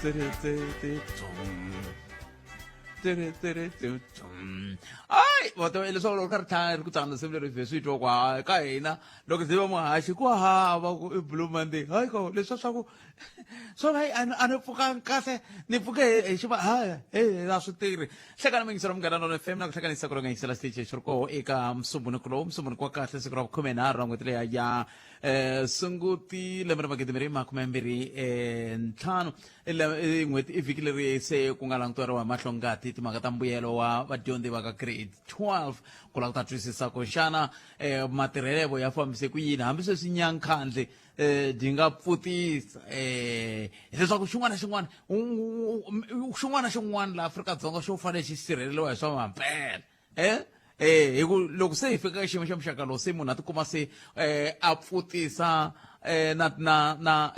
Hayi vato leswaku loko kha ri tlhanga ri ku tsanga nsimu leri vhe swi twa ku hayi ka hina loko ndzi va muhaxi ku hava ku i Blue Monday. Hayi ko leswa swa ku swo va a ni pfukanga kahle, ni pfuke hi xiva hayi he a swi tirhi. Hlekani mingiselo Munghana Lona FM na ku hlekanisa ku ri nga yingisela xitichi xi ri koho eka Musumbhunuku lowu, Musumbhunuku wa kahle, siku ra vukhumenharhu ra n'hweti leya ya Sunguti lembe ra magidimbirhi makume mbirhi ntlhanu. I n'hweti i vhiki leri se ku nga languteriwa hi mahlo ngati timhaka ta mbuyelo wa vadyondzi va ka grade 12 ku lava ku ta twisisa ku xana matirhelevo ya fambise ku yini, hambi sweswi nyankhandle byi nga pfutisa hileswaku xin'wana na xin'wana xin'wana na xin'wana laha Afrika-Dzonga xo fanele xi sirheleriwa hi swa mampela. Hi ku loko se hi fika ka xiyimo xa muxaka lowu, se munhu a tikuma se a pfutisa na na na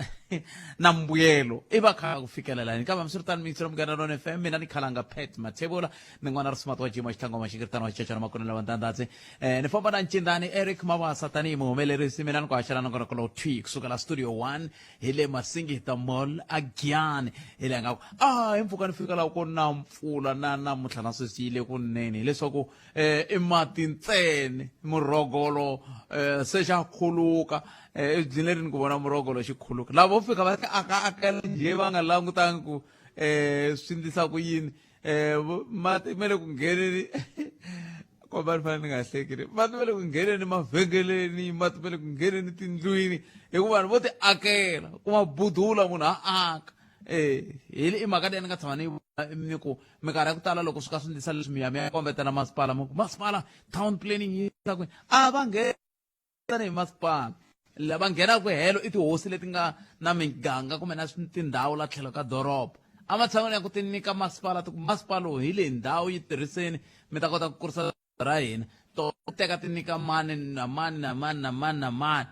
na mbuyelo i va kha ku fikelela yini. Kambe hambiswiritano, miyingiselo Munghana Lona FM, mina ni khalanga Pat Mathebula, ni n'wana Risimati wa Jima Xitlangoma Xingiritano wa Xichachana Makunela wa Ndandadzi. Ni famba na Ncindani Eric Mabasa tanihi muhumelerisi, mina ni ku haxela nongonoko lowu thwi kusukela studio 1 hi le Masingita Mall a Giyani. Hi le nga ku a hi mpfhuka ni fika laha ku na mpfula na namuntlha na sweswi yi le kunene, hileswaku i mati ntsena, murhogolo se xa khuluka. Byi leri ni ku vona murhogolo xi khuluka, lava vo fika va aka akela njhe va nga langutangi ku swi ndlisa ku yini. Mati ma le ku ngheneni, komba ni fanele ni nga hleki, mati ma le ku ngheneni mavhengeleni, mati ma le ku ngheneni tindlwini, hikuva vanhu vo ti akela kuma budula munhu a aka. Hi i mhaka leyi ni nga tshama ni ni ku minkarhi ya ku tala loko swi ka swi ndlisa leswi, mi ya mi ya kombetela masipala, mi ku masipala town planning yi kwini, a va ngheni tanihi masipala. Lava nghenaka helo i tihosi leti nga na miganga kumbe na tindhawu la tlhelo ka doroba. Ematshan'wini ya ku ti nyika masipala, ti ku masipala lowu hi leyi ndhawu yi tirhiseni, mi ta kota ku kurisa ra hina, to teka ti nyika mani na mani na mani na mani na mani.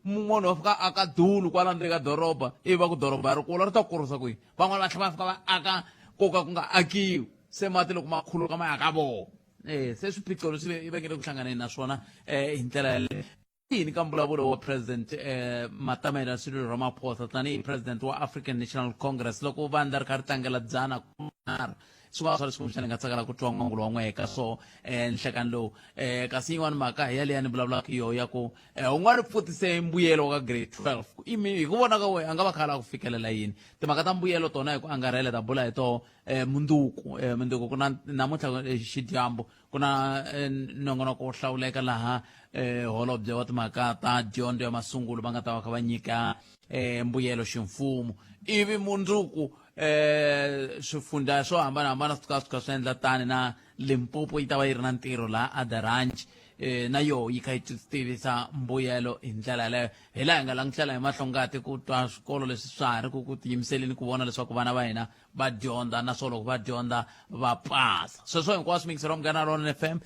Mun'wana wa fika aka dulu kwala ndzeni ka doroba, ivi va ku doroba ri kula ri ta kurisa kwihi? Van'wana va tlhela va fika va aka ko ka ku nga akiwi, se mati loko ma khuluka ma ya ka vona. Se swiphiqo leswi i vangele ku hlanganeni na swona hi ndlela yaleyo. Yini ka mbulavulo wa president Matamela Cyril Ramaphosa tanihi president wa African National Congress loko vandla ri kha ri tlangela dzana nharhu, swin'wana swa leswi kumbexana ni nga tsakela ku twa n'wangulo wa n'we eka swo nhlekani lowu. Kasi yin'wana mhaka hi yaleya ni vulavulaka hi yoho ya ku un'wana pfutise mbuyelo wa ka grade 12 imi hi ku vona ka wena a nga va kha lava ku fikelela yini? Timhaka ta mbuyelo tona hi ku angarhela ta bula hi toho mundzuku. Mundzuku ku na namuntlha xidyambu ku na nongonoko wo hlawuleka laha holobye wa timhaka ta dyondzo ya masungulo va nga ta va kha va nyika mbuyelo ximfumo, ivi mundzuku swifundza swo hambanahambana swi ka swi kha swi endla tani na Limpopo yi ta va yi ri na ntirho laha Adaranch na yoho yi kha yi tivisa mbuyelo hi ndlela yaleyo. Hi laha hi nga langutela hi mahlongati ku twa swikolo leswi swa ha ri ku ku tiyimiseleni ku vona leswaku vana va hina va dyondza, naswona loko va dyondza va pasa. Sweswo hinkwaswo mingiselo Munghana Lona FM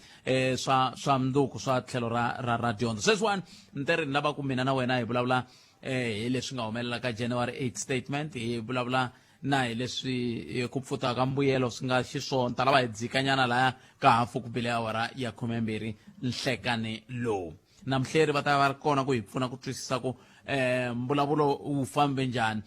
swa mundzuku swa tlhelo ra ra ra dyondzo. Sweswiwani ni te ri ni lava ku mina na wena hi vulavula hi leswi nga humelela ka January 8 statement, hi vulavula na hi leswi ku pfutaka mbuyelo swi nga xiswona. Ta lava hi dzikanyana laya ka hafu ku bile awara ya 12 nhlekani lowu. Na muhleri va ta va ri kona ku hi pfuna ku twisisa ku mbulavulo wu fambe njhani.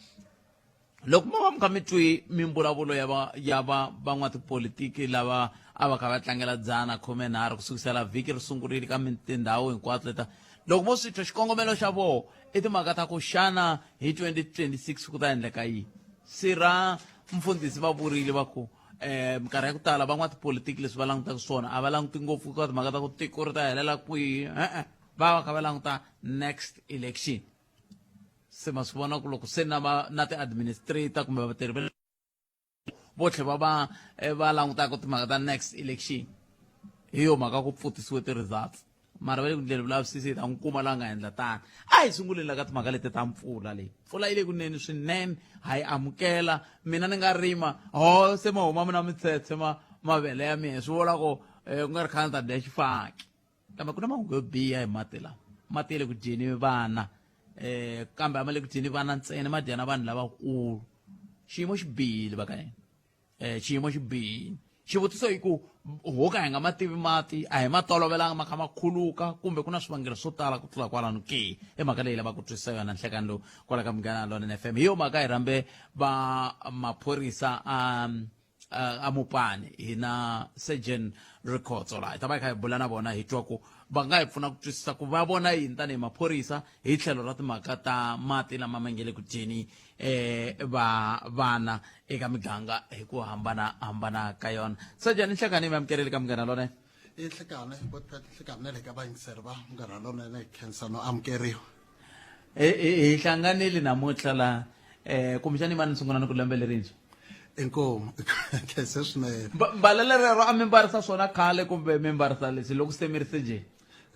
Loko mo va mi kha mi twi mimbulavulo ya va ya va van'watipolitiki lava a va kha va tlangela dzana khumenharhu kusukisela vhiki ri sungurile ka tindhawu hinkwato leta, loko vo swi twa xikongomelo xa voho i timhaka ta ku xana hi 2026 ku ta endleka yini. Sirha mfundhisi va vurile va ku minkarhi ya ku tala van'watipolitiki leswi va langutaka swona a va languti ngopfu ka timhaka ta ku tiko ri ta helela kwihi, e-e, va va kha va languta next election. Se ma swi vona ku loko se na va na ti-administrator kumbe vatirhi va vo tlhe va va va langutaka timhaka ta next election, hi yo mhaka ku pfutisiwe ti-results, mara va le ku ndleni vulavisisi, hi ta n'wi kuma laha nga endla tani. A hi sunguleni la ka timhaka leti ta mpfula leyi. Mpfula yi le kunene swinene, ha yi amukela. Mina ni nga rima ho se ma huma mina mitshetshe ma mavele ya mina, swi vula ku ku nga ri khale ni ta dya xifaki. Kambe ku na mahungu yo biha hi mati lawa. Mati ya le ku dyeni vana, kambe a ma le ku dyeni vana ntsena, ma dya na vanhu lavakulu. Xiyimo xi bihile va ka yena, xiyimo xi bihile. Xivutiso i ku ho ka hi nga ma tivi mati, a hi ma tolovelanga ma kha ma khuluka kumbe ku na swivangelo swo tala ku tlula kwalano ke? I mhaka leyi lavaka ku twisisa yona nhlekani lowu kwala ka Munghana Lonene FM. Hi yo mhaka hi rhambe va maphorisa a a Mopani hi na Surgeon Rikhotso laha hi ta va hi kha hi bula na vona hi twa ku va nga hi pfuna ku twisisa ku va vona yini tanihi maphorisa hi tlhelo ra timhaka ta mati lama ma nge le ku dyeni va vana eka miganga hi ku hambana hambana ka yona. Surgeon, nhlekani mi amukerile ka Munghana Lonene. I nhlekani nhlekani na le ka vayingiseri va Munghana Lonene, hi khensa no amukeriwa. Hi hlanganile namuntlha la kumbexani mani ni sungula ni ku lembe lerintshwa. Inkomu, khense swinene. Mbalele rero a mi mbarisa swona khale kumbe mi mbarisa leswi loko se mi ri sejeni?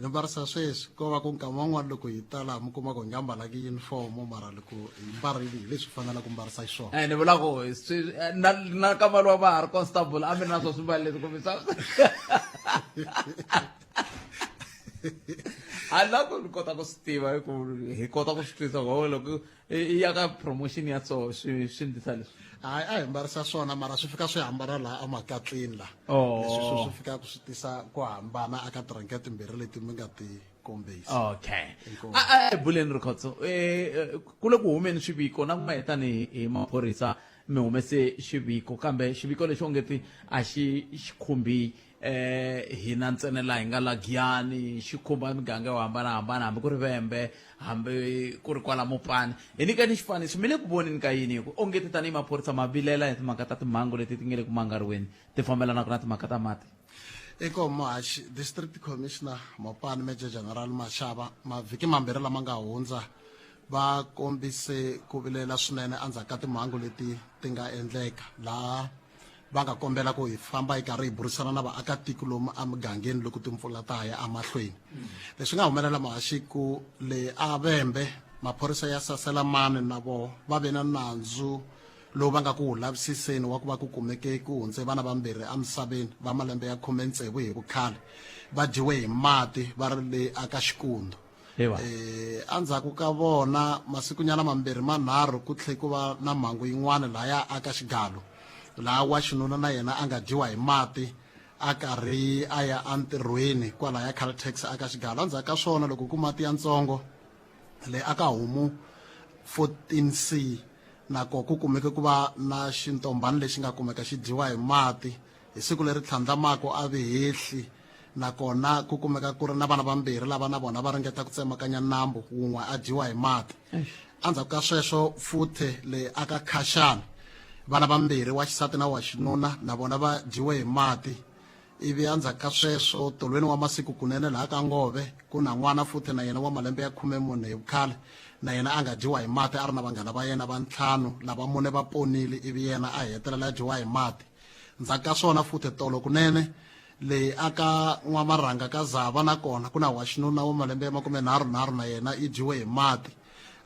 Ni mbarisa sweswi, ko va ku nkama wun'wana loko hi tala mi kuma ku hi nga mbalaki uniform, mara loko hi mbarile hi leswi fanelaka ku mbarisa xiswona. Ni vula ku na kama lowa va ha ri constable a mi ri na swo swimbalo leswi kumbe swa a la ku ni kota ku swi tiva hi ku hi kota ku swi twisisa ku loko i ya ka promotion ya so swi ndlisa leswi. Hayi, a hi mbarisa swona mara swi fika swi hambana laha emakatleni laha. Oh. Leswi swi fika swi tisa ku hambana aka tiranke timbirhi leti mi nga ti kombisa. Okay. Inkomu. A hi buleni Rikhotso, ku le ku humeni swiviko na n'wehe tanihi hi maphorisa mi humese xiviko, kambe xiviko lexi ongeti a xi xi khumbi hina ntsena laha hi nga la Giyani, xi khumba miganga yo hambanahambana, hambi ku ri Vhembe, hambi ku ri kwala Mopani. Hi nyikeni xifaniso, mi le ku voneni ka yini hi ku ongeti tanihi maphorisa ma vilela hi timhaka ta timhangu leti ti nge le ku mangariweni ti fambelanaka na timhaka ta mati? Inkomu muhaxi. District Commissioner Mopani Major General Mashaba mavhiki mambirhi lama nga hundza va kombise ku vilela swinene endzhaku ka timhangu leti ti nga endleka laha va nga kombela ku hi famba hi karhi hi burisana na vaakatiko lomu emugangeni loko timpfula ta ha ya emahlweni. Leswi nga humelela muhaxi ku le a Vhembe maphorisa ya sasela mani na voho va ve na nandzu lowu va nga ku wu lavisiseni wa ku va ku kumeke ku hundze vana vambirhi emisaveni va malembe ya 16 hi vukhale va dyiwe hi mati va ri le aka Xikundu. Endzhaku ka vona masikunyana mambirhi manharhu ku tlhe ku va na mhangu yin'wana lahaya aka Xigalo laha wa xinuna na yena a nga dyiwa hi mati a karhi a ya entirhweni kwalaya Caltex aka Xigalo. Endzhaku ka swona loko ku mati ya ntsongo le aka Homu 14C na ko ku kumeke ku va na xintombhani lexi nga kumeka xi dyiwa hi mati hi siku leri tlhandlamaka a Vihehli nakona ku kumeka ku ri na vana vambirhi lava na vona va ringeta ku tsemakanya nambu wun'we a dyiwa hi mati. Endzhaku ka sweswo futhe le aka Khashani vana vambirhi wa xisati na wa xinuna na vona va dyiwe hi mati. Ivi endzhaku ka sweswo tolweni wa masiku kunene laha ka Ngove ku na n'wana futhe na yena wa malembe ya 14 hi vukhale na yena a nga dyiwa hi mati a ri na vanghana va yena va ntlhanu lava mune va ponile ivi yena a hetelela a dyiwa hi mati. Ndzhaku ka swona futhe tolo kunene le aka N'wamarhanga ka Zava na kona ku na wa xinuna wa malembe ya 33 na yena i dyiwe hi mati.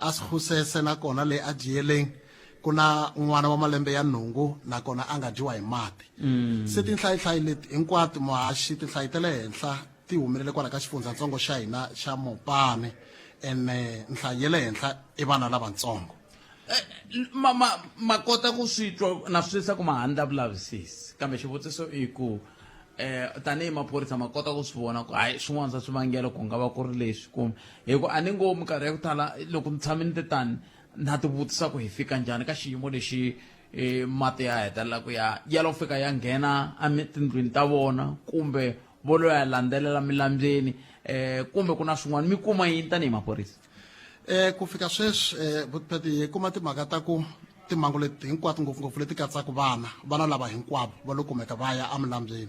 A Skhusese na kona le a Jiyeleng ku na n'wana wa malembe ya nhungu na kona a nga dyiwa hi mati. Se tinhlayihlayi leti hinkwato muhaxi tinhlayi ta le henhla ti humelele kwala ka xifundzatsongo xa hina xa Mopani ene nhlayo ya le henhla i vana lavatsongo. Ma ma ma kota ku swi twa na swi twisisa ku ma handla vulavisisi, kambe xivutiso i ku tanihi maphorisa ma kota ku swi vona ku hayi swin'wana swa swivangelo ku nga va ku ri leswi kumbe hi ku a ni ngo minkarhi ya ku tala loko ni tshame ni te tani na ti vutisa ku hi fika njhani ka xiyimo lexi mati ya hetelela ku ya ya lo fika ya nghena etindlwini ta vona kumbe vo lo ya landzelela milambyeni kumbe ku na swin'wana mi kuma yini tanihi maphorisa? Ku fika sweswi Vutpet hi kuma timhaka ta ku timhangu leti hinkwato ngopfungopfu leti katsaka vana, vana lava hinkwavo va lo kumeka va ya emilambyeni.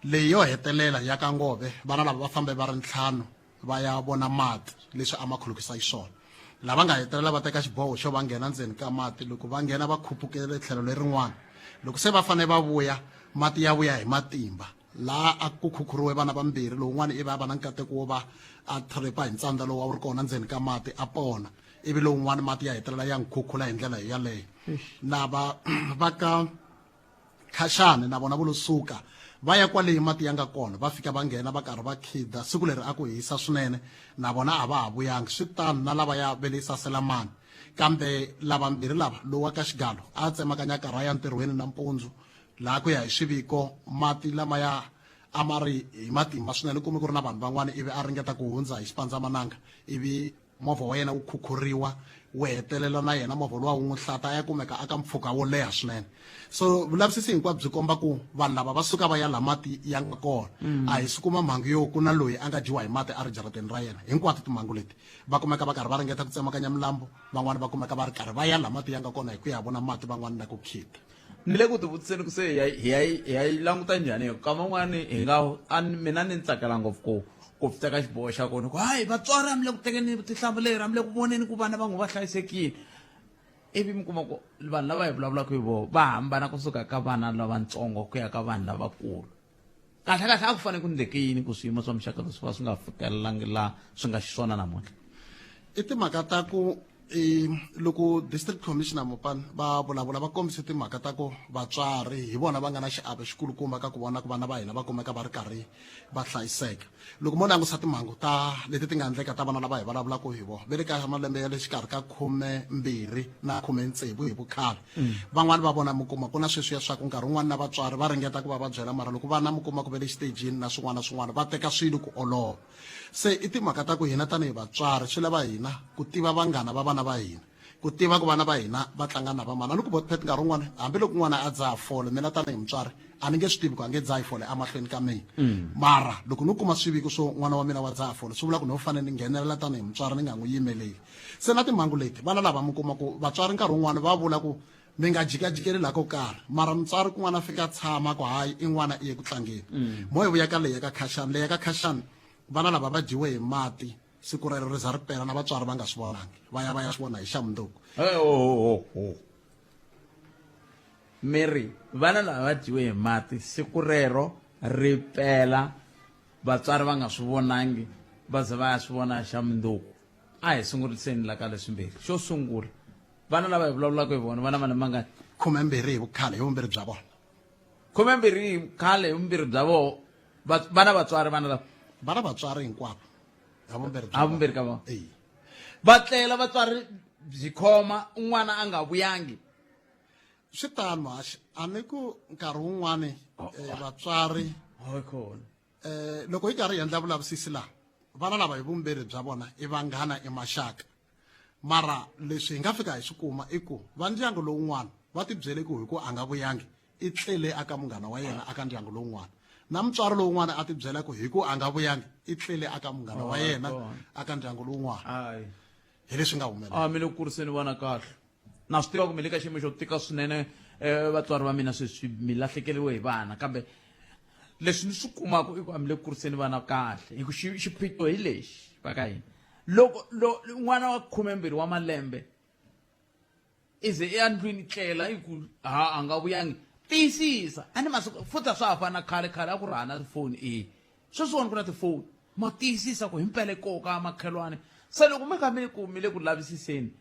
Leyi yo hetelela ya ka Ngove vana lava va fambe va ri ntlhanu va ya vona mati leswi a ma khulukisa xiswona. Lava nga hetelela va teka xiboho xo va nghena ndzeni ka mati loko va nghena va khupukele tlhelo lerin'wana. Loko se va fanele va vuya mati ya vuya hi matimba. Laha a ku khukhuriwe vana vambirhi, lowun'wana ivi a va na nkateko wo va a tripa hi ntsandza lowu a wu ri kona ndzeni ka mati a pona, ivi lowun'wana mati ya hetelela ya n'wi khukhula hi ndlela yaleyo. Lava va ka Khashani na vona vo lo suka va ya kwale mati ya nga kona, va fika va nghena va karhi va khida. Siku leri a ku hisa swinene, na vona a va ha vuyangi. Swi tano na lavaya va le Saselamani. Kambe lavambirhi lava, lowa ka Xigalo a tsemakanya karhi a ya ntirhweni nampundzu. Laha ku ya hi swiviko mati lamaya a ma ri hi matimba swinene kume ku ri na vanhu van'wana ivi a ringeta ku hundza hi xipandzamananga ivi movha wa yena wu khukhuriwa wu hetelela na yena movha luwa wu n'wi hlata a ya kumeka aka mpfhuka wo leha swinene. So vulavisisi hinkwabyo byi komba ku vanhu lava va suka va ya laha mati ya nga kona. A hi si kuma mhangu yo ku na loyi a nga dyiwa hi mati a ri jarateni ra yena. Hinkwato timhangu leti va kumeka va karhi va ringeta ku tsemakanya milambu, van'wani va kumeka va ri karhi va ya laha mati ya nga kona hi ku ya vona mati van'wani na ku khida. Ni le ku tivutiseni ku se hi ya hi ya hi ya yi languta njhani hi kama un'wani hi nga a mina ni tsakela ngopfu ku ku teka xiboho xa kona ku hayi vatswari a mi le ku tekeni vutihlamuleri a mi le ku voneni ku vana va n'wi va hlayisekile ivi mi kuma ku vanhu lava hi vulavulaka hi vona va hambana kusuka ka vana lavatsongo ku ya ka vanhu lavakulu kahle kahle a ku fanele ku ndleke yini ku swiyimo swa muxaka leswi va swi nga fikelelangi laha swi nga xiswona namuntlha? I timhaka ta ku i loko district commissioner Mopani va vulavula va kombise timhaka ta ku vatswari hi vona va nga na xiave xikulukumba ka ku vona ku vana va hina va kumeka va ri karhi va hlayiseka. Loko mo langusa timhangu ta leti ti nga endleka ta vana lava hi vulavulaka hi vona va le ka malembe ya le xikarhi ka 12 na 16 hi vukhale. Van'wani va vona mi kuma ku na sweswiya swa ku nkarhi wun'wani na vatswari va ringeta ku va va byela mara loko vana mi kuma ku va le xitejini na swin'wana na swin'wana va teka swilo ku olova. Se i timhaka ta ku hina tanihi vatswari swi lava hina ku tiva vanghana va vana va hina, ku tiva ku vana va hina va tlanga na va mani. A ni ku Botpet nkarhi wun'wani hambiloko n'wana a dzaha fole mina tanihi mutswari a ni nge swi tivi ku a nge dzahi fole emahlweni ka mina. Mara loko no kuma swiviko swo n'wana wa mina wa dzaha fole swi vula ku no fanele ni nghenelela tanihi mutswari ni nga n'wi yimeleli. Se na timhangu leti vana lava mi kuma ku vatswari nkarhi wun'wani va vula ku mi nga jikajikeli laha ko karhi mara mutswari kun'wana a fika a tshama ku hayi i n'wana i ye ku tlangeni. Mo hi vuya ka leyi ya ka Khashani, leyi ya ka Khashani vana lava va dyiwe hi mati siku rero ri za ri pela na vatswari va nga swi vonangi va ya va ya swi vona hi xa mundzuku. Mi ri vana lava va dyiwe hi mati siku rero ri pela vatswari va nga swi vonangi va ze va ya swi vona xa mundzuku. A hi sunguriseni la ka leswimbirhi. Xo sungula, vana lava hi vulavulaka hi vona vana malembe mangani? 12 hi vukhale hi vumbirhi bya vona. 12 hi vukhale hi vumbirhi bya vona. Vana vatswari vana lava? Vana vatswari hinkwavo ha vumbirhi bya Ha vumbirhi ka vona. Eya. Va tlela vatswari byi khoma un'wana a nga vuyangi. Swi tano haxi a ni ku nkarhi wun'wani vatswari Hayi khona. Loko hi karhi hi endla vulavisisi laha vana lava hi vumbirhi bya vona i vanghana i maxaka mara leswi hi nga fika hi swi kuma i ku va ndyangu lowun'wana va tibyele ku hi ku a nga vuyangi i tlele aka munghana wa yena aka ndyangu lowun'wana na mutswari lowun'wana a tibyela ku hi ku a nga vuyangi i tlele aka munghana wa yena aka ndyangu lowun'wana hi leswi nga humelela. A mi le ku kuriseni vana kahle. Na swi tiva ku mi le ka xiyimo xo tika swinene vatswari va mina sweswi mi lahlekeriwe hi vana kambe leswi ni swi kumaka i ku a mi le ku kuriseni vana kahle hi ku xiphiqo hi lexi va ka hina loko n'wana wa 12 wa malembe i ze i ya ndlwini tlela i ku ha a nga vuyangi tiyisisa a ni masiku futhi a swa ha fana na khale khale a ku ri hana tifoni e sweswiwani ku na tifoni ma tiyisisa ku himpela koka makhelwani se loko mi kha mi ku mi le ku lavisiseni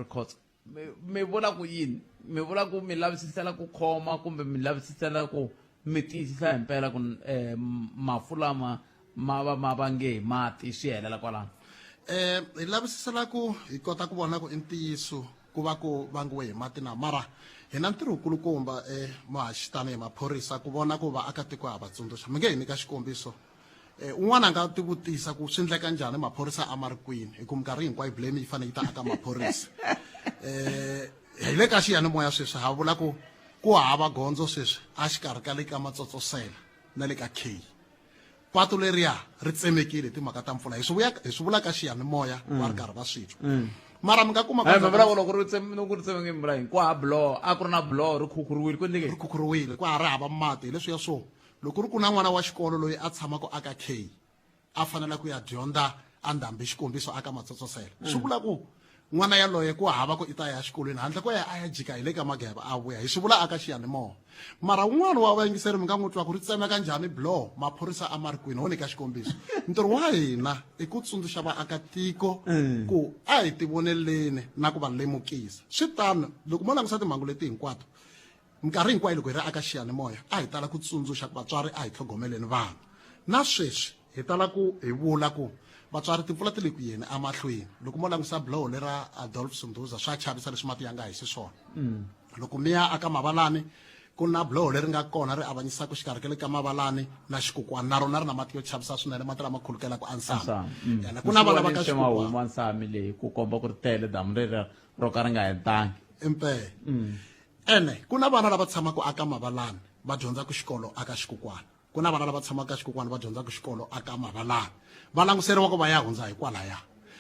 Rikhotso mi vula ku yini mi vula ku mi lavisisela ku khoma kumbe mi lavisisela ku mi tiyisisa himpela ku mafu lama ma va ma vange hi mati swi helela kwalano? Hi lavisisela ku hi kota ku vona ku i ntiyiso ku va ku vangiwe hi mati na mara hi na ntirho wukulukumba muhaxi tanihi maphorisa ku vona ku vaakatiko ha va tsundzuxa. Mi nge hi nyika xikombiso un'wana a nga tivutisa ku swi endleka njhani maphorisa a ma ri kwini hi ku minkarhi hinkwayo blame yi fanele yi ta aka maphorisa. Hi le ka xiyanimoya sweswi ha vula ku ku hava gondzo sweswi a xikarhi ka le ka Matsotsosela na le ka K. Patu leriya ri tsemekile hi timhaka ta mpfula hi swi vuya hi swi vula ka xiyanimoya va ri karhi va swi twa. Mara mi nga kuma ku mi vula ku loko ri loko ri tsemeke mi vula yini ku hava buloho a ku ri na buloho ri khukhuriwile ku endleke ri khukhuriwile ku ha ri hava mati hi leswiya swo loko ri ku na n'wana wa xikolo loyi a tshamaka aka K a fanele ku ya dyondza a ndhambi xikombiso aka Matsotsosela swi vula ku n'wana yaloye ku hava ku i ta ya xikolweni handle ko ya a ya jika hi le ka Mageba a vuya hi swi vula aka xiyanimoya mara un'wana wa vayingiseri mi nga n'wi twa ku ri tsemeka njhani buloho maphorisa a ma ri kwini ho nyika xikombiso ntirho wa hina i ku tsundzuxa vaakatiko ku a hi tivoneleni na ku va lemukisa swi tano loko mo langusa timhangu leti hinkwato Minkarhi hinkwayo loko hi ri aka xiyanimoya a hi tala ku tsundzuxa ku vatswari a hi tlhogomeleni vana. Na sweswi hi tala ku hi vula ku vatswari timpfula ti le ku yeni emahlweni. Loko mo langusa buloho lera Adolf Sunduza swa chavisa leswi mati ya nga hi xiswona. Loko mi ya aka Mavalani Ku na buloho leri nga kona ri avanyisaka xikarhi ka le ka Mavalani na Xikukwana, na rona ri na mati yo chavisa swinene, mati lama khulukelaka eNsami. Ene ku na vana va ka Xikukwana. Huma Nsami leyi ku komba ku ri tele damu leri ro ka ri nga hentangi. Impela. Ene ku na vana lava tshamaka aka Mavalani va dyondzaka xikolo aka Xikukwana. Ku na vana lava tshamaka ka Xikukwana va dyondzaka xikolo aka Mavalani. Va languseriwa ku va ya hundza hi kwalaya.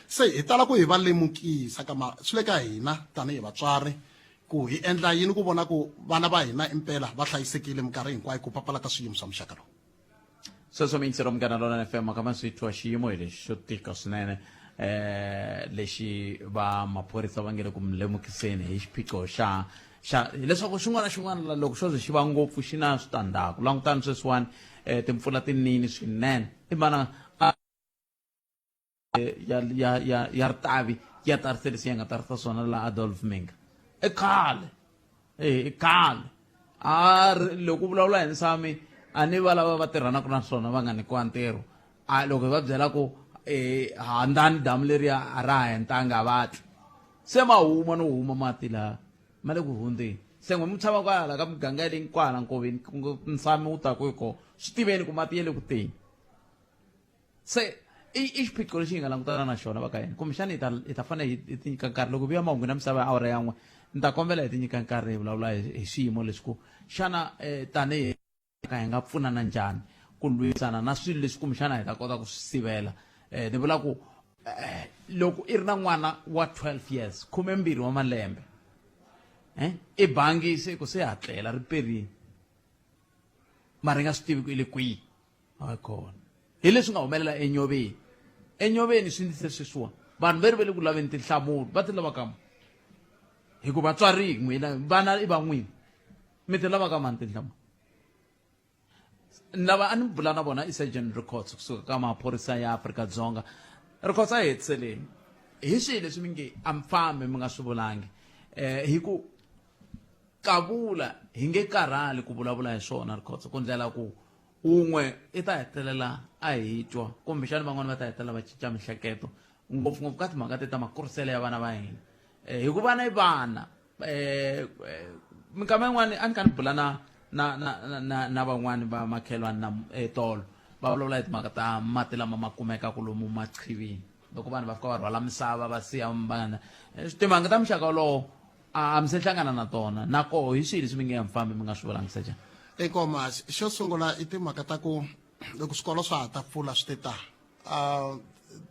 Se hi tala ku hi va lemukisa kama swi le ka hina tanihi vatswari ku hi endla yini ku vona ku vana va hina impela va hlayisekile minkarhi hinkwayo ku papalata swiyimo swa muxaka lowu. Sweswo miyingisero Munghana Lonene FM kha ma swi twa xiyimo hi lexi xo tika swinene eh lexi va maphorisa va nge le ku mi lemukiseni hi xiphiqo xa xa hileswaku xin'wana na xin'wana loko xo ze xi va ngopfu xi na switandzhaku. Langutani sweswiwani timpfula ti nini swinene i vana ya ya ya ya ritavi ya tarise leswi ya nga tarisa swona la Adolf Minga i khale eh i khale a loko u vulavula hi nsami a ni va lava va tirhanaka na swona va nga nyikiwa ntirho a loko hi va byela ku eh handzani damu leriya a ra ha entanga va twi se ma huma no huma mati laha ma le ku hundzeni se n'we mi tshama kwala ka miganga ya le kwala nkoveni nsami wu taku hi kona swi tiveni ku mati ya le ku teni. Se i i xiphiqo lexi hi nga langutana na xona va ka hina kumbexana hi ta hi ta fanele hi hi tinyika nkarhi loko vuya mahungu na misava ya awara ya n'we ni ta kombela hi tinyika nkarhi hi vulavula hi hi swiyimo leswi ku xana tanihi ka hi nga pfunana njhani ku lwisana na swilo leswi kumbexana hi ta kota ku swi sivela ni vula ku loko i ri na n'wana wa 12 years khumembirhi wa malembe i bangi se ku se hatlela ri perile mara i nga swi tivi ku i le kwihi. A kona. Hi leswi nga humelela enhoveni. Enhoveni swi ndlise sweswiwa. Vanhu ve ri ve le ku laveni tinhlamulo. Va ti lava ka mani? Hikuva vatswari hi n'wina, vana i va n'wina. Mi ti lava ka mani tinhlamulo? Lava a ni bula na vona i Sergeant Rikhotso kusuka ka maphorisa ya Afrika-Dzonga. Rikhotso a hi hetiseleni. Hi swihi leswi mi nge a mi fambi mi nga swi vulangi? Hi ku kavula hi nge karhali ku vulavula hi swona Rikhotso, ku ndlela ku Wun'we i ta hetelela a hi twa, kumbexana van'wana va ta hetelela va cinca mihleketo, ngopfungopfu ka timhaka te ta makuriselo ya vana va hina. Hi ku vana i vana. Minkama yin'wani a ni kha ni bula na na na na na van'wani va makhelwani na tolo, va vulavula hi timhaka ta mati lama ma kumekaka lomu maqhivini, loko vanhu va fika va rhwala misava va siya vana. Timhaka ta muxaka wolowo A mi se hlangana na tona na koho hi swihi leswi mi nge ya mi fambi mi nga swi vulangi seja? Inkomu xo sungula i timhaka ta ku loko swikolo swa ha ta pfula swi te ta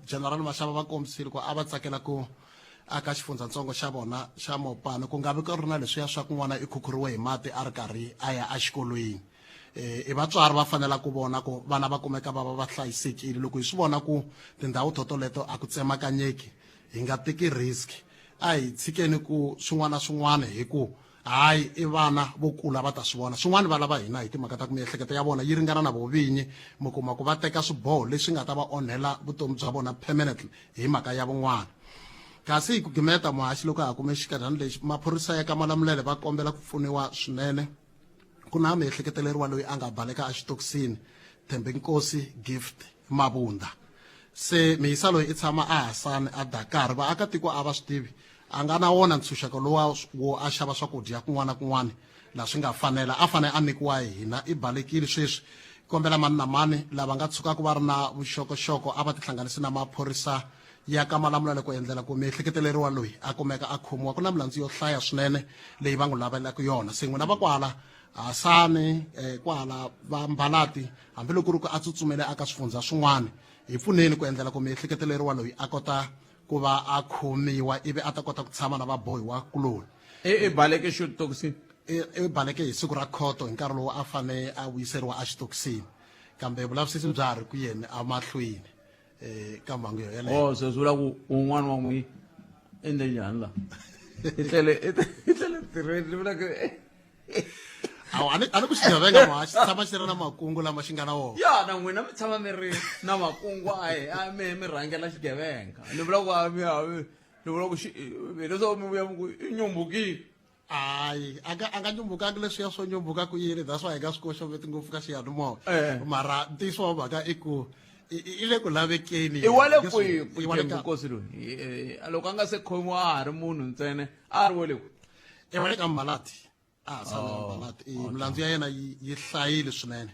General Mashaba va kombisile ku a va tsakela ku aka xifundzatsongo xa vona xa Mopani ku nga vi ku ri na leswiya swa ku n'wana i khukhuriwe hi mati a ri karhi a ya exikolweni. I vatswari va fanela ku vona ku vana va kumeka va va va hlayisekile loko hi swi vona ku tindhawu totoleto a ku tsemakanyeki hi nga teki risk a hi tshikeni ku swin'wana na swin'wana hi ku hayi i vana vo kula va ta swi vona swin'wana va lava hina hi timhaka ta ku miehleketo ya vona yi ringana na vo vinyi mi kuma ku va teka swiboho leswi nga ta va onhela vutomi bya vona permanently hi mhaka ya vun'wana kasi hi ku gimeta muhaxi loko ha kume xikadyana lexi maphorisa ya ka Malamulele va kombela ku pfuniwa swinene ku na miehleketeleriwa loyi a nga baleka exitokisini Thembinkosi Gift Mabunda se miyisa loyi i tshama a Hasani a Dakar vaakatiko a va swi tivi a nga na wona ntshunxeko lowa wo a xava swakudya kun'wana na kun'wana la swi nga fanela a fanele a nyikiwa hi hina i balekile sweswi kombela mani na mani lava nga tshukaka va ri na vuxokoxoko a va tihlanganisi na maphorisa ya ka Malamulele ku endlela ku miehleketeleriwa loyi a kumeka a khomiwa ku na milandzu yo hlaya swinene leyi va n'wi lavelaka yona se n'wina va kwala Hasani kwala va Mbalati hambiloko ku ri ku a tsutsumele aka swifundza swin'wana hi pfuneni ku endlela ku miehleketeleriwa loyi a kota ku va a khomiwa ivi a ta kota ku tshama na vabohiwa kuloni. I baleke xitokisini? I baleke hi siku ra khoto hi nkarhi lowu a fane a vuyiseriwa exitokisini kambe vulavisisi bya ha ri ku yeni emahlweni ka mhangu yo yeleyo. Oh, se swi vula ku un'wana wa n'wi endle njhani la? I tlele i tlele ntirhweni ni vula ku Awu a ni a ni ku xigevenga ma xi tshama xi ri na makungu lama xi nga na wona. Ya na n'wina mi tshama mi ri na makungu a hi a mi mi rhangela xigevenga. Ni vula ku a mi a mi ni vula ku xi hileswaku mi vuya mi ku i nyumbukile. Hayi a nga a nga nyumbukangi leswiya swo nyumbuka ku yini that's why hi nga swi koxometi ngopfu ka xiyanimoya. Mara ntiyiso wa mhaka i ku i le ku lavekeni. I wa le kwihi Thembinkosi loyi? Loko a nga se khomiwa a ha ri munhu ntsena a ri wa le kwihi? I wa le ka Mbalati. A Sanele Mbanati milandzu ya yena yi hlayile swinene.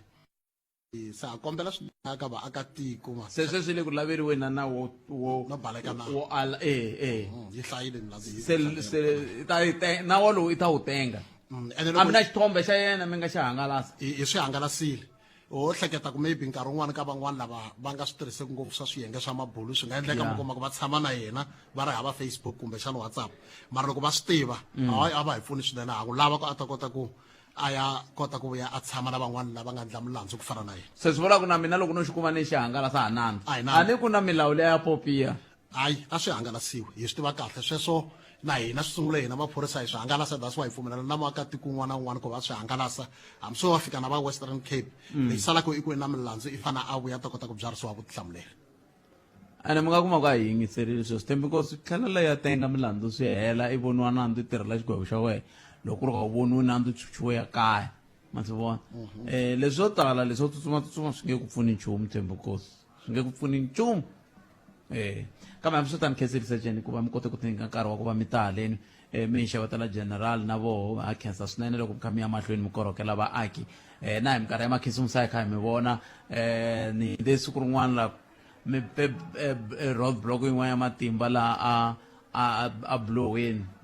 Se a kombela swinene ka vaakatiko ma. Se sweswi le ku laveriweni na nawu wo wo No baleka nawu. Wo ala eh. Yi hlayile milandzu yi. Se i ta yi nawu lowu i ta wu tenga. Ene A loko mi na xithombe xa yena mi nga xi hangalasa. Hi swi hangalasile. Ho hleketa ku maybe nkarhi wun'wani ka van'wani lava va nga swi tirhiseki ngopfu swa swiyenge swa mabulu swi nga endleka mi kuma ku va tshama na yena va ri hava Facebook kumbexana WhatsApp, mara loko va swi tiva hayi a va hi pfuni swinene, ha n'wi lava ku a ta kota ku a ya kota ku vuya a tshama na van'wani lava nga endla milandzu ku fana na yena. Se swi vula ku na mina loko no xi kuma ni xi hangalasa ha nandzu? A hi nandzu. A ni ku na milawu liya ya POPIA. Hayi, a swi hangalasiwi, hi swi tiva kahle sweswo na hina swi sungule hina maphorisa hi swi hangalasa, that's why hi pfumelana na muakatiko un'wana na un'wana ku va swi hangalasa hambi swo va fika na va Western Cape. Lexi salaka i ku i na milandzu i fane a vuya a ta kota ku byarisiwa vutihlamuleri. Ene mi nga kuma ku a hi yingiserile sweswi Thembinkosi, tlhela la ya tenga milandzu swi hela i voniwa nandzu i tirhela xigwevo xa wena, loko ku ri a wu voniwi nandzu u chuchiwe ya kaya, ma swi vona. Leswo tala leswo tsutsumatsutsuma swi nge ku pfuni nchumu Thembinkosi, swi nge ku pfuni nchumu. Kambe hambi swi tani khensile sejeni ku va mi kote ku tinyika nkarhi wa ku va mi ta haleni mi hi xavetela general na voho ha khensa swinene loko mi kha mi ya mahlweni mi korhokela vaaki na hi minkarhi ya makhisimusi a hi kha hi mi vona ni hindze siku rin'wana la mi pe road block yin'wana ya matimba laha a a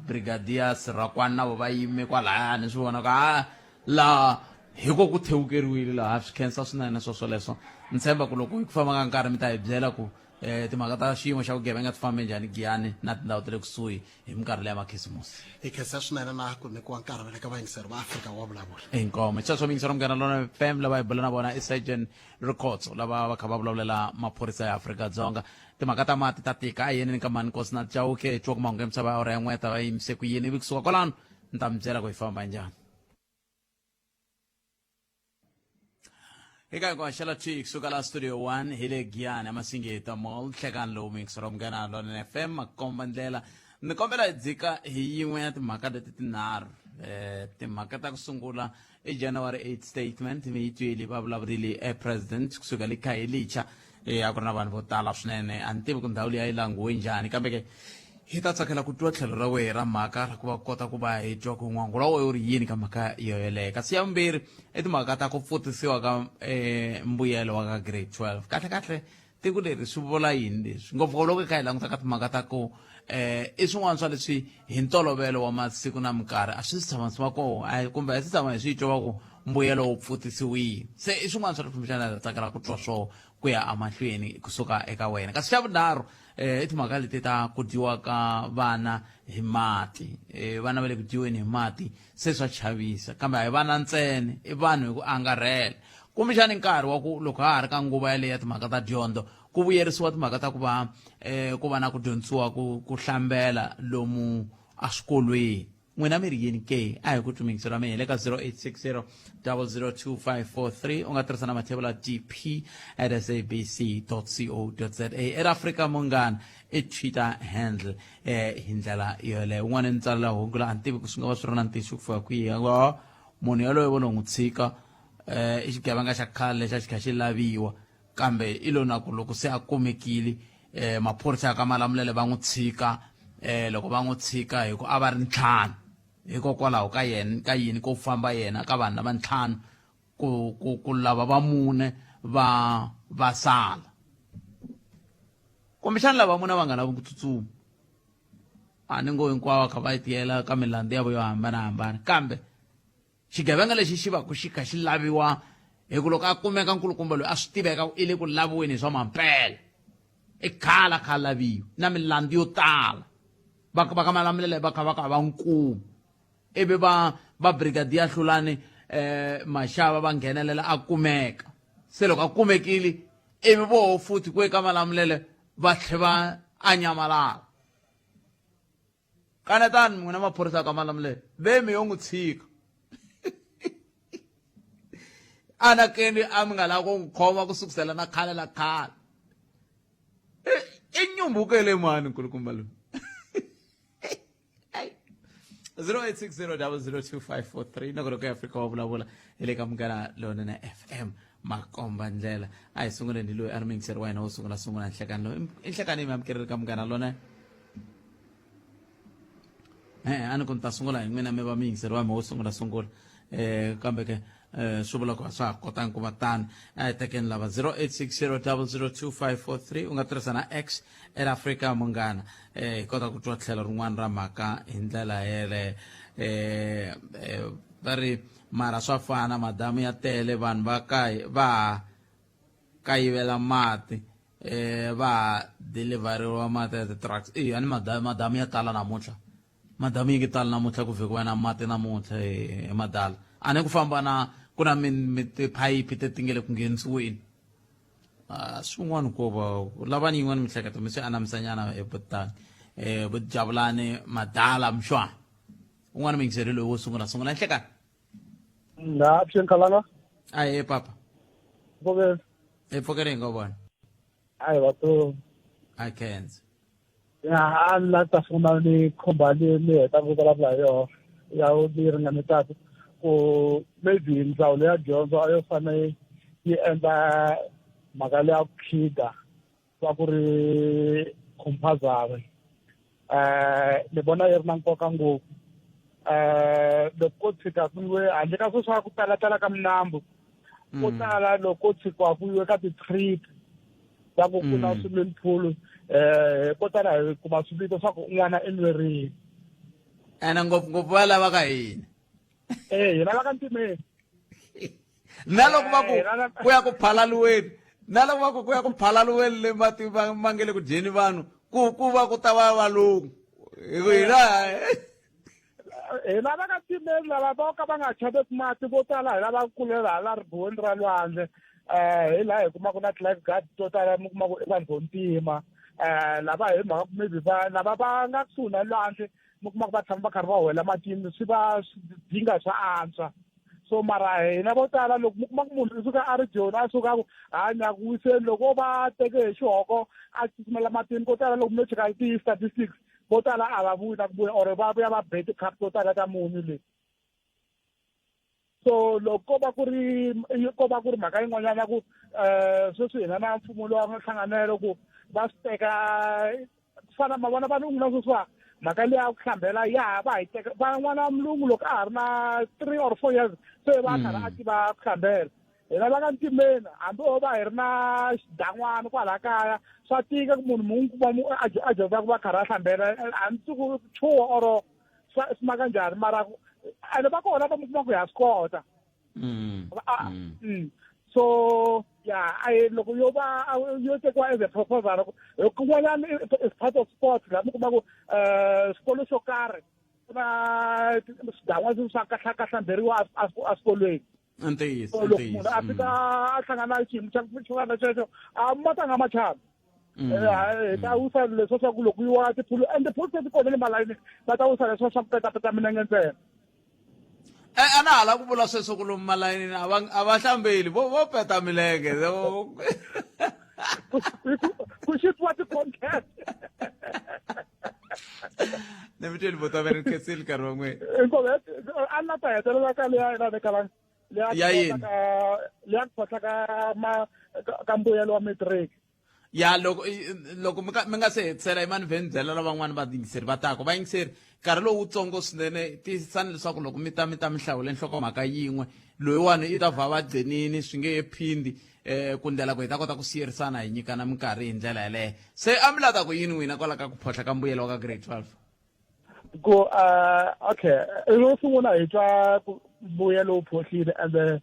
brigadier Sirhakwana na vo va yime kwalaya ni swi vona ku a laha hi ko ku thewukeriwile laha swi khensa swinene swo swoleswo ni tshemba ku loko hi ku famba ka nkarhi mi ta hi byela ku timhaka ta xiyimo xa vugevenga ti fambe njhani Giyani na tindhawu ta le kusuhi hi minkarhi leya makhisimusi. Hi khensa swinene na ku nyikiwa nkarhi na le ka vayingiseri va Afrika wa Vulavula. Inkomu. Xisweswo muyingiseri wa Munghana Lonene FM lava hi bula na vona i Surgeon Rikhotso lava va kha va vulavulela maphorisa ya Afrika-Dzonga. Timhaka ta mati ta tika a hi yeneni ka mhani Nkosi na Chauke hi twa ku mahungu ya misava ya awara ya n'we ta va yimise ku yini ivi kusuka kwalano ni ta mi byela ku hi famba njhani. Eka hinkwayo xela twi kusuka la studio 1 hi le Giyani eMasingita Mall nhlekani lowu muyingiseri wa Munghana Lonene FM makomba ndlela ni kombela hi dzika hi yin'we ya timhaka leti tinharhu timhaka ta ku sungula i January 8 statement mi yi twile va vulavurile president kusuka le Khayelitsha a ku ri na vanhu vo tala swinene a ni tivi ku ndhawu leyi a yi languwe njhani kambe ke hi ta tsakela ku twa tlhelo ra wehe ra mhaka ra ku va kota ku va hi twa ku n'wangulo wa wehe wu ri yini ka mhaka yoyoleyo kasi ya vumbirhi i timhaka ta ku pfutisiwa ka mbuyelo wa ka grade 12 kahle kahle tiko leri swi vula yini leswi ngopfu loko hi kha hi languta ka timhaka ta ku i swin'wana swa leswi hi ntolovelo wa masiku na minkarhi a swi si tshama swi va kona kumbe a swi tshama hi swi twa va ku mbuyelo wu pfutisiwile se i swin'wana swa kumbexana hi ta tsakela ku twa swoho ku ya emahlweni kusuka eka wena kasi xa vunharhu i timhaka leti ta ku dyiwa ka vana hi mati vana va le ku dyiweni hi mati se swa chavisa kambe a hi vana ntsena i vanhu hi ku angarhela kumbexani nkarhi wa ku loko ha ha ri ka nguva yaleyo ya timhaka ta dyondzo ku vuyerisiwa timhaka ta ku va ku va na ku dyondzisiwa ku hlambela lomu eswikolweni n'wina mi ri yini ke a hi ku twi ra mina hi le ka 0860 002543 u nga tirhisa na mathebula dp at sabc co za at Africa Munghana i Twitter handle hi ndlela yoleyo un'wana ni tsalela hungu la a ni tivi ku swi nga va swi ri na ntiyiso ku fika kwihi a munhu yaloye vo no n'wi tshika i xigevenga xa khale lexi a xi kha xi laviwa kambe i lo na ku loko se a kumekile maphorisa ya ka Malamulele va n'wi tshika loko va n'wi tshika hi ku a va ri ntlhanu hikokwalaho ka yena ka yini ko famba yena ka vanhu lava ntlhanu ku ku ku lava va mune va va sala kumbexana lava mune va nga lavi ku tsutsuma a ni ngo hinkwavo kha va tiyela ka milandzu ya vo yo hambanahambana kambe xigevenga lexi xi va ku xi kha xi laviwa hi ku loko a kumeka nkulukumba loyi a swi tiveka ku i le ku laviweni hi swa mampela i khale a kha a laviwa na milandzu yo tala va va ka Malamulele va kha va kha va n'wi kuma ivi va va brigadier Hlulani Mashava va nghenelela a kumeka se loko a kumekile ivi voho futhi ku eka Malamulele va tlhe va a nyamalala kanetani n'wina maphorisa ka Malamulele ve mi yo n'wi tshika anakeni a mi nga lavi ku n'wi khoma ku sukusela na khale la khale i nyumbukele mani nkulukumba loyi 0860002543 nongonoko ya Afrika wa vulavula hi le ka Munghana Lonene FM makomba ndlela a hi sunguleni hi loyi a ri muyingiseri wa hina wo sungula sungula nhlekani loyi i nhlekani yi mi amukerile ka Munghana Lonene. E-e, a ni ku ni ta sungula hi n'wina mi va muyingiseri wa mina wo sungula sungula kambe ke swi vula ku a swa ha kotangi ku va tano. A hi tekeni lava 0860002543 u nga tirhisa na X at Africa Munghana hi kota ku twa tlhelo rin'wana ra mhaka hi ndlela yeleyo. Va ri mara swa fana madamu ya tele vanhu va ka va ha kayivela mati va ha deliveriwa mati ya ti-trucks. Eya a ni madamu ya tala namuntlha, madamu yi nge tali namuntlha ku vhe ku va na mati namuntlha hi madala. A ni ku famba na ku na tiphayiphi teti nge le ku nghenisiweni. Swin'wana ko va lavani yin'wana mihleketo mi swi anamisanyana hi butani vujavulani madala mshwana un'wana muyingiseri loyi wo sungula sungula nhlekani. Na avuxeni Khalanga. Ahee papa. Pfukeni. Hi pfukeni hi ngo vona. Hayi vato. I khensa. Ya a ni la ta sungula ni khomba ni ni heta ku vulavula hi yona ya leyi ringanetaka ku maybe ndzawulo ya dyondzo a yo fane yi endla mhaka leya ku khida va ku ri compulsory. Ni vona yi ri na nkoka ngopfu. Loko ko tshika ku yiwe handle ka sweswi swa ku talatala ka minambu ko tala, loko ko tshikiwa ku yiwe ka ti-trip ta ku ku na swimming pool, ko tala hi kuma swiviko swa ku un'wana i nwerile. Ene ngopfungopfu va lava ka hina. Eh, hina va ka ntimeni. Na loko va ku ku ya ku phalaliweni, na loko va ku ku ya ku phalaliweni le mati ma nge le ku dyeni vanhu, ku ku va ku ta va valungu. Hi ku hina hina va ka ntimeni lava vo ka va nga chaveki mati vo tala hi lava kulela hala ribuweni ra lwandle. Hi laha hi kumaka na ti-life guard to tala, mi kuma ku i vanhu vo ntima lava hi mhaka ku maybe va lava va nga kusuhi na lwandle, mi kuma ku va tshama va karhi va huwela matini, swi va swi dinga swa antswa. So mara hina vo tala loko mi kuma ku munhu i suka a ri Joni a suka ku hanya ku wiseni, loko va teke hi xihoko a tsutsumela matini, ko tala loko mi cheka ti-statistics vo tala a va vuyi na ku vuya, or va vuya va be ti-cup to tala ta munyu leyi. So loko ko va ku ri ko va ku ri mhaka yin'wanyana ku sweswi hina na mfumo lowa nhlanganelo ku va swi teka ku fana ma vona valungu na sweswiwa mhaka leyi ya ku hlambela ya ha va hi teka van'wana wa mulungu loko a ha ri na 3 or 4 years se va karhi a tiva ku hlambela. Hina va ka ntimeni hambi ho va hi ri na xidan'wana kwala kaya swa tika ku munhu mun'we kuma mu a a dyondza ku va karhi a hlambela, a ni ku chuha or swa swi maka njhani, mara ene va kona va mi kuma ku ha swi kota. So ya a loko yo va yo tekiwa as a proposal kun'wanyana is part of sports laha mi kuma ku swikolo xo karhi ku na swidan'wana swa kahlakahlamberiwa eswikolweni. Ntiyiso. Loko munhu a fika a hlangana na xiyimo xa xo fana na xexo a ma tanga ma chavi. Hi ta wisa leswa swa ku loko yiwa tiphulu and tiphulu se ti kona le malayini, va ta wisa leswa swa ku petapeta minenge ntsena. A na ha la ku vula sweswo ku lomu malayinini a va a va hlambeli, vo vo peta milenge. Ku xitiwa ti-content. Ni mi tweli votoveri khensile nkarhi wa n'wina. Inkomu a ni la ta hetelela ka leya ina ni kalanga Ya yini? Leya ku phahla ka ma ka mbuyelo wa matric. Ya loko loko mi mi nga se hetisela imani vhe ni byela lavan'wana vayingiseri va tako vayingiseri nkarhi lowu wutsongo swinene tiyisisani leswaku loko mi ta mi ta mi hlawule nhlokomhaka yin'we loyiwani i ta vha va gcinini swi nge he phindi ku ndlela ku hi ta kota ku siyerisana hi nyikana minkarhi hi ndlela yeleyo. Se a mi la ta ku yini n'wina kwala ka ku phohla ka mbuyelo wa ka grade 12? Ku okay, ro sungula hi twa ku mbuyelo wu phohlile ende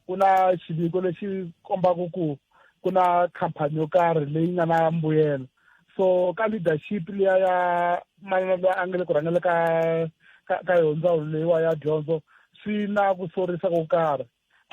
ku na xiviko lexi kombaka ku ku na khampani yo karhi leyi nga na mbuyelo. So ka leadership liya ya manana loyi a nga le ku rhangela ka ka ka yona ndzawulo leyiwa ya dyondzo swi na ku sorisa ko karhi,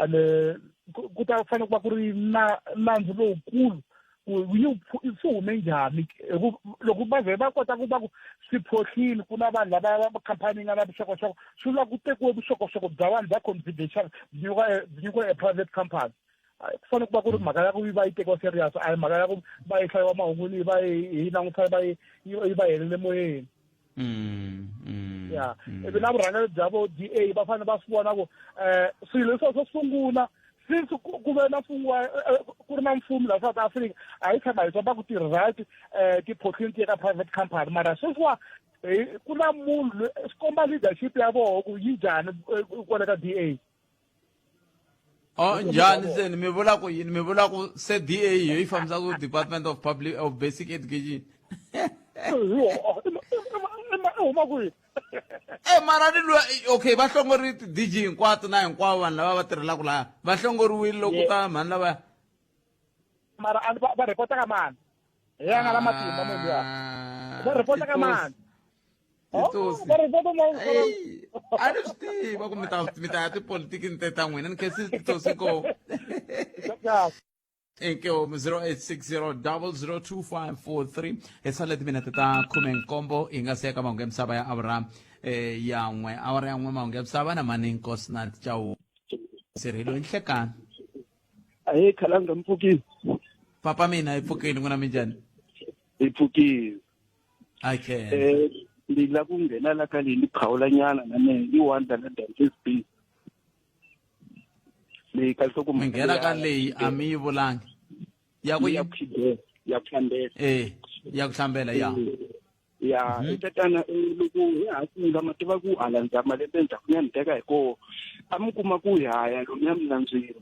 ende ku ta fanele ku va ku ri na nandzu lowukulu ku yi swi hume njhani, hi ku loko va ze va kota ku va ku swi phohlile ku na vanhu lava va khampani yi nga na vuxokoxoko, swi vula ku tekiwe vuxokoxoko bya vanhu bya confidential byi nyikiwa byi nyikiwa a private company. Ku fanele ku va ku ri mhaka ya ku yi va yi tekiwa serious, a hi mhaka ya ku va yi hlayiwa mahungwini yi va yi langutisa yi va yi va helele moyeni. Ya ivi na vurhangeri bya vo DA va fanele va swi vona ku swilo leswiwa swo sungula since ku ve na mfumo wa ku ri na mfumo laha South Africa a hi tshama hi twa va ku ti-right tiphohlini ti ya ka private company, mara sweswiwa Ku na munhu swi komba leadership ya voho ku yi njhani eh, kwale ka DA. Oh, njhani se ni mi vula ku yini mi vula ku se DA yo yi fambisaka Department of Public of Basic Education I huma kwihi? E mara ni loyi okay va hlongori ti-DG hinkwato na hinkwavo vanhu lava va tirhelaka laya va hlongoriwile loko ta mhani lava mara a va report ka mani hi ya nga na matimba munhu luya va report ka mani Titosi. va report mani a ni swi tiva ku mi ta mi ta ya tipolitikini te ta n'wina ni khensi titosi ko inkomu 0860002543 hi sale timinete ta 17 hi nga si ya ka mahungu ya misava ya awara eh, ya n'we awara ya n'we mahungu ya misava na mani nkosinathi chauke sirhilo nhlekani Ahee khalanga mi pfukile. Papa mina hi pfukile n'wina minjhani? Hi pfukile. Okay. Eh ni la ku nghena la ka leyi ni phawula nyana na mehe i wanda la Dantes B. Leyi ka nhloko Mi nghena ka leyi a mi yi vulangi. Ya ku ya ku ya ku hlambela. Eh ya ku hlambela ya. Ya mhm. tatana eh, loko hi ha kula ma tiva ku hala ndza malembe ndzhaku ya ni teka hi koho a mi kuma ku hi haya lomuya minambyeni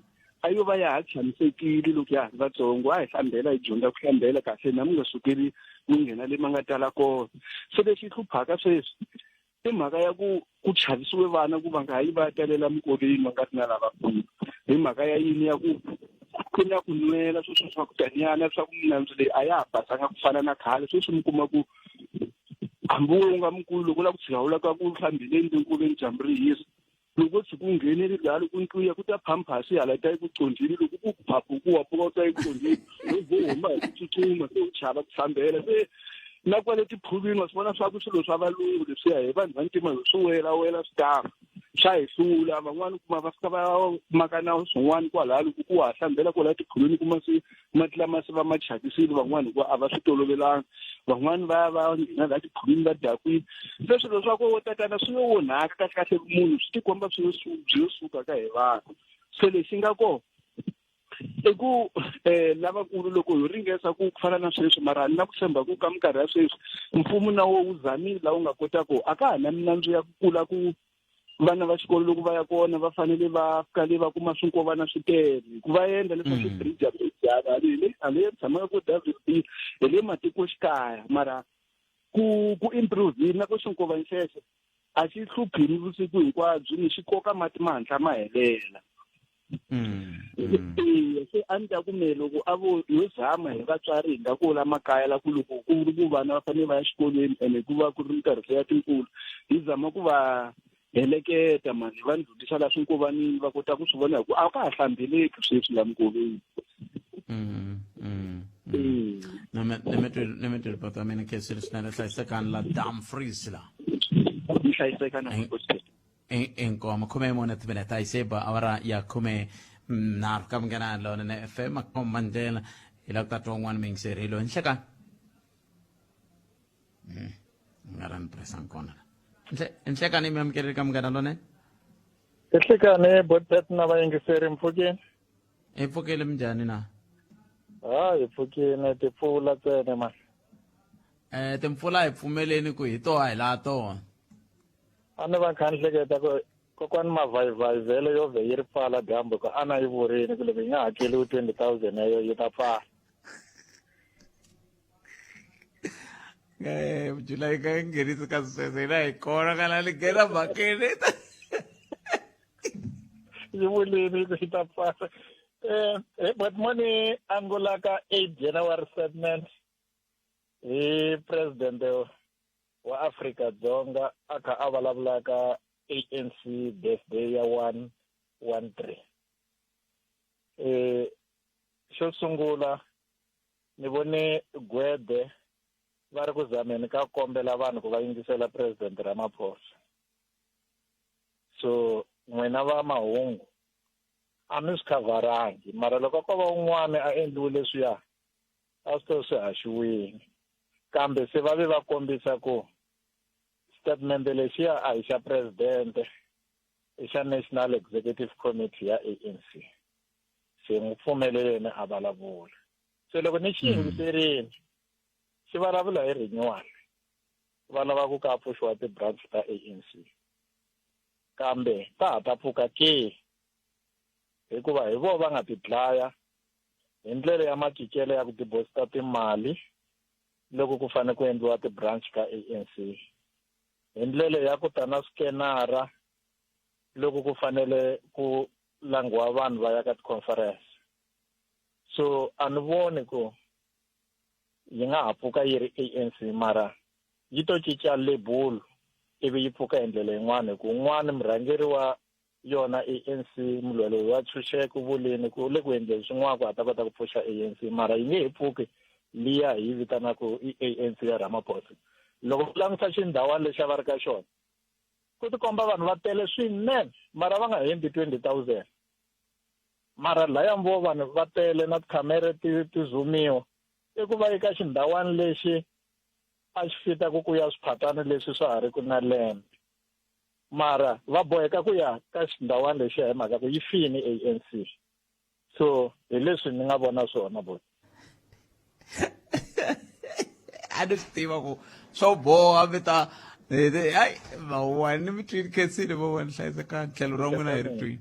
a yo va ya ha tshamisekile loko ya ha ri vatsongo a hi hlambela hi dyondza ku hlambela kahle na mi nga sukeli mi nghena le ma nga tala kona se lexi hluphaka sweswi I mhaka ya ku ku chavisiwe vana ku va nga yi va ya talela mikolweni va nga ri na lavakulu hi mhaka ya yini ya ku ku na ku nwela sweswo swa ku tanyana swa ku minandzu leyi a ya ha basanga ku fana na khale sweswi mi kuma ku hambi wo nga mukulu loko u lava ku tshika u lava ku hlambeleni tinkulweni dyambu ri hisa loko tshuka u nghenele laha loko ntluya ku ta phamphasi hala ta yi ku condzile loko ku phapu ku wa pfuka u ta yi condzile u vo huma hi ku tsutsuma se u chava ku hlambela se na kwale tiphulwini wa swi vona swa ku swilo swa valungu leswiya hi vanhu va ntima hi swi wela wela swi tava swa hi hlula van'wani kuma va fika va maka na swin'wana kwalaya loko ku ha hlambela kwala tiphulwini kuma se mati lama se va ma chakisile van'wana hikuva a va swi tolovelanga van'wana va ya va nghena laha tiphulwini va dakwile se swilo swa ko tatana swi yo onhaka kahle kahle munhu swi tikomba swi yo byi yo suka ka hi vanhu se lexi nga kona i ku um lavakulu loko hi ringesa ku fana na sweswi mara ni na ku tshemba ku ka minkarhi ya sweswi mfumo na wo wu zamile laha wu nga kota ku a ka ha na minandzu ya ku kula ku vana va xikolo loko va ya kona va fanele va fika le va kuma swinkovana swi tele ku va endla leswaku mm. swi bridge hale le hale tshamaka ku W B hi le matikoxikaya mara ku ku improve na ku xinkovani xexo a xi hluphi ni vusiku hinkwabyo ni xi koka mati ma hatla ma helela mm, mm. eya se a ni ta ku me loko a vo yo zama hi vatswari hi nga kula makaya la ku loko ku ri ku vana va fanele va ya xikolweni ene ku va ku ri minkarhi se ya timpfula hi zama ku va heleketa mani va ndlulisa la swinkovanini va kota ku swi vona hi ku a ka ha hlambeleki sweswi la minkoveni mm, mm, mm. ni mi twile papa mina khensile swinene hlayisekani la Dumfries la ni hlayiseka na inkomo 14 timinete a yi se ba awara ya 13 ka Munghana Lonene FM makhomba ndlela hi lava ku ta twa un'wana muyingiseri hi loyi nhlekani mm, nga ra ni pressang kona nhlekani mi amukeleli ka Munghana Lonene. Nhlekani botpet na vayingiseri mpfukeni. Hi pfukile minjhani na? Ha hi pfukile timpfula ntsena mani. Eh timpfula hi pfumeleni ku hi toha hi laha tona. A ni va kha ni hleketa ku kokwani mavhayivhayi vhele yo vhe yi ri pfala dyambu ku a na yi vurini ku loko yi nga hakeliwi 20,000 yayo yi ta pfala. Eh, July ka nghenisi ka sweswo hina hi kona kana ni nghena mhakeni. Yi vulini ku yi ta pfala. Eh, but moni angula ka 8 January statement hi president wa Afrika Dzonga a kha a vulavula ka ANC birthday ya 113. Eh xo sungula ni vone gwede va ri ku zameni ka kombela vanhu ku va yingisela president Ramaphosa. So n'wina va mahungu a mi swi khavharangi mara loko ko va un'wana a endliwe leswiya a swi to swi haxiwile kambe se va ve va kombisa ku statement lexiya a hi xa presidente i xa National Executive Committee ya ANC se n'wi pfumeleleni a vulavula se loko ni xi mm. yingiserini xi vulavula hi renewal. Va lava ku ka pfuxiwa ti-branch ta ANC kambe ta ha ta pfuka ke hikuva hi vona va nga ti dlaya hi ndlela ya macincelo ya ku deposita timali loko ku fanele ku endliwa ti-branch ka ANC hi ndlela ya ku ta na skenara loko ku fanele ku langiwa vanhu va ya ka ti-conference so a ni voni ku yi nga ha pfuka yi ri ANC mara yi to cinca lebulu ivi yi pfuka hi ndlela yin'wana hi ku un'wana murhangeri wa yona ANC mulwelo wa tshunxeko vulini ku le ku endleni swin'wana ku a ta kota ku pfuxa ANC mara yi nge he pfuki liya hi yi vitanaka i ANC ya Ramaphosa loko u langutisa xindhawana lexi a va ri ka xona ku tikomba vanhu va tele swinene mara va nga hundzi 20000 mara laya vo vanhu va tele na tikhamera ti ti zumiwa i ku va eka xindhawana lexi a xi fita ku ku ya swiphatana leswi swa ha ri ku na lembe mara va boheka ku ya ka xindhawana lexiya hi mhaka ku yi fini ANC so hi leswi ni nga vona swona bo a ni swi tiva ku swo boha mi ta hayi mawani ni mi twini khensile mawani hlayisekani tlhelo ra n'wina hi ri twini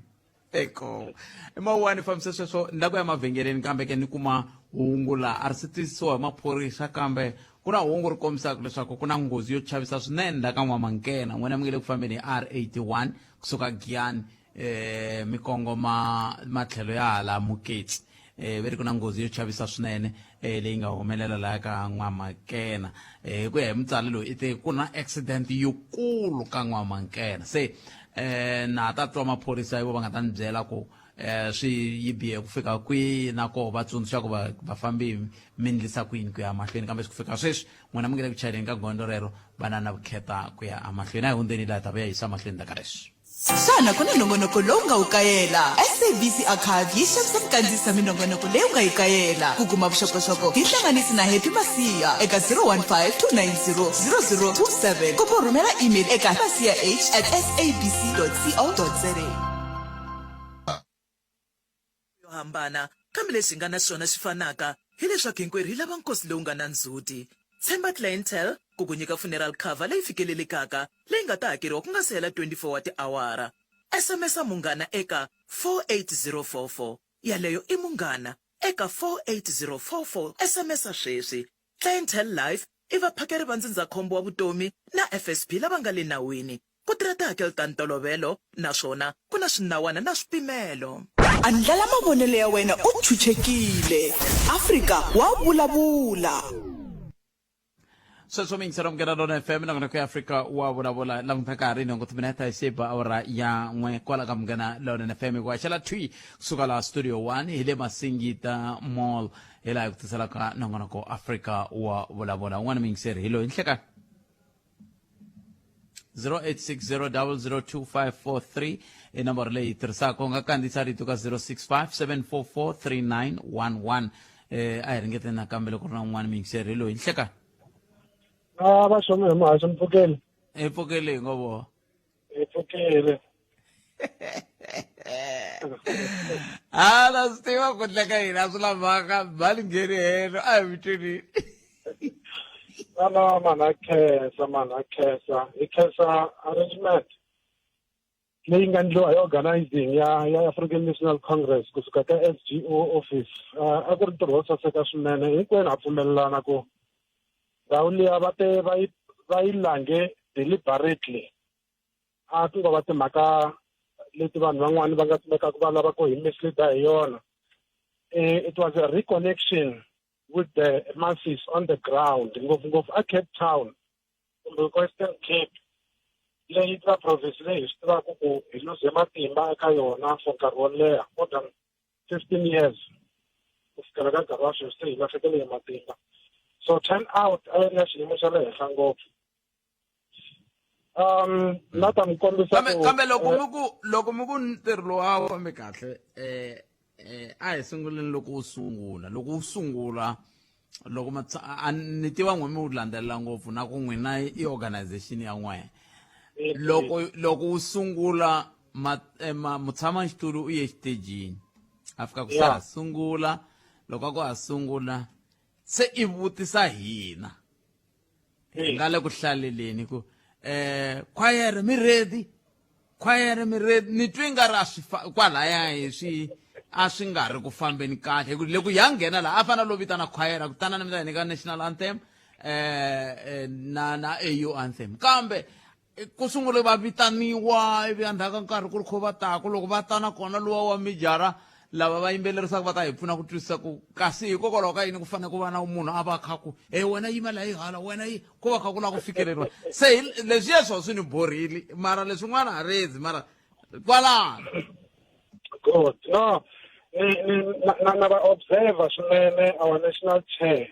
eko i mawani fambisa sweswo ni la ku ya mavhengeleni kambe ke ni kuma hungu laha a ri se tiyisiwa hi maphorisa kambe ku na hungu ri kombisaka leswaku ku na nghozi yo chavisa swinene la ka n'wamankena n'wina mi nge le ku fambeni hi r 81 kusuka giyani eh mi kongoma matlhelo ya hala muketsi eh ve ri ku na nghozi yo chavisa swinene eh leyi nga humelela laha ka n'wamakena eh ku ya hi mutsari loyi i te ku na accident yikulu ka n'wamankena se eh na ta twa maphorisa ivo va nga ta ni byela ku eh swi yi bihe ku fika kwihi na koho va tsundzuxa ku va vafambi mi ndlisa ku yini ku ya mahlweni kambe ku fika sweswi n'wina mi nge le ku chayeleni ka gondzo rero va na na vukheta ku ya emahlweni a hi hundzeni laha ta vuya yisa mahlweni ta ka leswi Xana ku na nongonoko lowu nga wu kayela? SABC Archive yi xavisa ku kandziyisa minongonoko leyi u nga yi kayela. Ku kuma vuxokoxoko, hi hlanganisi na Happy Masiya eka 015 290 0027 kumbe u rhumela email eka masiyah at sabc.co.za. yo hambana kambe lexi hi nga na xona xi fanaka hileswaku hinkwerhu hi lava nkosi lowu nga na ndzhuti. Tshemba Clientele ku ku nyika funeral cover leyi fikelelekaka leyi nga ta hakeriwa ku nga si hela 24 wa tiawara. SMS-a Munghana eka 48044. Yaleyo i Munghana eka 48044. SMS-a sweswi. Clientele Life i vaphakeri va ndzindzakhombo wa vutomi na FSP lava nga le nawini. Ku tirha tihakelo ta ntolovelo naswona ku na swinawana na swipimelo. Andlala mavonelo ya wena u chuchekile. Afrika wa vulavula. Sweswo mi yingisela Munghana Lona FM nakona ku ya Afrika wa vulavula languta ka ha ri nhungu timinete hi xi ba awara ya n'we kwala ka Munghana Lona FM hikuva xela thwi kusuka laha studio 1 hi le Masingita Mall hi laha hi ku tiselaka nongonoko Afrika wa vulavula un'wana muyingiseri hi loyi nhlekani 0860002543 i nomboro leyi tirhisaka u nga kandziyisa rito ka 0657443911 eh a hi ringete nakambe loko ri na un'wana muyingiseri hi loyi nhlekani a va xome hi muhaxi mpfukeli hi pfukele hi ngo voho hi pfukele a na swi tiva ku ndleka yini a swi lavaka mali ngheni helo a hi vitweni no mani a khensa mani a khensa hi khensa arrangement leyi nga ndliwa hi organizing ya ya African National Congress kusuka ka SGO office a ku ri ntirho wo saseka swinene hinkwenu ha pfumelelana ku ndhawu liya va te va yi va yi lange deliberately a ku ngo va timhaka leti vanhu van'wani va nga kumekaka va lava ku hi misleada hi yona it was a reconnection with the masses on the ground ngopfungopfu a Cape Town kumbe Western Cape leyi nga province leyi hi swi tivaka ku hi luze matimba eka yona for nkarhi wo leha more than 15 years ku fikela ka nkarhi wa sweswi se hi lahlekele hi matimba so turn out a yi ri ya xiyimo xa le henhla ngopfu um na ta mi kombisa kambe kambe loko eh, mi ku loko mi ku ntirho lowu a wu fambi kahle eh eh a hi sunguleni loko wu sungula loko wu sungula loko a ni tiva n'we mi wu landzelela ngopfu na ku n'wina i organization ya n'we loko loko wu sungula ma, eh, ma mutshama xitulu u ye xitejini a fika ku sa sungula loko a ku a sungula se i vutisa hina. Hi nga le ku hlaleleni ku eh khwayere mi ready, khwayere mi ready. Ni twi nga ri a swi kwalaya hi swi a swi nga ri ku fambeni kahle, hi ku le ku ya nghena laha a fanele lo vitana khwayere ku tana ni mi ta hi nyika national anthem na AU anthem, kambe ku sungule va vitaniwa ivi endzhaku ka nkarhi ku ri kho va taku loko va tana kona luwa wa mijara lava va yimbelerisaka va ta hi pfuna ku twisisa ku kasi hikokwalaho ka yini ku fanele ku va na munhu a va kha ku e wena yima laha yi hala wena yi ku va kha ku lava ku fikeleriwa se leswiya swo swi ni borhile mara leswin'wana a rezi mara kwalano. Good. No, ni na va observer swinene our national chair.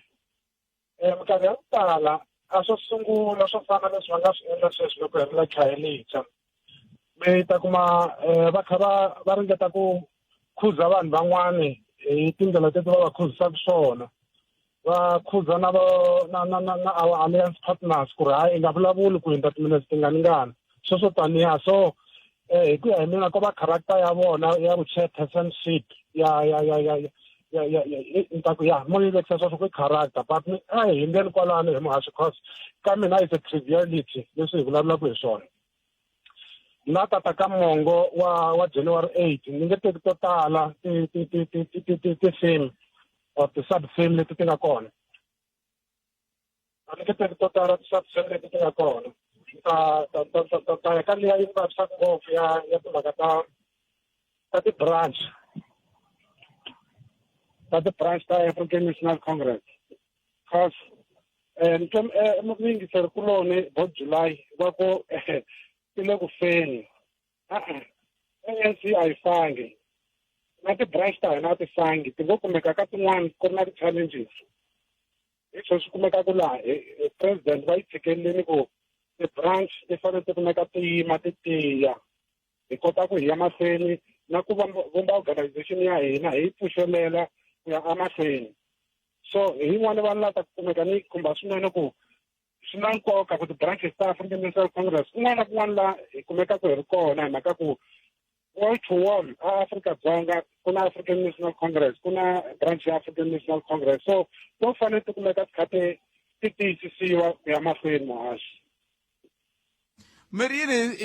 Minkarhi ya ku tala a swo sungula swo fana leswi va nga swi endla sweswi loko hi ri la Khayelitsha, mi ta kuma va kha va ringeta ku khuza vanhu van'wani hi tindlela teti va va khuzisaka swona, va khuza na na na na na our alliance partners ku ri hayi, i nga vulavuli ku hundza timinetse tinganingani, sweswo taniya. So hi ku ya hi mina, ko va character ya vona ya vu-chairpersonship ya ni ta ku ya mo yi vekisa sweswo ku character, but ni a hi hundzeni kwalano hi muhaxi, cause ka mina is a triviality leswi hi vulavulaka hi swona. Na tata ka mongo wa January 8, ni nge teki to tala ti-theme or ti-sub theme leti ti nga kona, a ni nge teki to tala ti-sub theme leti ti nga kona. Ta ya ka liya yi vavisaka ngopfu ya timhaka ta ti-branch, ta African National Congress, cause ni twe muyingiseri kuloni bo July va ku ti le ku feni. A-e, ANC a yi fangi na ti-branch ta hina, a ti fangi, ti ngo kumeka ka tin'wani ku ri na ti-challenges. Hi swona swi kumekaka laha president va yi tshikelelini ku ti-branch ti fanele ti kumeka ti yima ti tiya, hi kota ku hi ya mahlweni na ku vumba organization ya hina, hi yi pfuxelela ku ya emahlweni. So hi yin'wani vanhu la ta kumeka ni khumba swinene ku swi na nkoka ku ti-branches ta African National Congress kun'wana na kun'wana laha hi kumekaka hi ri kona, hi mhaka ku wall to wall a Afrika-Dzonga ku na African National Congress, ku na branch ya African National Congress, so to fanele ti kumeka ti kha ti tiyisisiwa ku ya mahlweni, muhaxi. Mi ri yini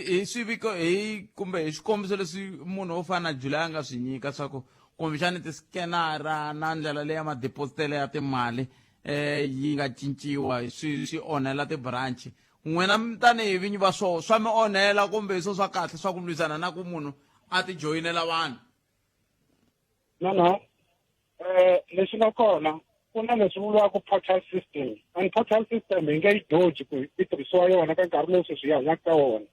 hi swiviko hi kumbe hi swikombiso leswi munhu wo fana na July a nga swi nyika swa ku kumbexani tiskenara na ndlela leyi ya madepositele ya timali yi nga cinciwa swi onhela ti-branch? N'wina tanihi vinyi va swoho, swa mi onhela kumbe hi swo swa kahle swa ku lwisana na ku munhu a ti joyinela vanhu? No, lexi nga kona, ku na leswi vuriwaka portal system, and portal system hi nge yi doji ku yi tirhisiwa yona ka nkarhi lowu sweswi hi hanyaka ka wona.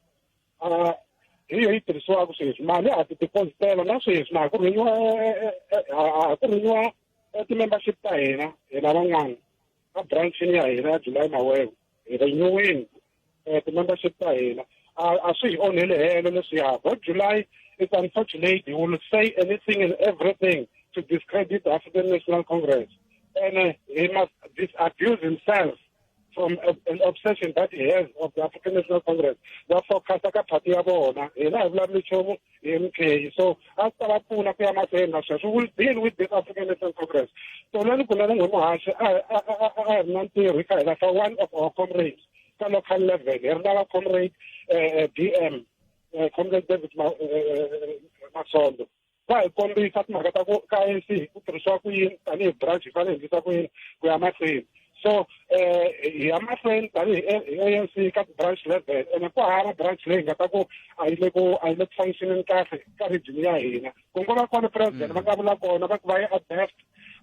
Hi yo yi tirhisiwaka sweswi, mali ha ti depositela na sweswi na ha ku rhenyiwa, ha ku rhenyiwa ti-membership ta hina, hina van'wana a branchini ya hina ya July Mawewe hi renewini ti-membership ta hina. A swi hi onheli helo leswiya. Bo July, it's unfortunate, he will say anything and everything to discredit the African National Congress, and he must disabuse himself from an obsession that he has of the African National Congress. Va focus ka party ya vona, hina hi vulavuli nchumu hi MK, so a swi ta va pfuna ku ya mahlweni na sweswo. We'll deal with this African National Congress. Tolweni kunene n'we muhaxi, a hi ri na ntirho, hi kha hi lahla one of our comrades ka local level, hi ri na va comrade DM, comrade David Masondo, va hi kombisa timhaka ta ku ka ANC ku tirhisiwa ku yini, tanihi branch hi fanele hi endlisa ku yini ku ya mahlweni. So hi ya mahlweni tanihi ANC ka branch level, ene ku hava branch leyi nga ta ku a yi le ku functioneni kahle ka region ya hina. Ku ngo va kona president va nga vula kona va ku va ye a Delft,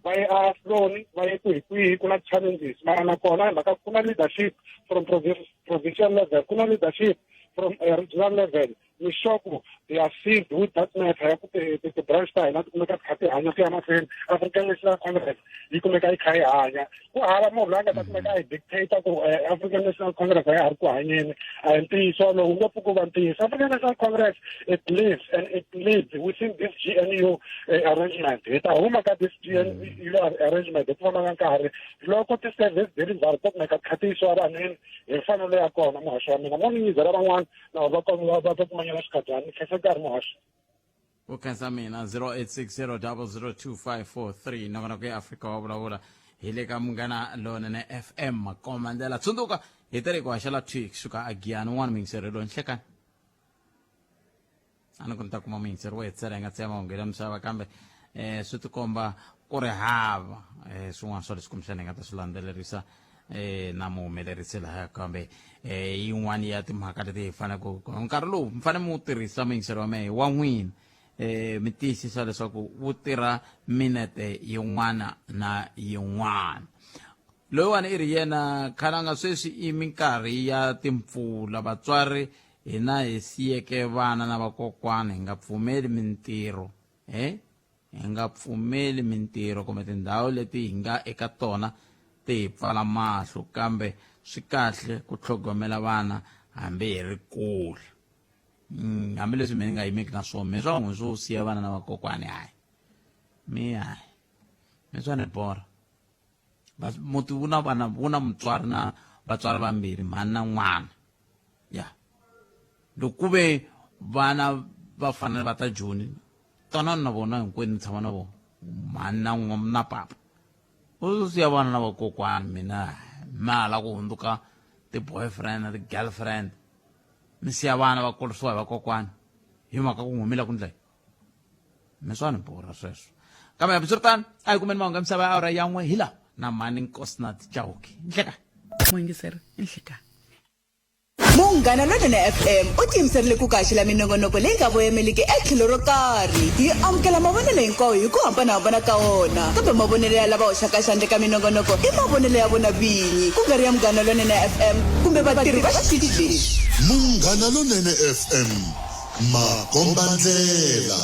va ye a Floni, va ye kwihi kwihi, ku na challenges, mara nakona hi mhaka ku na leadership from provincial level, ku na leadership from regional level, ni sure ku they are seized with that matter ya ku ti-branch ta hina ti kumeka ti kha ti hanya ku ya mahlweni, African National Congress yi kumeka yi kha yi hanya. Ku hava munhu loyi a nga ta kumeka a hi dictator ku African National Congress a ya ha ri ku hanyeni. A hi ntiyiso wolowo, wu nge pfuki ku va ntiyiso. African National Congress, it lives and it lives within this GNU arrangement. Hi ta huma ka this GNU arrangement hi ku famba ka nkarhi loko ti-service delivery to kumeka ti kha ti yisiwa vanhwini hi mfanelo ya kona. Muhaxi wa mina, mo ni nyizela van'wana na va va kumanyana xikhadyana. Ni khensa nkarhi, muhaxi. Ku khensa mina. 0860 002 543, nongonoko ya Afrika wa Vulavula. Hi le ka Munghana Lonene FM Makoma ndlela. Tsundzuka hi tere ku haxela thwi kusuka a Giyani un'wana muyingiseri loyi nhlekani. A ni ku ni ta kuma muyingiseri wo hetisela hi nga tsema mahungu ya le misava kambe eh swi tikomba ku ri hava eh swin'wana swa leswi kumbexana hi nga ta swi landzelerisa eh na muhumelerisi lahaya kambe eh yin'wana ya timhaka leti hi faneleke nkarhi lowu mi fanele mi wu tirhisa muyingiseri wa mehe wa n'wina eh mi tiyisisa leswaku wu tirha minete yin'wana na yin'wana loyiwani i ri yena khalanga sweswi i minkarhi ya timpfula vatswari hina hi siyeke vana na vakokwana hi nga pfumeli mintirho eh hi nga pfumeli mintirho kumbe tindhawu leti hi nga eka tona ti hi pfala mahlo kambe swi kahle ku tlhogomela vana hambi hi ri kule mm, hambileswi mina ni nga yimeki na swona mi swa n'wi swo siya vana na vakokwani hayi mi hayi mi swa ni borha muti wu na vana wu na mutswari na vatswari vambirhi mhani na n'wana ya loko ku ve vana va fanele va ta joni twanani na vona hinkwenu mi tshama na vona mhani na na papa u siya vana na vakokwani mina ma hala ku hundzuka ti-boyfriend na ti-girlfriend mi siya vana va kurisiwa hi vakokwani hi mhaka ku n'wi mi la ku ndla mi swa ni borha sweswo kambe hambiswiritano a hi kumeni mahungu ya misava ya awara ya n'we hi lawa na mhani nkosinathi chauke nhleka muyingiseri nhleka Munghana Lonene FM u tiyimiserile ku kaxela minongonoko leyi nga voyemeliki etlhelo ro karhi. Yi amukela mavonelo hinkwawo hi ku hambanahambana ka wona, kambe mavonelo ya lava hoxaka xandla eka minongonoko i mavonelo ya vona vinyi, ku nga ri ya Munghana Lonene FM kumbe vatirhi va xitichi lexi. Munghana Lonene FM, makombandlela.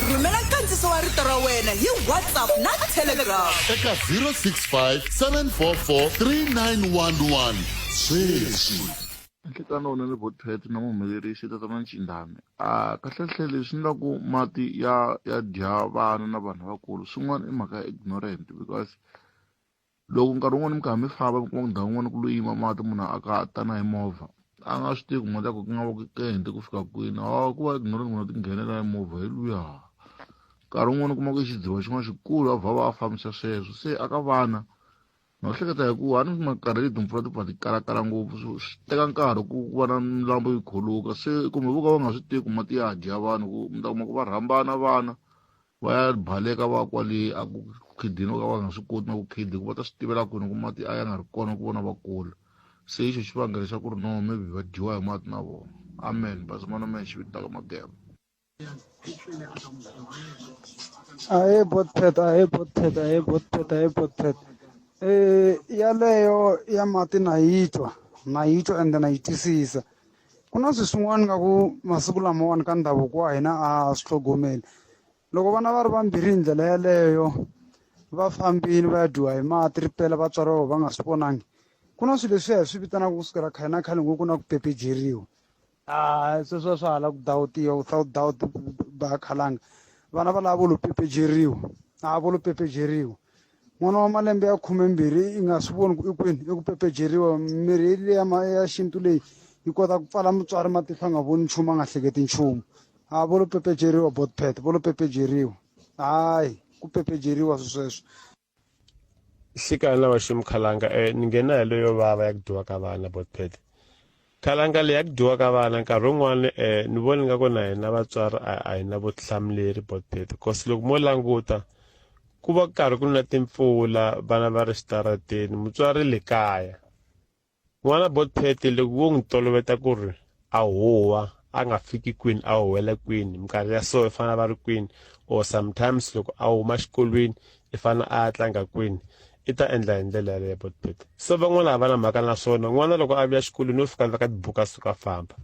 Rhumela nkandziso wa rito ra wena hi WhatsApp na Telegram. Eka 065 744 3911 sweswi. Nhlikani wunene Botpet na muhumelerisi tatana Ncindani a kahlekahle leswi endlaku mati ya ya dya vana na vanhu lavakulu swin'wana i mhaka ya ignorant because loko nkarhi wun'wani mi karhi mi famba mi kuma ku ndhawu yin'wana ku lo yima mati munhu a ka a ta na hi movha a nga swi tivi ku mati ya ku ku nga va ku ente ku fika kwini a ku va ignorant munhu a ti nghenela hi movha hi luya nkarhi wun'wani u kuma ku i xidziva xin'wana xikulu a vha va a fambisa sweswo se aka vana na hleketa hi ku a ni minkarhi leyi timpfula ti pfa ti kalakala ngopfu swi teka nkarhi ku va na milambu yi khuluka se kumbe vo ka va nga swi tivi ku mati ya dya vanhu ku mi ta kuma ku va rhambana vana va ya baleka va kwale a ku khidini vo ka va nga swi koti na ku khida hikuva ta swi tivela kwini ku mati a ya nga ri kona ku vona va kula se hi xo xivangelo xa ku ri no maybe va dyiwa hi mati na vona amen bazimana mehe xivitaka mageba Ahee Botpet, ahee Botpet, ahee Botpet, ahee Botpet. Eh yaleyo ya mati na yi twa, na yi twa ende na yi twisisa. Ku na swilo swin'wana nga ku masiku lamawani ka ndhavuko wa hina a swi tlhogomeli. Loko vana va ri vambirhi hi ndlela yaleyo va fambile va ya dyiwa hi mati ripela vatswari va vona va nga swi vonangi ku na swilo leswiya hi swi vitanaka kusukela khale na khale ngo ku na ku pepejeriwa a sweswo swa hala ku dawutiwa without doubt ba khalanga vana va lava vo lo pepejeriwa a vo lo pepejeriwa n'wana wa malembe ya khumembirhi i nga swi voni ku i kwini i ku pepejeriwa mirhi leya ya xintu leyi yi kota ku pfala mutswari matihlo a nga voni nchumu a nga hleketi nchumu a vo lo pepejeriwa botpet vo lo pepejeriwa hayi ku pepejeriwa swi sweswo Nhlikani lava ximkhalanga eh ni nghena hi leyo vava ya ku dyiwa ka vana botpet khalanga leyi ya ku dyiwa ka vana nkarhi wun'wani eh ni vona nga ku na hina vatswari a hi na vutihlamuleri botpet cause loko mo languta ku va karhi ku na timpfula vana va ri xitarateni mutswari le kaya N'wana Botpet loko wo n'wi toloveta ku ri a huwa a nga fiki kwini a huwela kwini minkarhi ya so i fanele a va ri kwini or sometimes loko a huma xikolweni i fanele a ya tlanga kwini i ta endla hi ndlela yaleyo Botpet so van'wana a va na mhaka na swona n'wana loko a vuya xikolweni u fika veka tibuku a suka a famba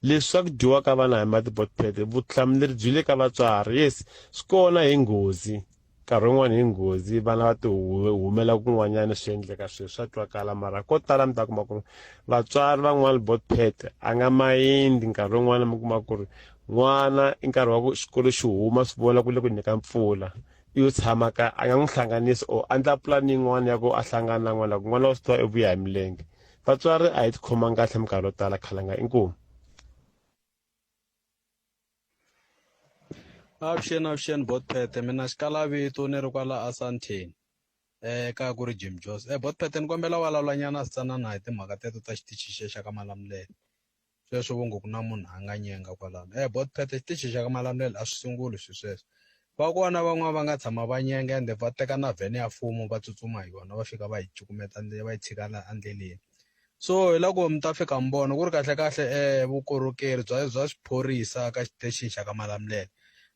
leswi swa ku dyiwa ka vana hi mati Botpet vutihlamuleri byi le ka vatswari yes swi kona hi nghozi nkarhi wun'wani hi nghozi vana va ti humela kun'wanyana swi endleka swilo swa twakala mara ko tala mi ta kuma ku ri vatswari van'wani botpet a nga mayindi nkarhi wun'wani mi kuma ku ri n'wana i nkarhi wa ku xikolo xi huma swi vona ku le ku nyika mpfula i yo tshama ka a nga n'wi hlanganisi or a ndla pulani yin'wana ya ku a hlangana na n'wana ku n'wana wa swi tiva i vuya hi milenge vatswari a hi tikhomanga kahle minkarhi yo tala khalanga inkomu Avuxeni avuxeni botpete mina xikalavito ni ri kwala Asandton. Eh kaya ku ri Jim Jones. Eh Botpet ni kombela vulavula nyana switsanana hi timhaka teto ta xitichi xe xa ka Malamulele. Sweswo vo ngo ku na munhu a nga nyenga kwalano. Eh Botpet xitichi xa ka Malamulele a swi sunguli swilo sweswo. Va kona van'wana va nga tshama va nyenga ende va teka na vhene ya mfumo va tsutsuma hi yona va fika va yi cukumeta va yi tshika la endleleni. So hi loko mi ta fika mi vona ku ri kahle kahle eh vukorhokeri bya bya xiphorisa ka xitexini xa ka Malamulele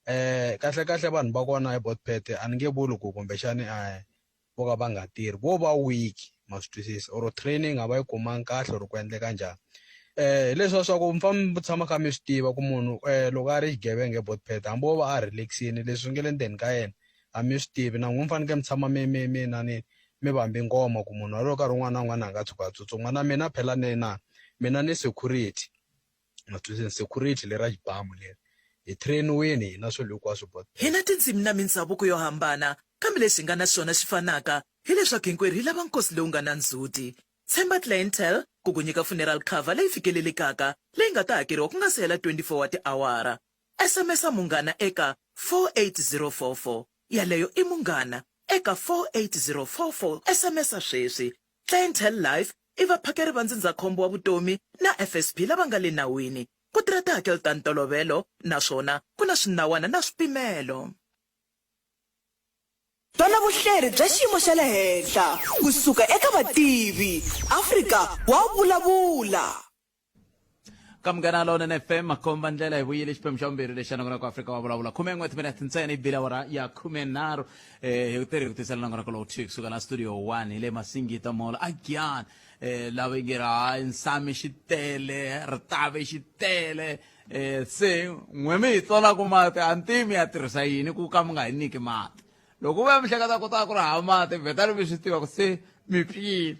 eh kahle kahle vanhu va kona hi Botpet a ni nge vuli ku kumbexani a vo ka va nga tirhi vo va weak ma swi twisisa or training a va yi kumanga kahle or ku endleka njhani eh hi leswiya swa ku mi fanele mi tshama kha mi swi tiva ku munhu eh loko a ri xigevenga eBotpet hambi wo va a relax-ini leswi nge le ndzeni ka yena a mi swi tivi na n'wina mi fanekele mi tshama mi mi mi inani mi vambe ngoma ku munhu walowo nkarhi wun'wana na wun'wana a nga tshuka a tsutsuma na mina phela ni na mina ni security ma twisisa security lera xibamu leri hi train-iwini hina swilo hinkwaswo bot Hi na tindzimi na mindzhavuko yo hambana, kambe lexi hi nga na xona xi fanaka, hi leswaku hinkwerhu hi lava nkosi lowu nga na ndzhuti. Tshemba Clientele ku ku nyika funeral cover leyi fikelelekaka leyi nga ta hakeriwa ku nga si hela 24 wa tiawara. SMS-a Munghana eka 48044. Yaleyo i Munghana eka 48044. SMS-a sweswi. Clientele Life i vaphakeri va ndzindzakhombo wa vutomi na FSP lava nga le nawini. Ku tirha tihakelo ta ntolovelo naswona ku na swinawana na swipimelo. Twana vuhleri bya xiyimo xa le henhla ku suka eka vativi. Afrika wa vulavula. Ka Munghana Lonene FM makomba ndlela hi vuyile xiphemu xa vumbirhi lexi xa nongonoko Afrika wa vulavula 11 timinete ntsena yi bile awara ya 13 eh hi tirhi ku tisela nongonoko lowu thi kusuka la studio 1 hi le Masingita Mall again eh lava nge ri hayi nsami xi tele ritave xi tele eh se n'we mi hi tsonaka mati a ntimi ya tirhisa yini ku ka mi nga hi nyiki mati loko u vuya mi hleketa ku ta ku ri hava mati vhetani mi swi tiva ku se mi pyile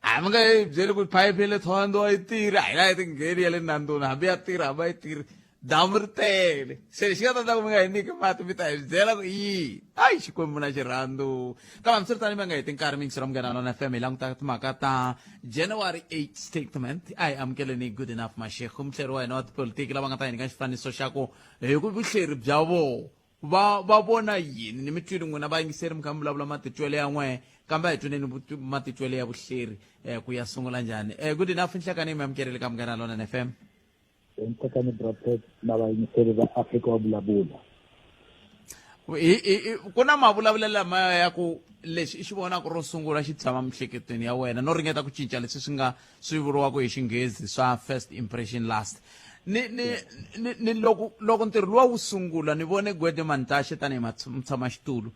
a mi nga yi byeli ku phayiphi ya le thohoyandou a yi tirhi a hi la yi tingheni ya le nandoni hambi ya tirha hambi a yi tirhi damu ri tele se lexi nga ta endla ku mi nga hi nyiki mati mi ta hi byela ku yi ayi xikwembu na xirhandzu kambe hambiswiritano mi nga heti nkarhi mi yingisela munghana lona fm hi languta timhaka ta january 8 statement a hi amukeleni good enough mashekhu muhleri wa hina wa tipolitiki lava nga ta hi nyika xifaniso xa ku hi ku vuhleri bya vona va va vona yini ni mi twile n'wina vayingiseri mi kha mi vulavula matitwelo ya n'wehe kambe a hi tweneni matitwelo ya vuhleri um ku ya sungula njhani um good enough nhlekani mi amukerile ka munghana lonene fm nhlekani brapet na vayingiseri va afrika wa vulavula ku na mavulavulelo lamaya ya ku lexi i xi vonaka ro sungula xi tshama miehleketweni ya wena no ringeta ku cinca leswi swi nga swi vuriwaka hi xinghezi swa first impression last ni ni ni, ni loko loko ntirho luwa wu sungula ni vone Gwede Mantashe tanihi mutshamaxitulu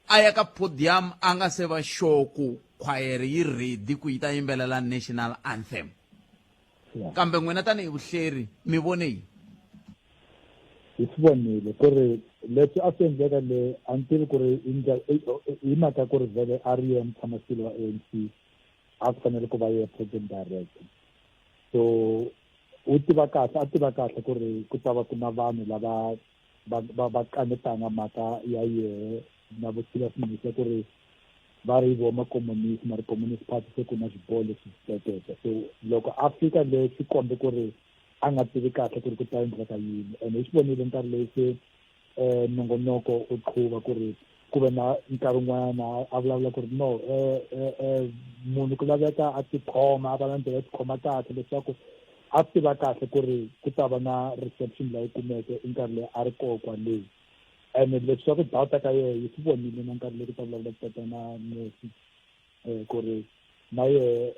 a ya ka podium a nga se va sure ku khwayere yi ready ku yi ta yimbelela national anthem kambe n'wina tanihi vuhleri mi vone yini hi swi vonile ku ri leswi a swi endleka le a ni tivi ku ri hi mhaka ku ri vhele a ri yena mutshamaxitulu wa ANC a ku fanele ku va ye president director so u tiva kahle a tiva kahle ku ri ku ta va ku na vanhu lava va va va kanetanga mhaka ya yehe na vutshila swinene ku ri va ri vo makomunisi mara communist party se ku na xiboho lexi xi tekeke so loko a fika le swi kombe ku ri a nga tivi kahle ku ri ku ta endleka yini ene hi swi vonile nkarhi leyi se um nongonoko u qhuva ku ri ku ve na nkarhi wun'wanyana a vulavula ku ri no um munhu ku laveka a tikhoma a va na ndlela yo tikhoma kahle leswaku a swi tiva kahle ku ri ku ta va na reception leyi kumeke i nkarhi leyi a ri koho kwaleyi ene leswi swa ku dawuta ka yehe yi swi vonile na nkarhi leyi ku ta vulavula tatana Messi um ku ri na yehe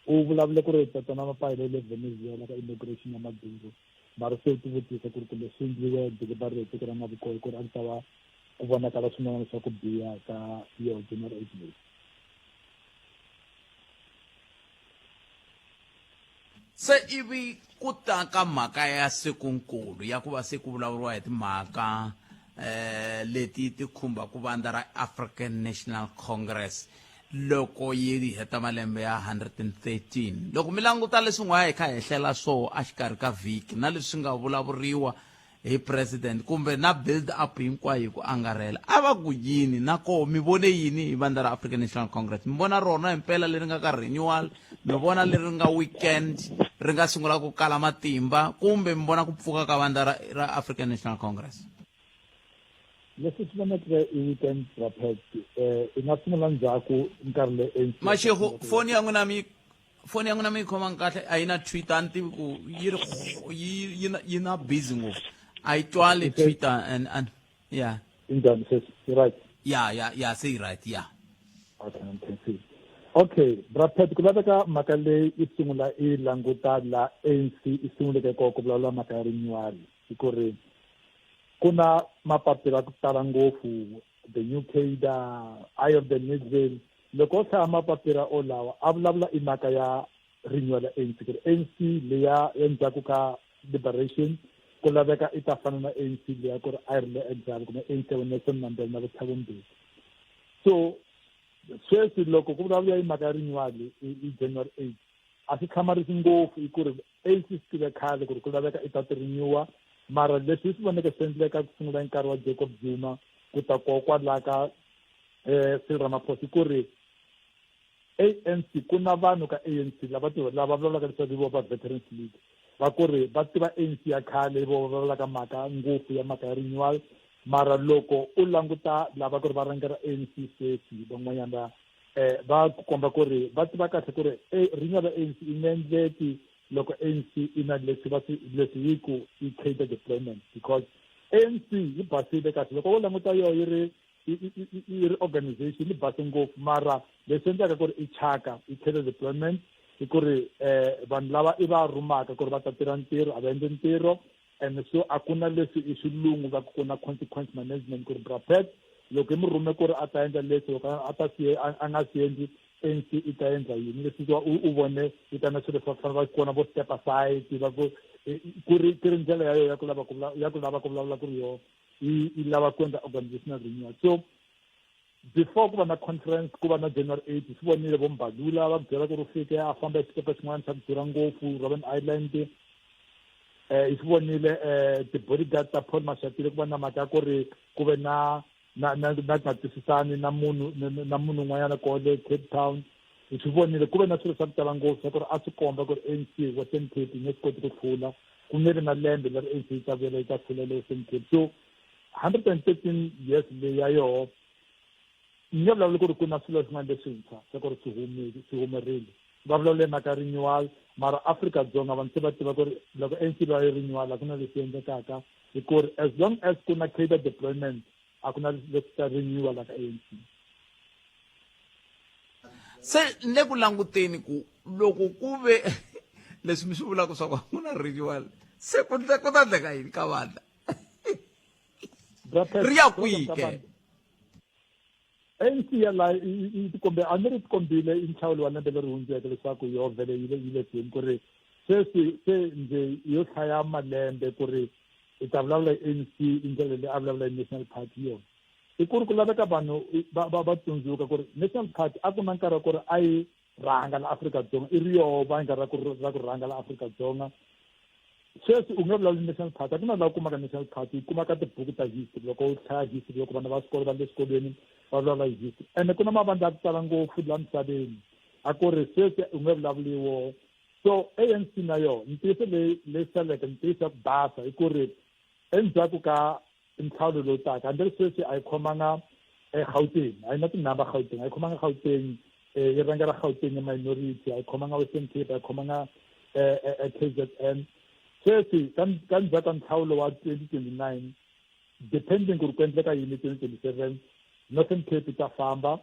u vulavule ku ri tatana Mapayile le Venezuela ka inauguration ya Maduro mara se u tivutisa ku ri kumbe swi endliwe deliberately ku ri a nga vi koho ku ri a ku ta va ku vonakala swin'wana swa ku biha ka yoho January 8 leyi se ivi ku ta ka mhaka ya sikunkulu ya ku va se ku vulavuriwa hi timhaka eh leti ti khumbaka vandla ra African National Congress loko yi heta malembe ya 113 loko mi languta leswi n'wa hi kha hi hlela swo exikarhi ka vhiki na leswi nga vulavuriwa hi president kumbe na build up hinkwayo hi ku angarhela a va ku yini na koho mi vone yini hi vandla ra African National Congress mi vona rona himpela leri nga ka renewal mi vona leri nga weekend ri nga sungula ku kala matimba kumbe mi vona ku pfuka ka vandla ra, ra African National Congress? Leswi swi voneke i weekend rapet i nga sungula ndzhaku nkarhi le ANC. Mashego, foni ya n'wina mi foni ya n'wina mi yi khomanga kahle, a yi na Twitter, a ni tivi ku yi ri yi yi na yi na busy ngopfu, a yi twali Twitter and and yeah. Injhani sweswi? Yi right? Ya ya ya, se yi right ya. Okay, I'm confused. Okay, Brapet, ku laveka mhaka leyi i sungula i languta la ANC i sunguleke kona ku vulavula mhaka ya renewal, hi ku ri ku na mapapila ku tala ngopfu, the New Cadre, Eye of the Needle. Loko o hlaya mapapila olawa a vulavula i mhaka ya renewal ya ANC, ku ri ANC leya ya ndzhaku ka liberation ku laveka i ta fana na ANC leya ku ri a yi ri le exile, kumbe ANC ya Nelson Mandela na Thabo Mbeki. So sweswi loko ku vulavula hi mhaka ya renewal i January 8, a swi hlamarisi ngopfu, i ku ri ANC swi tive khale ku ri ku laveka i ta ti renewa. Mara leswi hi swi voneke swi endleka ku sungula hi nkarhi wa Jacob Zuma ku ta koho kwalaya ka Cyril Ramaphosa, i ku ri ANC ku na vanhu ka ANC lava lava vulavulaka leswaku i vo va Veterans League, va ku ri va tiva ANC ya khale, vo va vulavulaka mhaka ngopfu ya mhaka ya renewal. Mara loko u languta lava ku ri va rhangela ANC sweswi, van'wanyana va va ku komba ku ri va tiva kahle ku ri renewal ya ANC yi nga endleki loko ANC i na leswi va swi leswi yi ku i cadre deployment, because ANC yi basile kahle. Loko wo languta yo yi ri yi ri organization yi base ngopfu, mara leswi endlaka ku ri i chaka i cadre deployment i ku ri vanhu lava i va rhumaka ku ri va ta tirha ntirho a va endli ntirho. And so a ku na leswi i xilungu va ku na consequence management, ku ri Brapet loko hi mi rhume ku ri a ta endla leswi, loko a ta swi a nga swi endli, ANC i ta endla yini? Leswi u vone yi ta na swilo swa ku fana va kona vo step aside, va ku ku ri ku ri ndlela ya yona ya ku lava ku ya ku lava ku vulavula ku ri yo yi lava ku endla organizational renewal. So before ku va na conference, ku va na January 8, swi vonile vo Mbalula va byela ku ri u fike a famba hi xikepe xin'wana xa ku durha ngopfu, Robben Island. Hi swi vonile ti-bodyguard ta Paul Mashatile ku va na mhaka ya ku ri ku ve na na na na nga twisisani na munhu na munhu un'wanyana koho le Cape Town. Hi swi vonile ku ve na swilo swa ku tala ngopfu swa ku ri a swi komba ku ri ANC Western Cape yi nge swi koti ku hlula, ku nge vi na lembe leri ANC yi ta vuyela yi ta hlula le Western Cape. So 113 years leyi ya yoho ni nge vulavuli ku ri ku na swilo swin'wana leswintshwa swa ku ri swi humile swi humerile. Va vulavule mhaka ya renewal, mara Afrika-Dzonga vanhu se va tiva ku ri loko ANC va yi renewal a ku na leswi endlekaka, hi ku ri as long as ku na cadre deployment a ku na leswi ta renewa la ka ANC. Se ni le ku languteni ku loko ku ve leswi mi swi vulaka swa ku a ku na renewal, se ku ku ta endleka yini ka vandla ri ya kwihi ke? ANC ya la yi tikombe, a ni ri tikombile i nhlawulo wa lembe leri hundzeke leswaku yo vhele yi le yi le kwini, ku ri sweswi se ndze yo hlaya malembe ku ri hi ta vulavula hi ANC i ndlela leyi a vulavula hi National Party yona. I ku ri ku laveka vanhu va va va tsundzuka ku ri National Party a ku na nkarhi wa ku ri a yi rhanga la Afrika-Dzonga, i ri yoho va ra ku ra ku rhanga la Afrika-Dzonga. Sweswi u nge vulavuli National Party, a ku na laha u kumaka National Party, yi kuma ka tibuku ta history. Loko u hlaya history, loko vana va xikolo va le xikolweni va vulavula hi history, ene ku na mavandla ya ku tala ngopfu laha misaveni, a ku ri sweswi u nge vulavuli woho. So ANC na yona ntiyiso leyi leyi saleke, ntiyiso ya ku basa i ku ri endzhaku ka nhlawulo lowu taka, hambi ri sweswi a yi khomanga eGauteng, a yi na tinhamba Gauteng, a yi khomanga Gauteng, yi rhangela Gauteng ya minority, a yi khomanga Western Cape, a yi khomanga KZN. Sweswi ka ka ndzhaku ka nhlawulo wa 2029, depending ku ri ku endleka yini 2027, Northern Cape yi ta famba,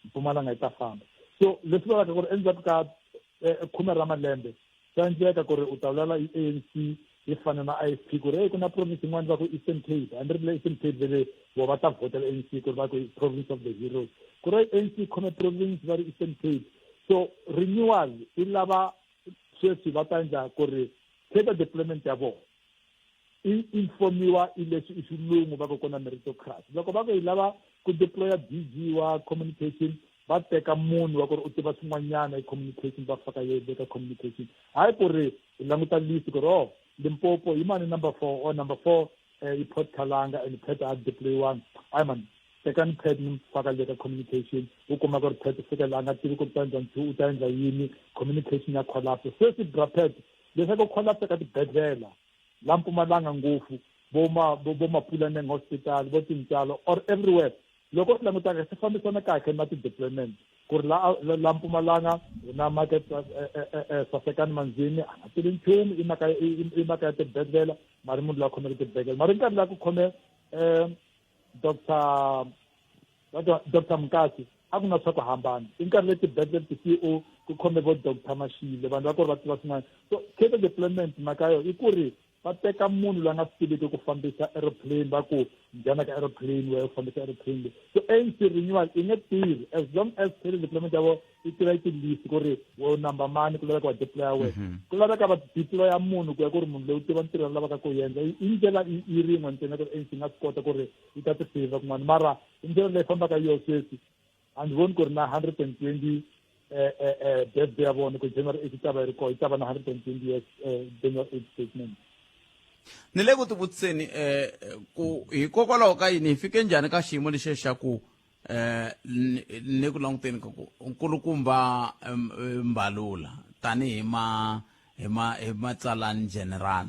Mpumalanga yi ta famba. So leswi vulaka ku ri endzhaku ka khume ra malembe swa endleka ku ri u ta vulavula hi ANC yi fana na IFP, ku ri hey, ku na province yin'wana va ku Eastern Cape, hambi ri le Eastern Cape vele vo va ta vhotela ANC ku ri va ku province of the heroes, ku ri ANC yi khome province va ri Eastern Cape. So renewal i lava sweswi va ta endla ku ri cadre deployment ya vona i informiwa i leswi i xilungu va ku kona meritocracy. Loko va ku yi lava ku deploya DG wa communication, va teka munhu wa ku ri u tiva swin'wanyana hi communication, va faka ye le ka communication, hayi ku ri hi languta list ku ri oh, Limpopo yi mani number 4 or number 4 i Port Khalanga and Pet a deployiwanga, hayi mani, tekani Pet ni faka le ka communication. U kuma ku ri Pet fika la a nga tivi ku ri ta endla u ta endla yini, communication ya collapse. Sweswi bra Pet leswaku collapse ka tibedlela la Mpumalanga ngopfu. vo ma vo Mapulaneng hospital, vo Tintswalo or everywhere. Loko u swi langutaka swi fambisana kahle na ti-deployment ku ri la la Mpumalanga na market Sasekani Manzini a nga tivi nchumu i mhaka i mhaka ya tibedhlele mara munhu loyi a khomeke tibedhlele mara nkarhi la ku khome Doctor Doctor Mukasi a ku na swa ku hambana i nkarhi le tibedhlele ti-C_E_O ku khome vo Doctor Mashile vanhu va ku ri va tiva swin'wana so theatre deployment mhaka yo i ku ri va teka munhu loyi a nga swi tiviki ku fambisa aeroplane va ku nghena ka aeroplane wehe u fambisa aeroplane leyi so ANC renewal i nge tirhi as long as theatre deployment ya vona yi tiva yi ti-list ku ri wo number mani ku laveka va deploya wena ku laveka va deploya munhu ku ya ku ri munhu loyi u tiva ntirho lavaka ku endla i ndlela yi rin'we ntsena ku ri ANC yi nga swi kota ku ri yi ta ti saver kun'wana mara i ndlela leyi fambaka yo sweswi a ndzi voni ku ri na 120 birthday ya vona ku January 8 yi ta va yi ri kona yi ta va na 120 years January 8 statement. Ni le ku tivutiseni um ku hikokwalaho ka yini hi fike njhani ka xiyimo lexiya xa ku um ni ku languteni ka ku nkulukumba Mbalula tanihi ma hi ma hi matsalani general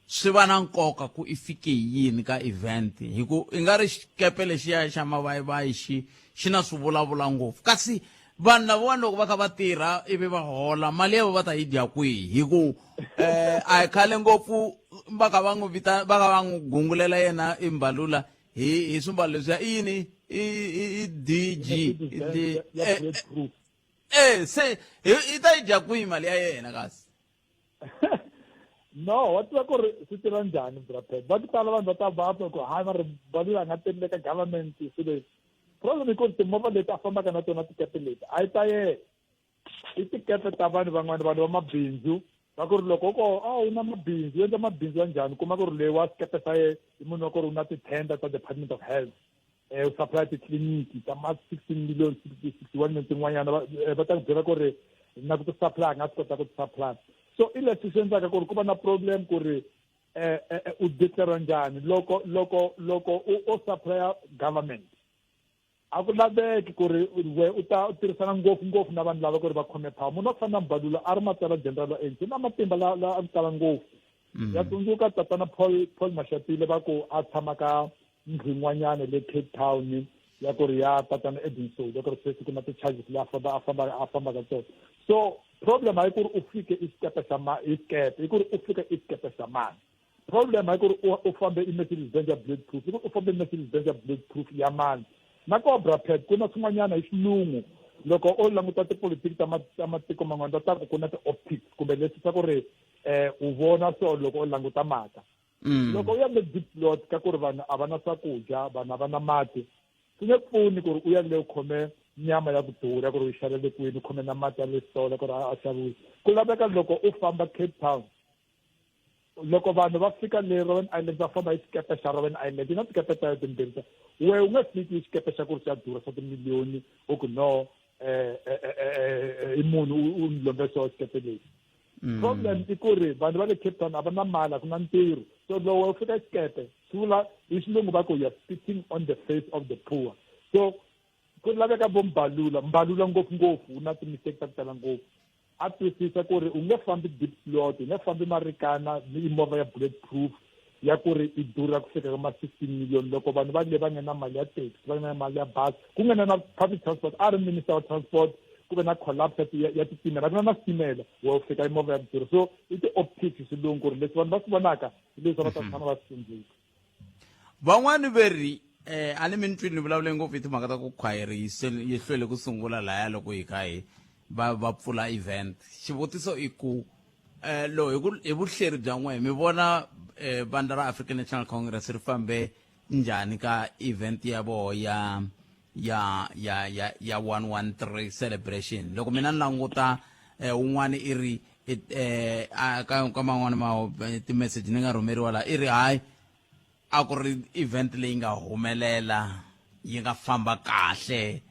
swi va na nkoka ku i fike hi yini ka event hi ku i nga ri xikepe lexiya xa mavayivayi xi xi na swi vulavula ngopfu kasi vanhu lavawani loko va kha va tirha ivi va hola mali ya vo va ta yi dya kwihi hi ku um a hi khale ngopfu va kha va n'wi vita va kha va n'wi gungulela yena imbalula hi hi swimbalo leswiya i yini i i DG eh se i ta yi dya kwihi mali ya yena kasi no wa tiva ku ri swi tirha njhani brapet va ku tala vanhu va ta va ku hayi va ri valula a nga tirhile ka government swilo leswi problem i ku ri timovha leti a fambaka na tona tikepe leti a yi ta yena i tikepe ta vanhu van'wana vanhu va mabindzu va ku ri loko ko a u na mabindzu u endla mabindzu ya njhani kuma ku ri leyi wa sikepe xa ye i munhu wa ku ri u na ti-tender ta department of health um u supply titliliniki ta ma 16 million 61 million tin'wanyana va ta ku byela ku ri na ku ti-supply a nga swi kota ku ti-supply so i leswi swi endlaka ku ri ku va na problem ku ri um u declare njhani loko loko loko u o supplya government a ku laveki ku ri we u ta u tirhisana ngopfu ngopfu na vanhu lava ku ri va khome power munhu wa ku fana na Mbalula a ri matsalwa general wa ANC na matimba la la a ku tala ngopfu ya tsundzuka tatana Paul Paul Mashatile va ku a tshama ka ndlu yin'wanyana le Cape Town ya ku ri ya tatana Edwin Sodi ya ku ri sweswi ku na ti-charges leyi a famba a famba a fambaka tona so problem hayi ku ri u fike i xikepe xa ma i xikepe i ku ri u fike i xikepe xa mani problem hayi ku ri u fambe i Mercedes Benz ya bullet proof i ku ri u fambe Mercedes Benz ya bullet proof ya mani na cobra pad ku na swin'wanyana hi xilungu loko o languta tipolitiki ta ta matiko man'wana va ta ku ku na ti-optics kumbe leswi swa ku ri um u vona so loko u languta mhaka loko u ya le deep plot ka ku ri vanhu a va na swakudya vanhu a va na mati swi nge pfuni ku ri u ya le u khome nyama ya ku durha ku ri u yi xavele kwini u khome na mati ya le xitolo ku ri a xaviwi ku laveka loko u famba Cape Town loko vanhu va fika le Robben Island va famba hi xikepe xa Robben Island yi na tikepe ta timbirhi ta we u nge fiki hi xikepe xa ku ri xa durha xa timiliyoni u ku no i munhu u ni lombe xo xikepe lexi problem i ku ri vanhu va le Cape Town a va na mali a ku na ntirho so loko u fika xikepe swi vula hi xilungu va ku you are spitting on the face of the poor so ku laveka vo mbalula mbalula ngopfungopfu u na ti-mistake ta ku tala ngopfu a twisisa ku ri u nge fambi deep slot u nge fambi marikana ni movha ya bullet proof ya ku ri i durha ku fika ka ma 16 million loko vanhu va le va nga na mali ya taxi va nga na mali ya bazi ku nga na na public transport a ri minister wa transport ku ve na collapse ya titimela ku na na switimela wa fika i movha ya ku durha so i ti-optics xilungu ku ri leswi vanhu va swi vonaka hi leswi va ta tshama va swi tsundzuka Van'wani ve ri, A ni mi ni twile ni vulavule ngopfu hi timhaka ta ku khwayere yi yi hlwele ku sungula laya loko hi kha hi va va pfula event. Xivutiso i ku lo hi ku hi vuhleri bya n'wehe mi vona vandla ra African National Congress ri fambe njhani ka event ya voho ya ya ya ya ya 113 celebration loko mina ni languta wun'wani i ri ka ka man'wani ma ti-message ni nga rhumeriwa la i ri hayi a ku ri event leyi nga humelela yi nga famba kahle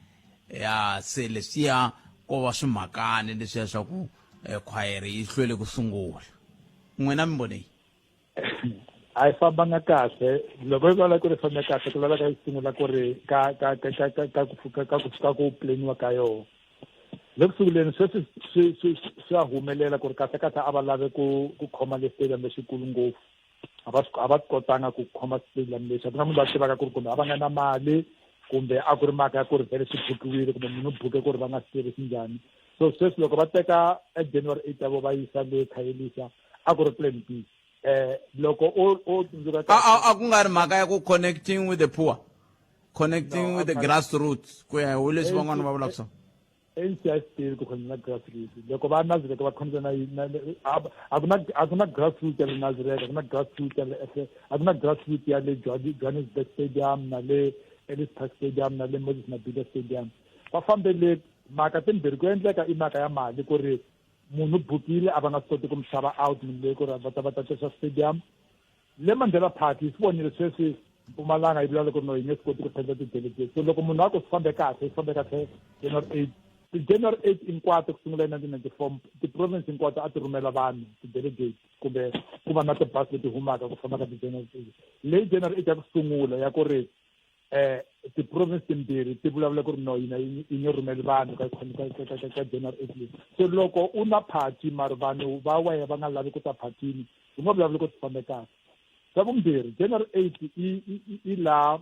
ya se leswiya ko va swimhakani leswiya swa ku khwayere yi hlwele ku sungula n'wina mi vone a yi fambanga kahle loko yi vula ku ri fambe kahle ku laveka yi sungula ku ri ka ka ka ka ka ka ku ka ku ka ku planiwa ka yona le ku sunguleni sweswi swi swi swa humelela ku ri kahle kahle a va lave ku ku khoma le stadium lexikulu ngopfu. A va a va kotanga ku khoma stadium lexi. A ku na munhu loyi a tivaka ku ri kumbe a va nga na mali kumbe a ku ri mhaka ya ku ri vhele swi bukiwile kumbe munhu u buke ku ri va nga swi tirhisi njhani. So sweswi loko va teka e January 8 ya vo va yisa le Khayelitsha a ku ri plan B. Eh loko u u tsundzuka A a a ku nga ri mhaka ya ku connecting with the poor. Connecting No, with the grassroots ku ya hi leswi van'wana va vulaka swona. ANC a yi swi tivi ku khonisa na grassroots loko va Nazareth va khonisa na a ku na a ku na grassroots ya le Nazareth a ku na grassroots ya le a ku na grassroots ya le Johannesburg Stadium na le Ellis Park Stadium na le Moses Mabhida Stadium va fambele mhaka timbirhi ku endleka i mhaka ya mali ku ri munhu bukile a va nga swi koti ku mi xava out munhu leyi ku ri va ta va ta tirhisa stadium Le Mandela Park hi swi vonile sweswi Mpumalanga yi vula loko no yi nge swi koti ku senda ti-delegate so loko munhu a ku swi fambe kahle swi fambe kahle January 8 ti-January 8 hinkwato ku sungula hi 1994 ti-province hinkwato a ti rhumela vanhu ti-delegate kumbe ku va na tibasi leti humaka ku famba ka ti-January 8 leyi January 8 ya ku sungula ya ku ri eh ti-province timbirhi ti vulavula ku ri no yina yi nge rhumeli vanhu ka ka ka ka January 8 leyi so loko u na party mara vanhu va wehe va nga lavi ku ta phatini u nga vulavuli ku swi fambe kahle xa vumbirhi January 8 i i laha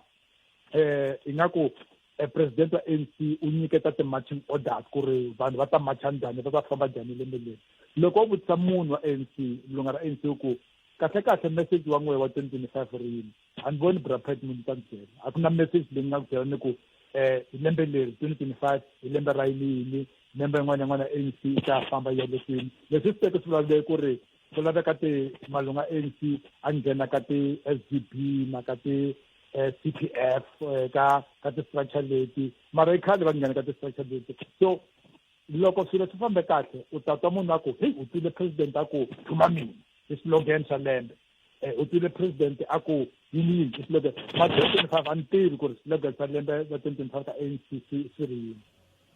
eh ingaku eh, president wa ANC u nyiketa ti-marching orders ku ri vanhu va ta marcha njhani va ta famba njhani lembe leri loko u vutisa munhu wa ANC lunga ra ANC ku kahle kahle message wa n'wehe wa 2025 ri yini a ni voni brapet munhu ta ni byela a ku na message leyi nga ku byela ni ku eh hi lembe leri 2025 hi lembe ra yini yini member yin'wana na yin'wana ya ANC yi ta famba yi ya le kwini leswi swi teke swi vulavule ku ri ku laveka ti malunga ANC a nghena ka ti-S_D_B na ka ti-C_P_F eh, ka ka ti-structure leti mara i khale va nghena ka ti-structure leti so loko swilo swi fambe kahle u ta twa munhu a ku heyi u twile president a ku thuma mina i slogan xa lembe eh, u twile president a ku yini yini i slogan ma 2025 a ni tivi ku ri slogan xa lembe ra 2025 ka ANC swi ri yini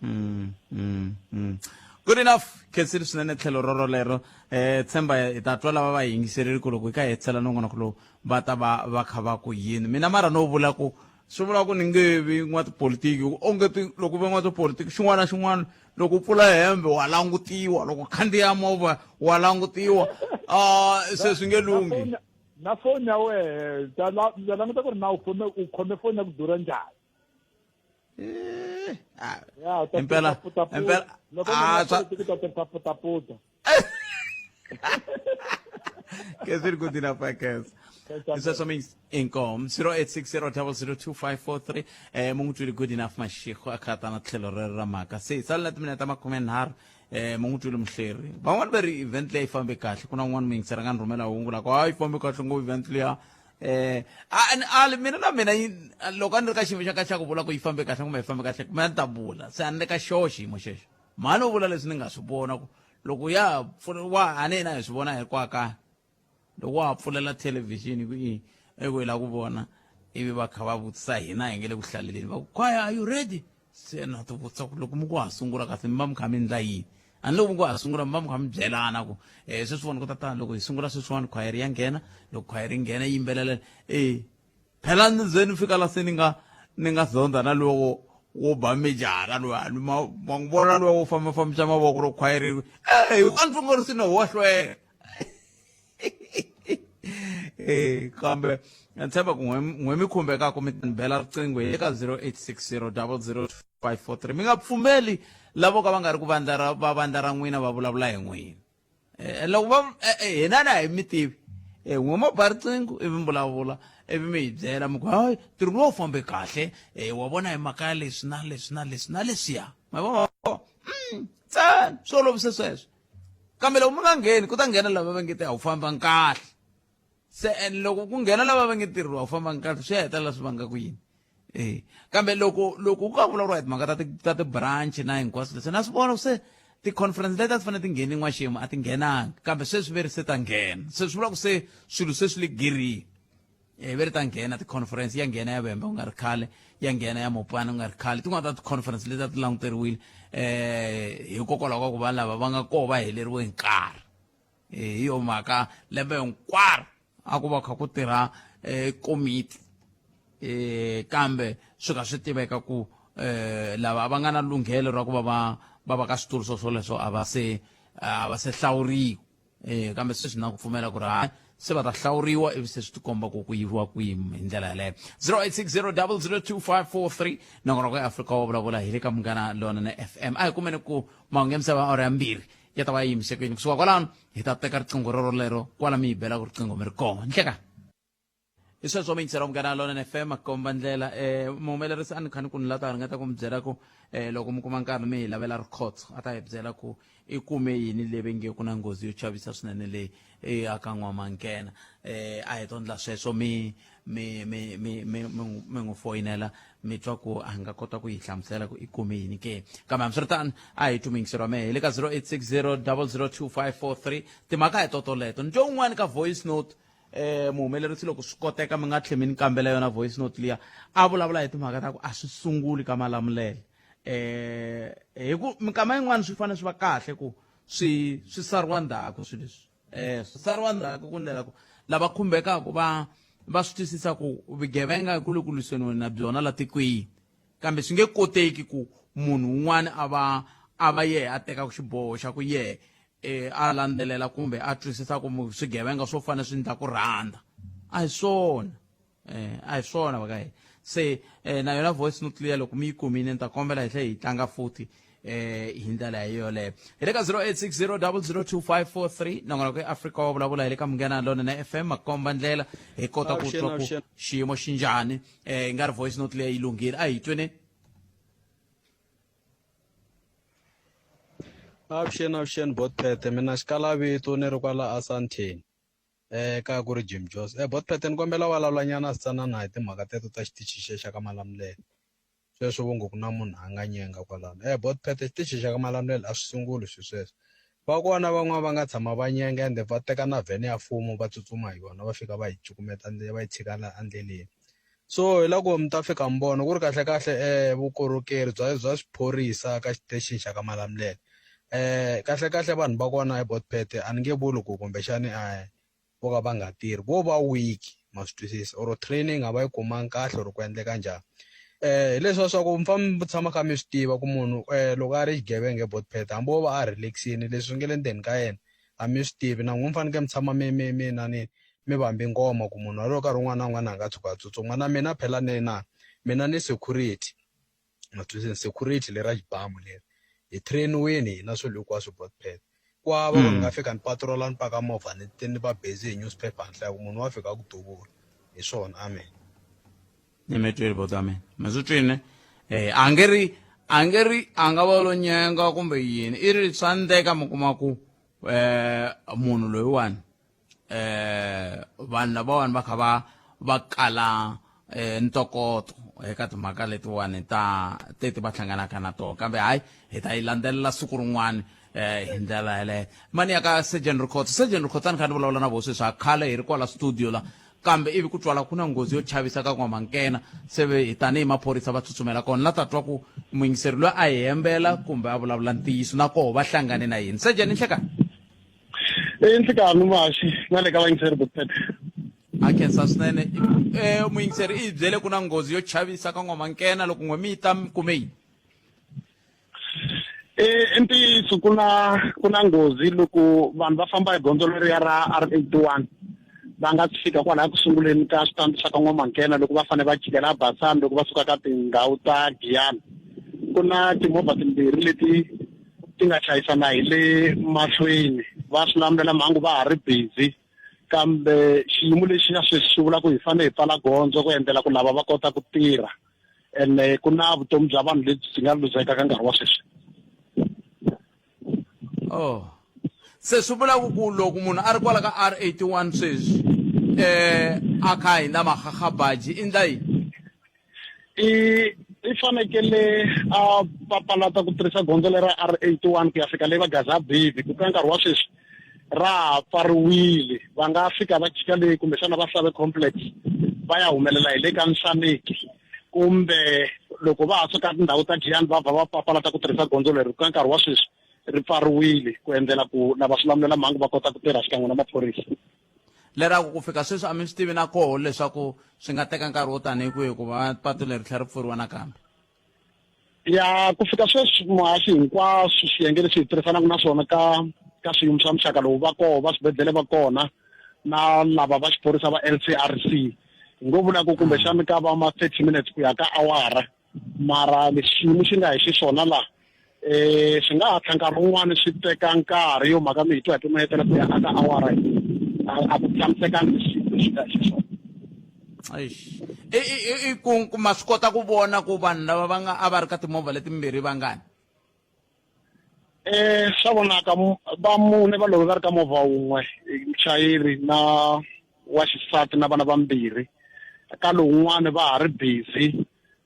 mm, mm, mm. good enough khensile swinene tlhelo roro lero eh tshemba hi ta twa lava va yingisereli ku loko hi ka hetisela nongonoko lowu va ta va va kha va ku yini mina mara no vula ku swi vula ku ni nge vi n'watipolitiki onge ti loko ve n'watipolitiki xin'wana na xin'wana loko u pfula hembe wa langutiwa loko khandziya movha wa langutiwa um se swi nge lunghi na foni ya wehe ta languta ku ri na u khome foni ya ku durha njhani Eh, ah, impela impela ah, swa ke swi ri good enough I guess isweswo means inkomu 0860002543 eh mu n'wi twile good enough mashiko a kha ta na tlhelo rero ra mhaka se hi sale na timinete ta makumenharhu eh mu n'wi twile muhleri van'wani va ri event leyi fambe kahle ku na un'wana muyingiseri a nga ni rhumela hungu la ku hayi fambe kahle ngopfu event liya eh a ni ali mina na mina loko a ni ri ka xiyimo xa ka xa ku vula ku yi fambe kahle kumbe yi fambe kahle mina ni ta vula se a ni le ka xoho xiyimo xexo mhani u vula leswi ni nga swi vona ku loko ya wa a ni yena hi swi vona hi kwaka loko wa ha pfulela thelevhixini ku i eku hi lava ku vona ivi va kha va vutisa hina hi nge le ku hlaleleni va ku kwaya are you ready se na ti vutisa ku loko mi ku ha sungula kasi mi va mi kha mi endla yini a ni loko mi ku ha sungula mi va mi kha mi byelana ku um sweswiwani ku tatana loko hi sungula sweswiwani khwayere ya nghena loko khwayere yi nghena yi yimbelela e phela ni ze ni fika la se ni nga ni nga zondha na lowo wo ba mejara loyi ma ma n'wi vona loyi wo fambafambisa mavoko loko khwayere e a ni pfungori swi no wa hlwela eh kambe ni tshemba ku n'we mi khumbekaka mi ni bela riqingho hi le ka 0860 00543 mi nga pfumeli lavo ka va nga ri ku vandla ra va vandla ra n'wina va vulavula hi n'wina eh, loko va eh, eh, hina na hi mi tivi eh n'we mo ba riqingho ivi mi vulavula ivi mi hi byela mi ku hayi ntirho lowu fambe kahle eh wa vona hi mhaka ya leswi na leswi na leswi na leswiya ma vona mm, ntsena swi olovise sweswo kambe loko mi nga ngheni ku ta nghena lava va nge te a wu fambanga kahle se and loko ku nghena lava va nge tirhi a wu fambanga kahle swi ya hetelela swi vanga ku yini e kambe loko loko ku ka vulavuriwa hi timhaka ta ti ta ti-branch na hinkwaswo leswi na swi vona se ti-conference leti a ti fanele ti ngheni n'waxemu a ti nghenanga kambe sweswi ve ri se ta nghena se swi vula ku se swilo se swi le gerini e ve ri ta nghena ti-conference ya nghena ya vhembe ku nga ri khale ya nghena ya mopani ku nga ri khale tin'wana ta ti-conference leti a ti languteriwile um hikokwalaho ka ku va lava va nga koho va heleriwe hi nkarhi eh, hi yo mhaka lembe hinkwaro a ku va kha ku tirha um komiti um kambe swi ka swi tiveka ku um lava va nga na lunghelo ra ku va va va va ka switulu swo swoleswo a va se a va se hlawuriwa. Eh kambe sweswi na ku pfumela ku ri hayi se va ta hlawuriwa ivi se swi tikomba ku ku yiviwa kwihi hi ndlela yaleyo. 0860002543 nongonoko ya Afrika wa vulavula hi le ka Munghana Lonene FM. A hi kumeni ku mahungu ya misava awara ya mbirhi ya ta va ya yimise kwini. Kusuka kwalano hi ta teka riqingho rero lero kwala mi yi belaka riqingho mi ri kona. Nhleka. Hi sweswo mi yingisela Munghana Lonene FM a komba ndlela. Muhumelerisi a ni kha ni ku ni la ta ringeta ku mi byela ku loko mi kuma nkarhi mi hi lavela rikhotso a ta hi byela ku i kume yini le ve nge ku na nghozi yo chavisa swinene leyi e aka N'wamankena. A hi to ndla sweswo mi mi mi mi mi mi mi n'wi foyinela mi twa ku a nga kota ku yi hlamusela ku i kume yini ke. Kambe hambiswiritano a hi twi muyingiseri wa mehe hi le ka 0860 002543 timhaka hi totoleto. Ni twe un'wana ka voice note muhumelerisi loko swi koteka mi nga tlhe mi ni kambela yona voice note liya a vulavula hi timhaka ta ku a swi sunguli ka Malamulele. Hi ku minkama yin'wana swi fanele swi va kahle ku swi swi sariwa ndzhaku swilo leswi. Swi sariwa ndzhaku ku ndlela ku lava khumbekaka va va swi twisisa ku vugevenga ku le ku lwisaniweni na byona la tikweni, kambe swi nge koteki ku munhu un'wana a va a va yehe a tekaka xiboho xa ku yehe a landzelela kumbe a twisisa ku swigevenga swo fanele swi ndla ku rhandza. A hi swona. A hi swona va ka hina. Se na yona voice note liya loko mi yi kumile ni ta kombela hi tlhela hi yi tlanga futhi hi ndlela yoleyo. Hi le ka 0860002543 nongonoko ya Afrika wa vulavula hi le ka Munghana Lonene FM makomba ndlela hi kota ku twa ku xiyimo xi njhani. I nga ri voice note liya yi lunghile a hi tweni. Avuxeni avuxeni botpete mina xikalavito ni ri kwala Asandton kaya ku ri Jim Jones. Botpete ni kombela vulavula nyana switsanana hi timhaka teto ta xitichi xe xa ka Malamulele. Sweswo vo ngo ku na munhu a nga nyenga kwalano. Botpete xitichi xa ka Malamulele a swi sunguli swilo sweswo. Va kona van'wana va nga tshama va nyenga ende va teka na vhene ya mfumo va tsutsuma hi yona va fika va yi cukumeta va yi tshika la endleleni. So hi loko mi ta fika mi vona ku ri kahlekahle vukorhokeri bya bya xiphorisa ka xitexini xa ka Malamulele kahlekahle vanhu va kona eBotpete a ni nge vuli ku kumbexani a vo ka va nga tirhi vo va weak ma swi twisisa or training a va yi kumanga kahle or ku endleka njhani. Hi leswiya swa ku mi fanele mi tshama kha mi swi tiva ku munhu loko a ri xigevenga eBotpete hambi wo va a relax-ini leswi nga le ndzeni ka yena a mi swi tivi na n'wina mi fanekele mi tshama mi mi mi inani mi vambe ngoma ku munhu walowo nkarhi wun'wana na wun'wana a nga tshuka a tsutsuma na mina phela ni na mina ni security ma twisisa security lera xibamu leri hi train-iwini hina swilo hinkwaswo botpet ku hava ku ni nga fika ni patrola ni paka movha ni ni va busy hi newspaper ni hlaya ku munhu wa fika a ku duvula hi swona amen. Ni mi twile bota mina mi swi twile a nge ri a nge ri a nga va lo nyenga kumbe yini i ri swa ndleka mi kuma ku munhu loyiwani vanhu lavawani va kha va va kala ntokoto eka timhaka letiwani ta teti va hlanganaka na tona kambe hayi hi ta yi landzelela siku rin'wana hi ndlela yaleyo. Mani ya ka Surgeon Rikhotso Surgeon Rikhotso a ni kha ni vulavula na vo sweswi a khale hi ri kwala studio la kambe ivi ku twala ku na nghozi yo chavisa ka N'wamankena se hi tanihi maphorisa va tsutsumela kona la ta twa ku muyingiseri loyi a hi hembela kumbe a vulavula ntiyiso na koho va hlangane na yini. Surgeon nhlekani. I nhlikani muhaxi na le ka vayingiseri Botpete. A khensa swinene. Muyingiseri i hi byele ku na nghozi yo chavisa ka N'wamankena loko n'we mi yi ta mi kume yini? I ntiyiso ku na ku na nghozi loko vanhu va famba hi gondzo leriya ra R81 va nga fika kwalaya ku sunguleni ka switandi swa ka N'wamankena loko va fanele va jikela Basani loko va suka ka tindhawu ta Giyani ku na timovha timbirhi leti ti nga chayisana hi le mahlweni va swi lamulela mhangu va ha ri busy kambe xiyimo lexi xa sweswi xi vula ku hi fanele hi pfala gondzo ku endlela ku lava va kota ku tirha ene ku na vutomi bya vanhu lebyi byi nga luzeka ka nkarhi wa sweswi. Oh se swi vula ku loko munhu a ri kwala ka R81 sweswi a kha a hindza Makgakgabaji i ndla yini? I i fanekele a papalata ku tirhisa gondzo lera R81 ku ya fika le va Gaza Bibi ku ka nkarhi wa sweswi ra ha pfariwile va nga fika va jika leyi kumbexana va Save Complex va ya humelela hi le ka Nhlaneki kumbe loko va ha suka tindhawu ta Giyani va vha va papalata ku tirhisa gondzo leri ka nkarhi wa sweswi ri pfariwile ku endlela ku lava swilamulela mhangu va kota ku tirha xikan'we na maphorisa. Leraku ku fika sweswi a mi swi tivi na koho leswaku swi nga teka nkarhi wo tanihi kwihi ku va patu leri tlhela ri pfuriwa nakambe? Ya ku fika sweswi muhaxi hinkwaswo swiyenge leswi hi tirhisanaka na swona ka ka swiyimo swa muxaka lowu va koho va swibedhlele va kona na lava va xiphorisa va LCRC hi ngo vula ku kumbexani ka va ma 30 minutes ku ya ka awara mara lexi xiyimo xi nga hi xiswona laha eh swi nga hatla nkarhi wun'wani swi teka nkarhi yo mhaka mi hi twa hi timayetela ku ya aka awara a ku tshamisekanga leswi leswi nga xiswona Eish. I i i ku ku ma swi kota ku vona ku vanhu lava va nga a va ri ka timovha letimbirhi vangani Eh swa vonaka va mune va love va ri ka movha wun'we muchayeri na wa xisati na vana vambirhi ka lowun'wani va ha ri busy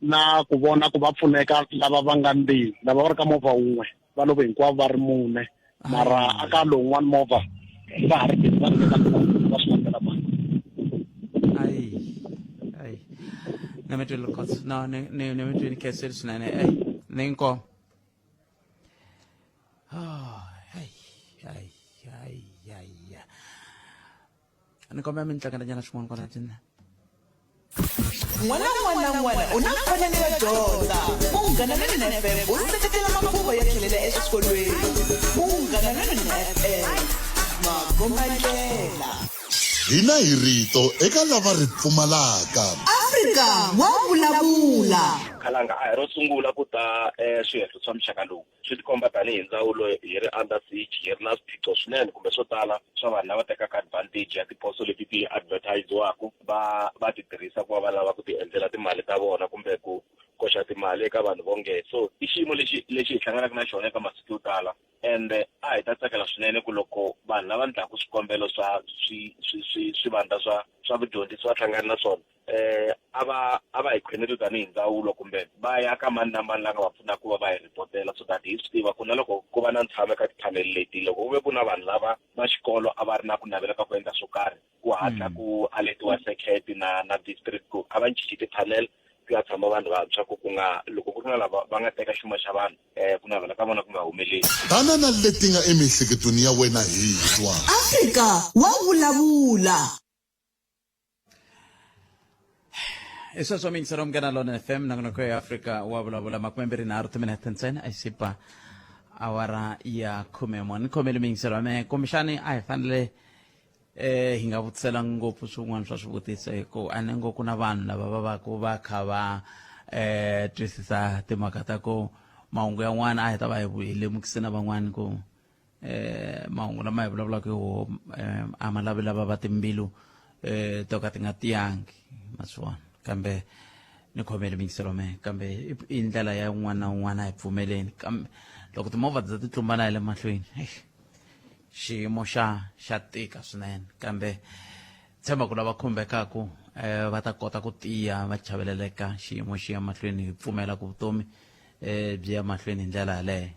na ku vona ku va pfuneka lava va nga ndzeni lava va ri ka movha wun'we va love hinkwavo va ri mune mara aka lowun'wani movha va ha ri busy va ringeta ku va swi landzela mali ayi ayi ni mi twile khotso no ni ni ni mi twile khensile swinene ey ni inkomo Ay, ay, ay, ay, ay. Ni kombela mi ni tlangela xin'wana kwala tini. N'wana un'wana na un'wana u na mfanelo yo dyondza. Munghana Lonene FM u seketela mapfhumba yo tlhelela eswikolweni. Munghana Lonene FM, makombandlela. Hina hi rito eka lava ri pfumalaka. Afrika wa vulavula. Khalanga a hi ro sungula ku ta eh, swihehlo swa muxaka lowu. Swi tikomba tanihi ndzawulo hi ri under siege, hi ri na swiphiqo swinene kumbe swo tala swa vanhu lava tekaka advantage ya tiposo leti ti advertise-waku va va ti tirhisa ku va va lava ku ti endlela timali ta vona kumbe ku koxa timali eka vanhu vonge. So i xiyimo lexi lexi hi hlanganaka na xona eka masiku yo tala ende a hi ta tsakela swinene ku loko vanhu lava endlaku swikombelo swa swi swi swi swivandla swa swa vudyondzisi va hlangana na swona eh a va a va hi khweneli tanihi ndzawulo kumbe va ya ka mani na mani la nga va pfunaka ku va va hi ripotela so that hi swi tiva ku na loko ku va na ntshamo eka tiphanele leti loko ku ve ku na vanhu lava va xikolo a va ri na ku navela ka ku endla swo karhi ku hatla ku aletiwa circuit na na district ku a va cinci ti-panel ku ya tshama vanhu vantshwa ku ku nga loko ku ri na lava va nga teka xuma xa vanhu um ku navela ka vona ku nga humeleli. Tana na leti nga emiehleketweni ya wena hi twa. Afrika wa vulavula. hi sweswo miyingiselo munghana lona fm nongonoko ya afrika wa vulavula makumembirhi nharhu timinete ntsena a xi ba awara ya khumemune ni khomele miyingiselo ya mehe kumbexani a hi fanele eh hi nga vutisela ngopfu swin'wana swa swivutiso hi ku a ni ngo ku na vanhu lava va va ku va kha va eh twisisa timhaka ta ku mahungu yan'wana a hi ta va hi lemukise na van'wana ku eh mahungu lama hi vulavulaka hi wo eh, a ma lavi lava va timbilu eh to ka ti nga tiyangi ma swi vona kambe ni khomele mingiselo me kambe i ndlela ya un'wana na un'wana a hi pfumeleni kambe loko timovha ti ti tlumbana hi le mahlweni xiyimo xa xa tika swinene kambe tshemba ku lava khumbekaku eh va ta kota ku tiya va chaveleleka xiyimo xi ya mahlweni hi pfumela ku vutomi eh byi ya mahlweni hi ndlela yaleyo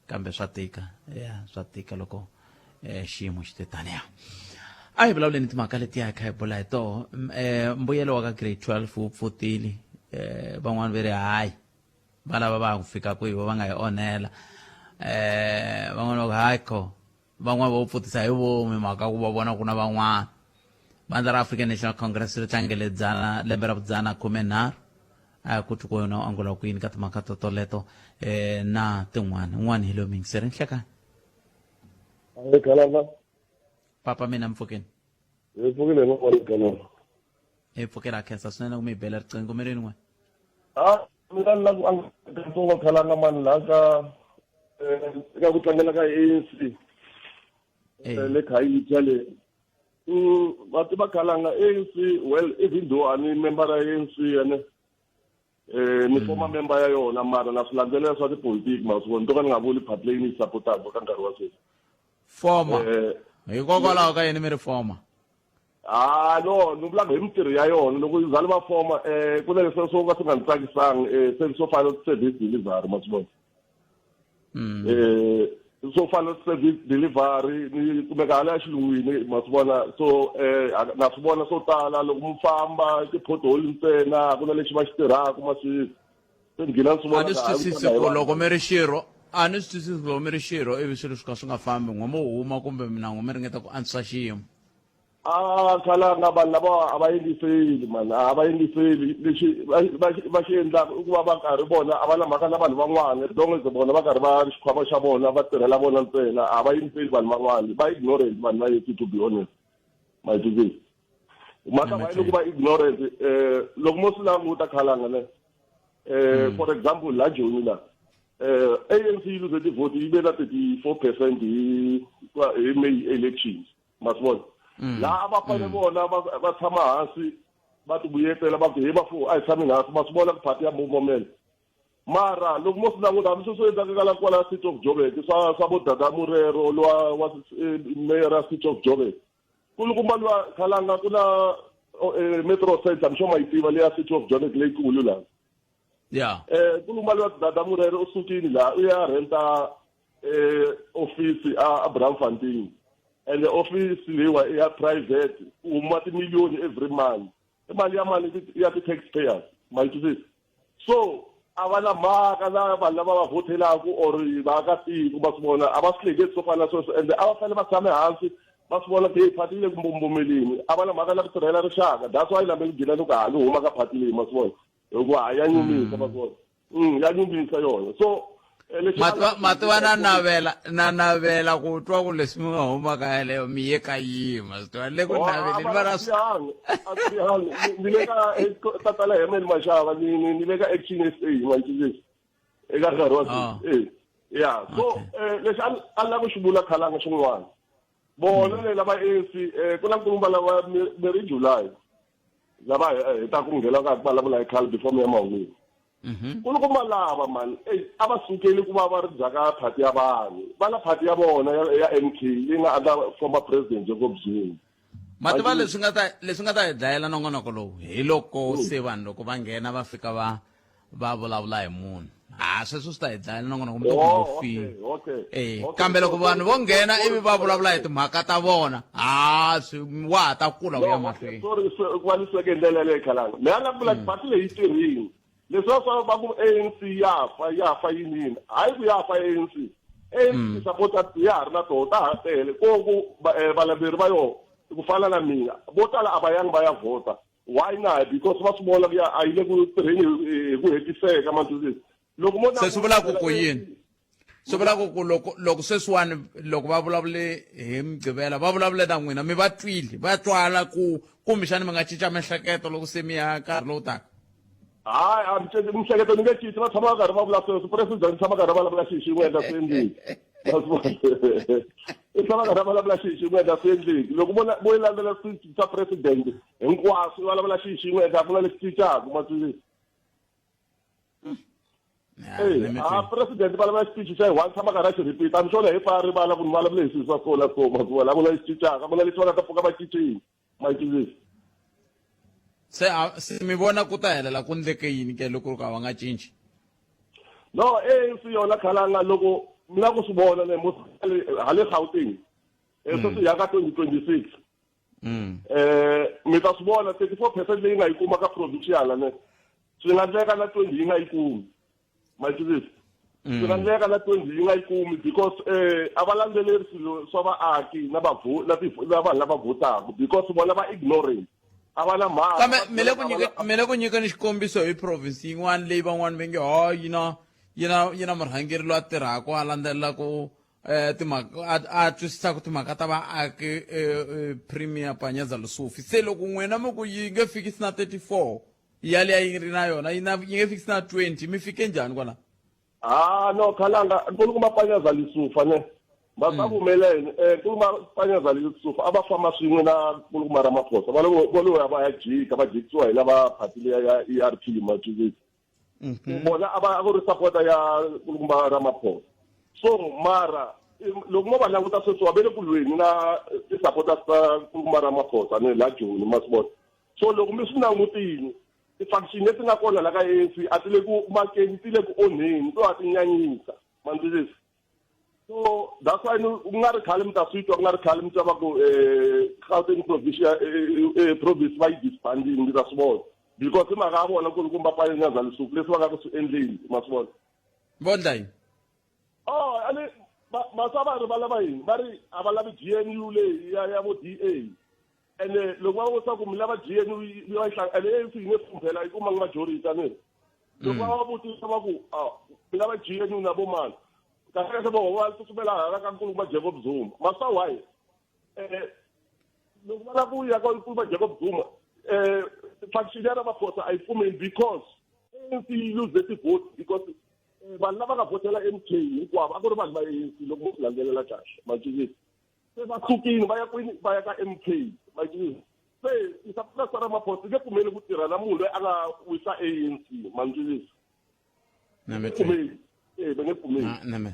kambe swa tika ya swa tika loko eh, xiyimo xi te taniya a hi vulavuleni timhaka letiya hi kha hi bula hi toho eh, mbuyelo wa ka grade 12 wu pfutile eh, van'wani ve ri hayi va lava va ha ku fika kwihi va nga hi onhela eh van'wana va ku hayi kho van'wana va wu pfutisa hi vomu hi mhaka ku va vona ku na van'wana vandla ra African National Congress ri tlangele dzana lembe ra vudzana khumenharhu a ku twi ku wena u angula ku yini ka timhaka to toleto eh na tin'wana un'wana hi loyi muyingiseri nhlekani Kalanga. Papa mina mpfukeni. Hi pfukile hi mavona Kalanga. Hi pfukela khensa swinene ku mi bela riqingho mi ri n'we. Ah, mina ni la ku angatsongo Kalanga mani laha ka eh, eka ku tlangela ka ANC. Eh. Le Khayelitsha le. Mm, va tiva Khalanga ANC well even though a ni member ya ANC ene eh ni former member ya yona mara na swi landzelela swa tipolitiki ma swi vona to ka ni nga vuli party leyi ni yi sapotaka ka nkarhi wa sweswi former eh, hikokwalaho ka yini mi ri former ha no ni vulaka hi mintirho ya yona loko yi zali va former eh ku na leswi swo ka swi nga ni tsakisangi eh se swo fana service delivery ma swi vona mm. eh swo fana na service delivery ni kumeka hala xilungwini ma swi vona so eh na swi vona swo tala loko mu famba ti-pothole ntsena ku na lexi va xi tirhaka ma swi se ni gina swi vona a ni swi twisisi ku loko mi ri xirho a ni swi twisisi ku loko mi ri xirho ivi swilo swi ka swi nga fambi n'we mo huma kumbe mina n'we mi ringeta ku antswisa xiyimo. A khalanga vanhu lava a va yingiseli mani, a va yingiseli. Lexi va xi endlaka i ku va va karhi vona a va na mhaka na vanhu van'wana, as long as vona va karhi va ri xikhwama xa vona va tirhela vona ntsena, a va yingiseli vanhu van'wana. Va ignorant vanhu va ANC, to be honest, ma yi twisisa mhaka va loko va ignorant. Loko mo swi languta khalanga ne, for example la Joni la, ANC yi luze tivhoti, yi ve na 34% hi May elections, ma swi vona. Laha a va fanele vona va tshama hansi va ti vuyetela, va ku hi va a hi tshamini hansi, ma swi vona ku phati ya mbombomela. Mara loko mo swi languta, hambi sweswo endlaka ka la kwala City of Joburg, swa vo Dada Murero lowa wa mayor ya City of Joburg, kulukumba luwa khalanga ku na Metro Center, I'm sure ma yi tiva leya City of Joburg leyikulu laha. Kulumba luwa Dada Murero u sukile laha u ya renta office a Braamfontein, and office leyiwa i ya private, ku huma timiliyoni every month, i mali ya mali ya ti-taxpayers, ma yi twisisa. So a va na mhaka na vanhu lava va vhotelaku or vaakatiko, ma swi vona, a va swi hleketi swo fana na sweswo. Ende a va fanele va tshame hansi va swi vona ku hey, phati yi le ku mbombomeleni, a va na mhaka na ku tirhela rixaka. That's why nambe ni gcina ni ku ha ni huma ka phati leyi, ma swi vona, hikuva ha ya nyumisa, ma swi vona, ya nyumisa yona. So Mativa na navela ku twa ku leswi mi nga huma ka yaleyo mi ye ka yima, swi tiva le ku naveleni va ra. Ni le ka tatala Herman Mashava, ni le ka Action SA, ma twisisa, eka nkarhi wa sweswi. Ya, so lexi a ni lava ku xi vula khalanga xin'wana, vona le lava ANC, ku na nkulukumba lava Mary July lava hi ta ku nghena ka vulavula hi khale before mi ya mahungwini. Kulukumba lava mani, ey, a va sukeli ku va va ri byaka phati ya vanhu, va na phati ya vona ya MK leyi nga under former president Jacob Zuma. Mativa leswi nga ta hi dlayela nongonoko lowu hi loko se vanhu loko va nghena va fika va vulavula hi munhu, ha sweswo swi ta hi dlayela nongonoko, mi to kuma wu fini. Kambe loko vanhu vo nghena ivi va vulavula hi timhaka ta vona, ha swi wa ha ta kula wu ya mahlweni. Sorry, ku va ni sweke hi ndlela yaleyo khalanga, me a la ku vula phati leyi tirhini leswiya swa va ku ANC ya fa, ya fa yini yini, hayi ku ya fa ANC. ANC ti-supporters ya ha ri na toho, ta ha tele ko ku valandzeri va yona ku fana na mina, vo tala a va yangi va ya vhota. Why na? Because va swi vona ku ya a yi le ku tirheni hi ku hetiseka, ma twisisa. Loko mo Se swi vula ku yini? Swi vula ku loko sweswiwani loko va vulavule hi Mugqivela, va vulavule na n'wina, mi va twile, va twala ku kumbexani mi nga cinca miehleketo loko se mi ya nkarhi lowu taka? Hayi, a mi cinci miehleketo, ni nge cinci. Va tshama va karhi va vula sweswo, president tshama karhi va vulavula xilo xin'we, endla swi endleki, i tshama karhi va vulavula xilo xin'we, endla swi endleki. Loko vo yi landzela speech swa president hinkwaswo, i vulavula xilo xin'we, endla ku na lexi cincaka, ma twisisa. A president va lava speech xa hi one, tshama karhi a xi repeat, I'm sure hi fa rivala ku ni vulavule hi swilo swa so na so, ma swi vona. A ku na lexi cincaka, a ku na lexi va nga ta pfuka va cincile, ma twisisa. Se mi vona ku ta helela ku ndleke yini ke loko ka va nga cinci? No, ANC yona khalanga, loko mi la ku swi vona ne hale Gauteng, sweswi ya ka 2026, mi ta swi vona 34% leyi nga yi kuma ka provincial ne, swi nga ndleka na 20 yi nga yi kumi, ma twisisa. Swi nga ndleka na 20 yi nga yi kumi because a va landzeleri swilo swa vaaki na na na vanhu lava vhotaka, because vona va ignorant, a va na mhaka. Kambe mi le ku nyikeni xikombiso hi province yin'wana leyi van'wani va nge ho yi na murhangeri loyi a tirhaka, a landzelelaka timhaka, a twisisaka timhaka ta vaaki, Premier Panyaza Lesufi. Se loko n'wina mi ku yi nge fikisi na 34, yaliya yi ri na yona yi nge fikisi na 20, mi fike njhani kwala? Ah no, khalanga, nkulukumba Panyaza Lesufi ne va sa vumelene, nkulukumba Panyaza Lesufi a va famba swin'we na nkulukumba Ramaphosa, va lo va ya jika, va jikisiwa hi lava phati liya ya ERP, ma twisisa. Vona a va a ku ri sapota ya nkulukumba Ramaphosa. So mara loko mo va languta sweswi, wa ve le ku lweni na ti-supporters ta nkulukumba Ramaphosa ni la Joni, ma swi vona. So loko mi swi langutini, ti-faction leti nga kona la ka ANC a ti le ku makeni, ti le ku onheni, to ha ti nyanyisa, ma twisisa. So that's why ku nga ri khale mi ta swi twa, ku nga ri khale mi twa va ku Gauteng province va yi disbandini, mi ta swi vona, because i mhaka ya vona nkulukumba Panyaza Lesufi leswi va nga ku swi endleni, ma swi vona. Vo ndla yini? Oh, ani maswa va ri va lava yini, va ri a va lavi GNU leyi ya vo DA. Ene loko va vutisa ku mi lava GNU yi va yi hlanga ene ANC yi nge fumphela yi kumanga majority a ni ri. Loko va va vutisa va ku mi lava GNU na vo mani kahle kahle voho va tsutsumela hala ka nkulukumba Jacob Zuma. Ma swi tiva why? Loko va lava ku ya ka nkulukumba Jacob Zuma faction ya Ramaphosa a yi pfumeli because ANC yi lose ti-vote because vanhu lava nga vhotela MK hinkwavo a ku ri vanhu va ANC loko mo swi landzelela kahle ma twisisa. Se va sukile va ya kwini va ya ka MK ma twisisa. Se Mr Ramaphosa i nge pfumeli ku tirha na munhu loyi a nga wisa ANC ma twisisa. Na mi pfumeli. Eh va nge pfumeli. Na mi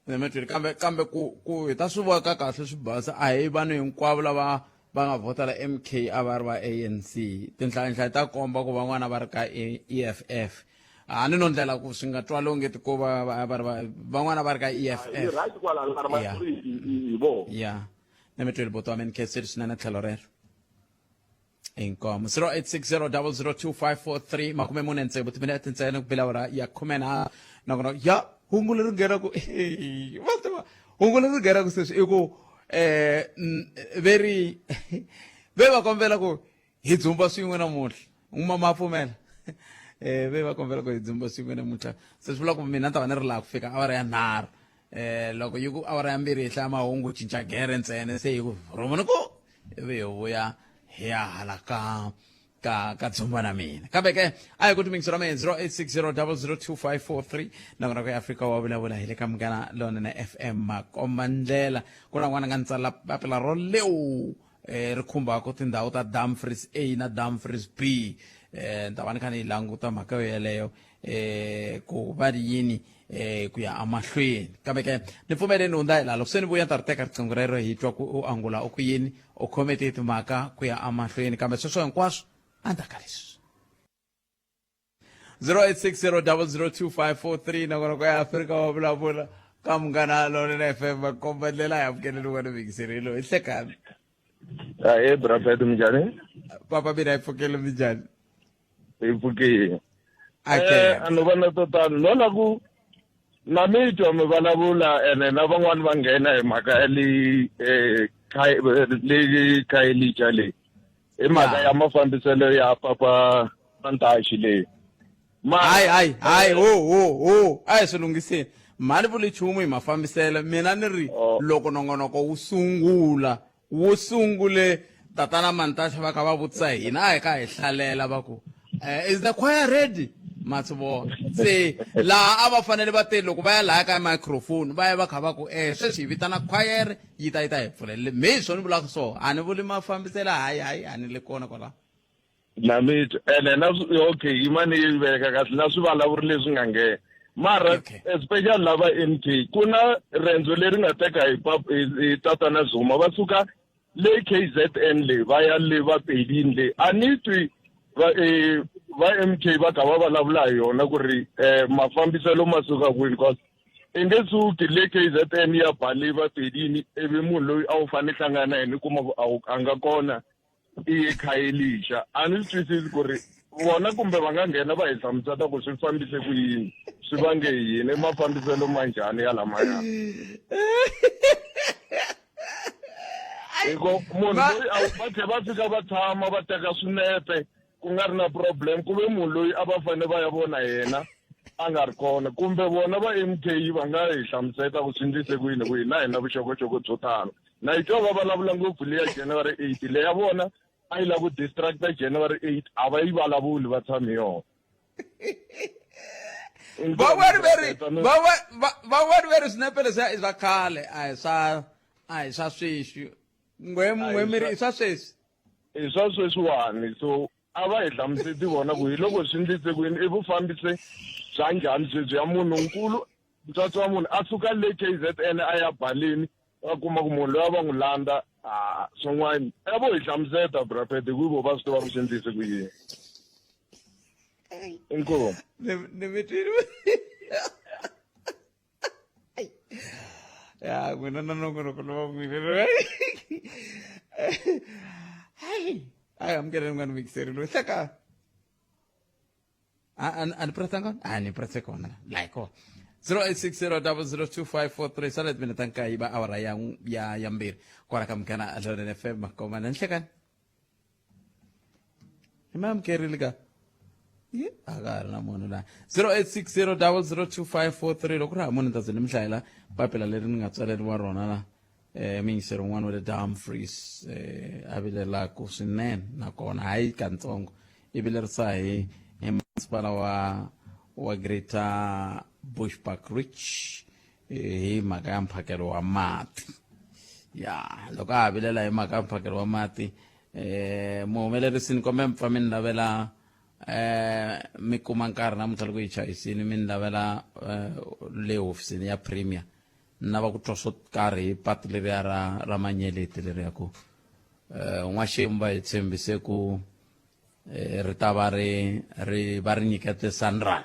na mi twile kambe kambe ku ku hi ta swi vona kahle swi basa a hi vanhu hinkwavo lava va nga vhotela MK a va ri va ANC tinhlayanhlaya ta komba ku van'wana va ri ka EFF a ni no ndlela ku swi nga twali onge ti ko va va va ri van'wana va ri ka EFF Yi right kwalano mara majority hi vona. Ya na mi twile buti wa mina khensile swinene tlhelo rero. Inkomo 0860002543 46 timinete ntsena ku bela awara ya khume na nakona ya hungu leri nghenaku va tiva hungu leri nghenaku sweswi i ku um ve ri ve va kombela ku hi dzumba swin'we namuntlha n'wuma ma pfumela um ve va kombela ku hi dzumba swin'we namuntlha se swi vula ku mina ni ta va ni ri laha ku fika awara ya 3 loko yi ku awara ya 2 hi hlaya mahungu cinca gere ntsena se yi ku rhumuni ku ivi hi vuya hi ya hala ka ka ka dzumba na mina kambe ke a hi ku timingisi ra mina 0860002543 nakona ku Afrika wa vulavula hi le ka Munghana Lonene FM makomba ndlela ku na n'wana nga ni tsala papila ro lewu ri khumbaka tindhawu ta Dumfries A na Dumfries B ni ta va ni kha ni yi languta mhaka yo yeleyo ku va ri yini ku ya emahlweni kambe ke ni pfumeleni hundza hi laha loko se ni vuya ni ta ri teka riqingho rero hi twa ku u angula u ku yini u khome tihi timhaka ku ya emahlweni kambe sweswo hinkwaswo endzhaku ka leswi 0860002543 nakona ku ya Afrika wa vulavula ka Munghana Lonene FM makomba ndlela ya amukeleni wena mingiserilo hi hlekani. Ahee bra Pet minjhani? Papa mina hi pfukile minjhani? Hi pfukile. Okay. A no va na to tano no la ku na mi twa mi vulavula ene na van'wani va nghena hi mhaka ya leyi leyi Khayelitsha leyi hi mhaka ya mafambiselo ya papa Mantaxi leyi. Hayi hayi hayi ho ho ho a hi swi lunghiseni mhani vuli nchumu hi mafambiselo mina ni ri loko nongonoko wu sungula wu sungule tatana Mantasha va kha va vutisa hina a hi kha hi hlalela va ku is the choir ready ma swi vona se laha a va fanele va te loko va ya lahaya ka microphone va ya va kha va ku sweswi hi vitana choir yi ta yi ta hi pfulela me hi swona ni vulaka so a ni vuli mafambiselo hayi hayi a ni le kona kwalaho. Na mi twa ene na okay yima ni yi veka kahle na swivulavuri leswi nga nghena mara especially lava MK ku na rendzo leri nga teka hi hi tatana Zuma va suka le KZN le va ya le va Pelini le a ni twi va va MK va kha va vulavula hi yona ku ri mafambiselo ma suka kwini cause i nge suki le KZN ya ba le va Pelini ivi munhu loyi a wu fanele hlangana na yena u kuma ku a nga kona i ye Khayelitsha a ni swi twisisi ku ri vona kumbe va nga nghena va hi hlamusela ku swi fambise ku yini swi vange yini i mafambiselo ma njhani ya lamaya hi ku munhu loyi a va tlhe va fika va tshama va teka swinepe ku nga ri na problem ku ve munhu loyi a va fanele va ya vona yena a nga ri kona kumbe vona va MK va nga hi hlamusela ku swi endlise ku yini ku hina hi na vuxokoxoko byo tala na yi twa va vulavula ngopfu leya January 8 leya vona a yi lava ku distracta January 8 a va yi vulavuli va tshami yona. Van'wani ve ri van'wani ve ri swinepe leswiya i swa khale a hi swa a hi swa sweswi n'we n'we mi ri i swa sweswi. I swa sweswiwani so a va hi hlamuseti vona ku hi loko swi ndlise ku yini i vufambisi bya njhani sweswi ya munhu nkulu ntswatsi wa munhu a suka le KZN a ya Baleni va kuma ku munhu loyi a va n'wi landza a swin'wana a vo hi hlamuseta brapet hi ku vo va swi tiva ku swi ndlise ku yini inkomu ni mi twile ya n'wina na nongonoko lowa n'wina hayi a hi amukeleni n'wana mixeri loyi hleka a ni pressa kona a ni presse kona la kona 0860002543 sala timinete ta nkaye ba awara ya ya ya mbirhi kwala ka Munghana Lonene FM makoma na nhlekani. Hi ma amukerile ka ye a ka ha ri na munhu laha. 0860 002543 loko ri ha munhu ni ta ze ni mi hlayela papila leri ni nga tsaleriwa rona la muyingiseri un'wana wa le Dumfries a vilelaku swinene nakona hayi katsongo i vilerisa hi hi masipala wa Greater Bushbuckridge hi mhaka ya mphakelo wa mati. Ya loko a ha vilela hi mhaka ya mphakelo wa mati, muhumelerisi ni kombe mi pfa mi ni lavela mi kuma nkarhi namuntlha loko yi chayisini mi ni lavela le hofisini ya premier, ni lava ku twa swo karhi hi patu leriya ra Manyeleti leriya ku n'waxemu va hi tshembise ku ri ta va ri ri va ri nyikete Sanral.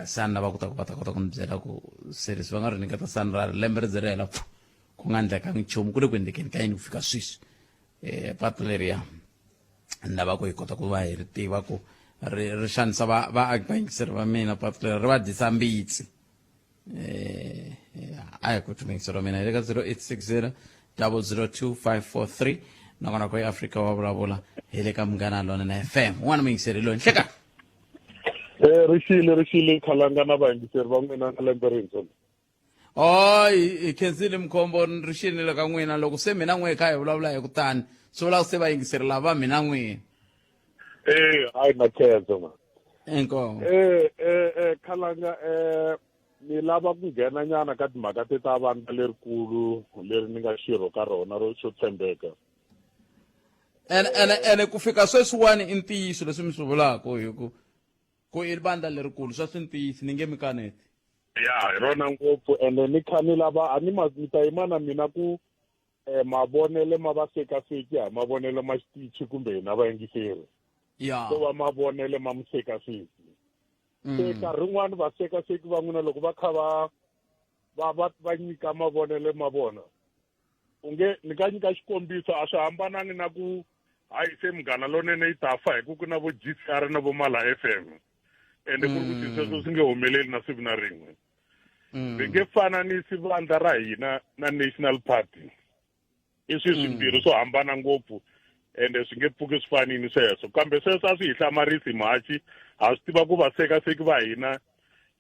Se a ni lava ku ta ku va ta kota ku ni byela ku se leswi va nga ri nyiketa Sanral lembe ri ze ri hela pfu ku nga endlekanga nchumu, ku le ku endlekeni ka yini ku fika sweswi? Patu leriya ni lava ku hi kota ku va hi ri tiva ku ri xanisa vaaki vayingiseri va mina, patu leri ri va dyisa mbitsi. A hi ku tumekiselo wa mina hi le ka 0860 002 543, nakona ku eAfrika wa vulavula hi le ka Munghana Lonene FM. Un'wana muyingiseri loyi nhleka. Rixile Khalanga na vayingiseri va n'wina na lembe rintshwa. Hayi, hi khensile Mkhombo, rixile le ka n'wina. Loko se mina n'we kha hi vulavula hi kutani swi vula ku se vayingiseri lava mina n'wina. Hayi na khensa ma. Inkomu. Khalanga, ni lava ku nghena nyana ka timhaka te ta vandla lerikulu leri ni nga xirho ka rona ro xo tshembeka. Ene ku fika sweswiwani i ntiyiso leswi mi swi vulaka hi ku i vandla lerikulu, sweswi ntiyiso ni nge mi kaneti. Ya, hi rona ngopfu, ene ni kha ni lava a ni ma mi ta yima na mina ku mavonele ma va sekaseki, ha mavonele ma xitichi kumbe hina vayingiseri. Ko va mavonele ma musekaseki. Se nkarhi wun'wani vasekaseki va n'wina loko va kha va nyika mavonele ma vona, u nge ni ka nyika xikombiso, a swi hambanangi na ku hayi se Munghana Lonene yi ta fa hi ku ku na vo GCR na vo Mala FM, ende ku ri ku sweswo swi nge humeleli na siku na rin'we. Swi nge fananisi vandla ra hina na National Party, i swilo swimbirhi swo hambana ngopfu, ende swi nge pfuki swi fanini sweswo. Kambe sweswo a swi hi hlamarisi mhaxi, ha swi tiva ku vasekaseki va hina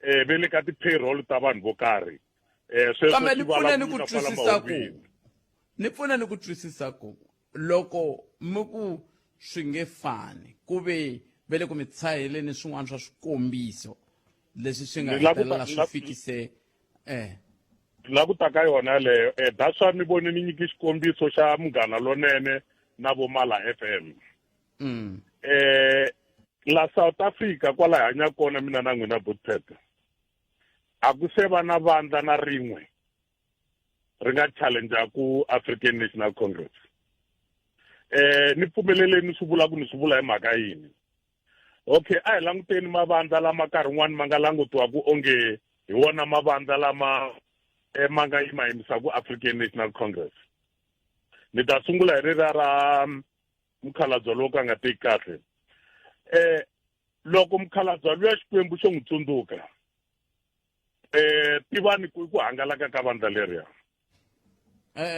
ve le ka ti-payroll ta vanhu vo karhi. Sweswo Kambe ni swi pfune ni ku vulavula kwala twisisa ku mahungwini. Ni pfune ni ku twisisa ku loko mi ku swi nge fani, ku ve ve le ku mi tshaheleni swin'wana swa swikombiso leswi swi nga Ni la ku ta- hetelela swi la- fikise La ku ta ka yona yaleyo. That's why mi vone ni nyiki xikombiso xa Munghana Lonene na vo Mala FM. La South Africa kwala hi hanyaka kona mina na n'wina Bootpet, a ku se va na vandla na rin'we ri nga challenge-aku African National Congress. Ni pfumeleleni swi vula ku ni swi vula hi mhaka yini. Okay, a hi languteni mavandla lama nkarhi wun'wani ma nga langutiwaku onge hi wona mavandla lama ma nga yima yimisaku African National Congress. Ni ta sungula hi rira ra mukhalabye lowu ka nga teki kahle. Loko mukhalabye luya Xikwembu xo n'wi tsundzuka, tivani ku hangalaka ka vandla leriya.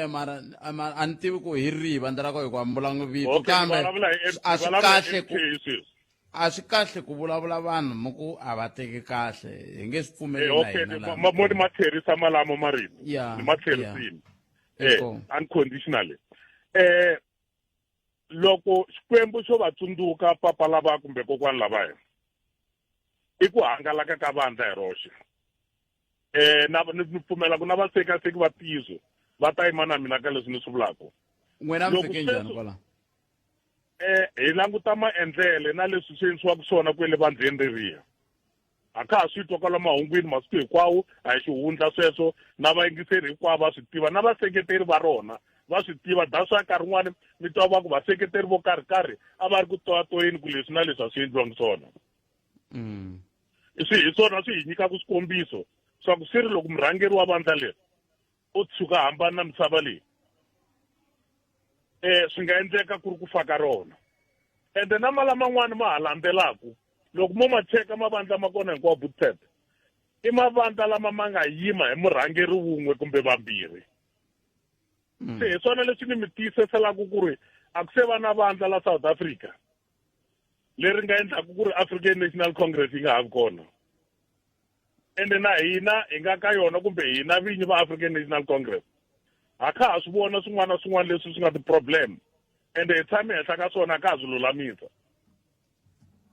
Mara, mara a ni tivi ku hi rihi vandla ra ko hikuva mi vulanga vito, Okay, kambe vulavula hi M- a swi vulavula hi kahle ku MK sweswi. A swi kahle ku vulavula vanhu mi ku a va teki kahle, hi nge swi pfumeleli na Okay, hina laha. mo ni ma tlherisa malamo marito. Ni ma tlherisile. Inkomu. Unconditionally. Loko Xikwembu xo va tsundzuka papa lava kumbe kokwani lavaya, i ku hangalaka ka vandla hi roxe. Na ni pfumela ku na vasekaseki va ntiyiso va ta yima na mina ka leswi ni swi vulaka. N'wina mi Loko fike njhani sweswo kwala? Hi languta maendlele na leswi swi endlisiwaka swona kwele vandleni reriya. A ka ha swi twa kwala mahungwini masiku hinkwawo, a hi xihundla sweswo, na vayingiseri hinkwavo va swi tiva, na vaseketeri va rona va swi tiva. That's why nkarhi wun'wani mi twa va ku vaseketeri vo karhi karhi a va ri ku toyatoyeni ku leswi na leswi a swi endliwangi swona. Hi swona swi hi nyikaka swikombiso swa ku swi ri loko murhangeri wa vandla leri o tshuka a hambana na misava leyi, swi nga endleka ku ri ku fa ka rona. Ende na mala man'wani ma ha landzelaku, loko mo ma cheka mavandla ma kona hinkwawo Bootpet, i mavandla lama ma nga yima hi murhangeri wun'we kumbe vambirhi. Se hi swona leswi ni mi tiyiseselaka ku ri a ku se va na vandla la South Africa. leri nga endlaku ku ri African National Congress yi nga ha vi kona ende na hina hi nga ka yona kumbe hina vinyi va African National Congress ha kha ha swi vona swin'wana na swin'wana leswi swi nga ti-problem ende hi tshame henhla ka swona ka ha swi lulamisa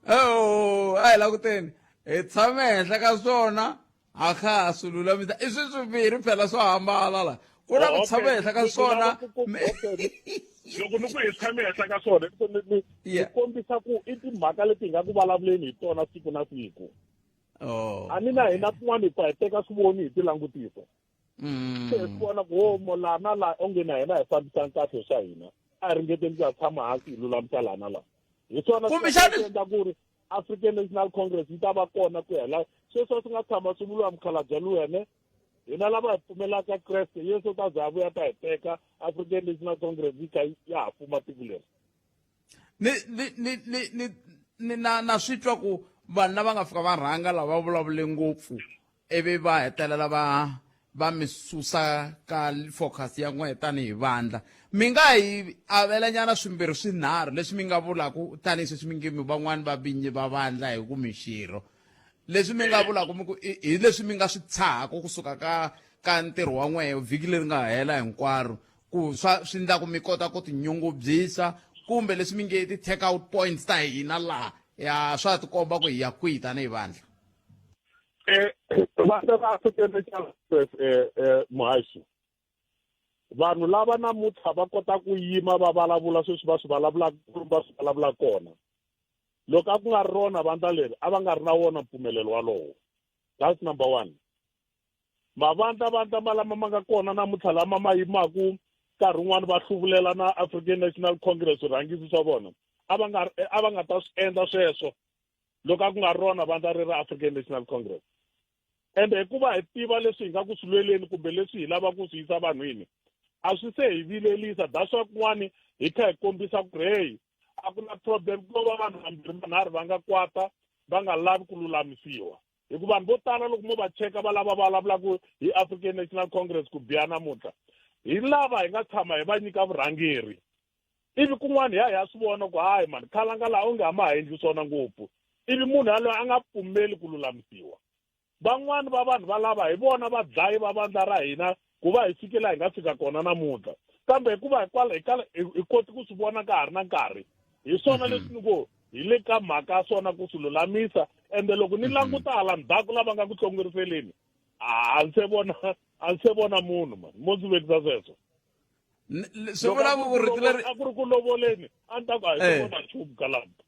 oh a hi languteni hi tshame henhla ka swona ha kha ha swi lulamisa i swi swimbirhi phela swo hambana la ku na ku tshama henhla ka swona loko ni ku hi tshame henhla ka swona ni kombisa ku i timhaka leti hi nga ku vulavuleni hi tona siku na siku oh, a ni na hina kun'wana hi pfa hi teka swivoni hi ti langutisa mm. se hi swi vona ku homo laha na laha onge na hina hi fambisani kahle swa hina a hi ringeteni ku ya tshama hansi hi lulamisa laha na laha hi swona swi endla ku ri African National Congress yi ta va kona ku ya la sweswi a swi nga tshama swi vuriwa mukhalabye luwene hina lava hi pfumelaka Kreste Yesu ta za vuya ta hi teka African National Congress yi kha ya ha fuma tiko leri ni ni ni ni ni ni na na swi twa ku vanhu lava nga fika va rhanga lava vulavule ngopfu ivi va hetelela va va mi susa ka focus ya n'wehe tanihi vandla mi nga hi avelanyana swimbirhi swinharhu leswi mi nga vulaku tanihi sweswi mi nge mi van'wani va vinyi va vandla hi ku mi xirho leswi mi nga vulaku mi ku hi leswi mi nga swi tshahaku kusuka ka ka ntirho wa n'wehe vhiki leri nga hela hinkwaro ku swa swi endla ku mi kota ku tinyungubyisa kumbe leswi mi nge ti-take out points ta hina laha ya swa tikomba ku hi ya kwihi tanihi vandla eh, vandla ra African National Congress eh, eh, muhaxi vanhu lava namuntlha va kota ku yima va vulavula sweswi va swi vulavulaka va swi vulavula kona loko a ku nga ri rona vandla leri a va nga ri na wona mpfumelelo walowo that's number one mavandla vandla ma lama ma nga kona namuntlha lama ma yimaku nkarhi wun'wani va hluvulela na African National Congress swirhangisi swa vona a va nga a va nga ta swi endla sweswo loko a ku nga ri rona vandla ri ra African National Congress ende hikuva hi tiva leswi hi nga ku swi lweleni kumbe leswi hi lavaka ku swi yisa vanhwini a swi se hi vilelisa that's why kun'wani hi kha hi kombisa ku hey a ku na problem ku va vanhu vambirhi vanharhu va nga kwata va nga lavi ku lulamisiwa hikuva vanhu vo tala loko mo va cheka va lava va vulavulaka hi African National Congress ku biha namuntlha hi lava hi nga tshama hi va nyika vurhangeri ivi kun'wana hi ya hi ya swi vona ku hayi mani khalanga laha onge a ma ha endli swona ngopfu ivi munhu yaloye a nga pfumeli ku lulamisiwa van'wani va vanhu valava hi vona vadlayi va vandla ra hina ku va hi fike laha hi nga fika kona namuntlha kambe hikuva hikwalaho hi kala hi koti ku swi vona ka ha ri na nkarhi hi swona mhm. leswi ni ngo hi le ka mhaka ya swona ku swi lulamisa ende loko ni mhm. languta hala ndzhaku lava nga ku hlongoriseleni a ndzi se vona a ndzi se vona munhu mani mo ndzi vekisa sweswo swi vula ku rito leri a ku ri ku lovoleni a ni ta ku a hi se eh. vona nchumu kalamba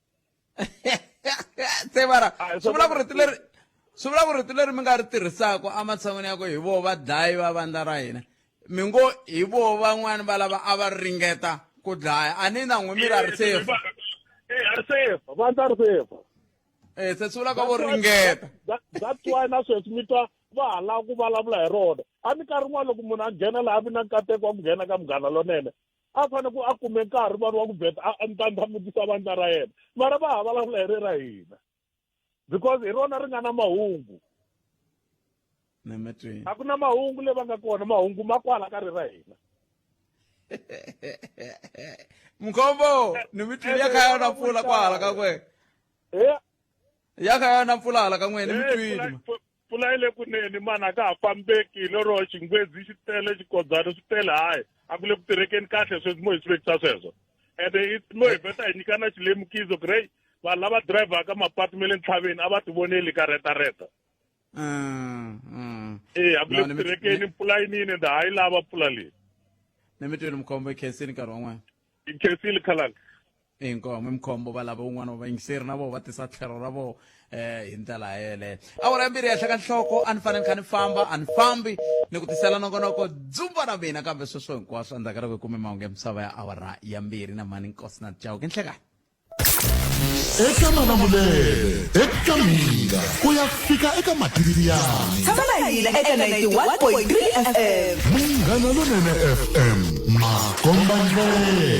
se mara swi vula ku rito leri swi vula ku rito leri mi nga ri tirhisaka ematshan'wini ya ku hi voho vadlayi va vandla ra hina mi ngo hi voho van'wani va lava a va ringeta ku dlaya a ni na n'wi mi ra ri sefa eh, a ri sefa vandla ri sefa eh se swi vula ka vo ringeta that's why na sweswi mi twa va ha lava ku vulavula hi rona a minkarhi yin'wana loko munhu a nghena laha vi na nkateko wa ku nghena ka munghana lonene a fanele ku a kume nkarhi vanhu wa ku vheta a ndlandlamukisa vandla ra yena mara va ha vulavula hi ri ra hina because hi rona ri nga na mahungu a ku na mahungu leyi va nga kona mahungu ma kwala ka ri ra hina mkhombo ni mi twile ya kha ya na pfula kwahala ka kwe ya kha ya na mpfula hala ka n'wina ni mi twile mpfula yi le kunene mani a ka ha fambeki lero xingwezi xi tele xikodzana swi tele hayi a ku le ku tirhekeni kahle sweswi mo hi swi vekisa sweswo ende mo hi vheta hi nyikana xilemukiso ku rey vanhu lava dirayivhaka mapatu ma le ntlhaveni a va tivoneli ka retareta mm, mm. e a ku le ku tirhekeni mpfula yi nini ende ha yi lava mpfula leyi ni mi twile mkhombo i khensini nkarhi wan'wana i khensile khalanga inkomo imkhombo va lava un'wana wa vayingiseri na voho va tisa tlhelo ra voho eh hi ndlela yeleyo awara ya mbirhi ya hlaka nhloko a ni fanele ni kha ni famba a ni fambi ni ku tisela nongonoko dzumba na mina kambe sweswo hinkwaswo endzhaku ka loko hi kume mahungu ya misava ya awara ya mbirhi na mani nkosi na chauke nhlekani eka malamulele eka mhinga ku ya fika eka matiriyani Tshama na hina eka 91.3 FM. Munghana Lonene FM makombandlela.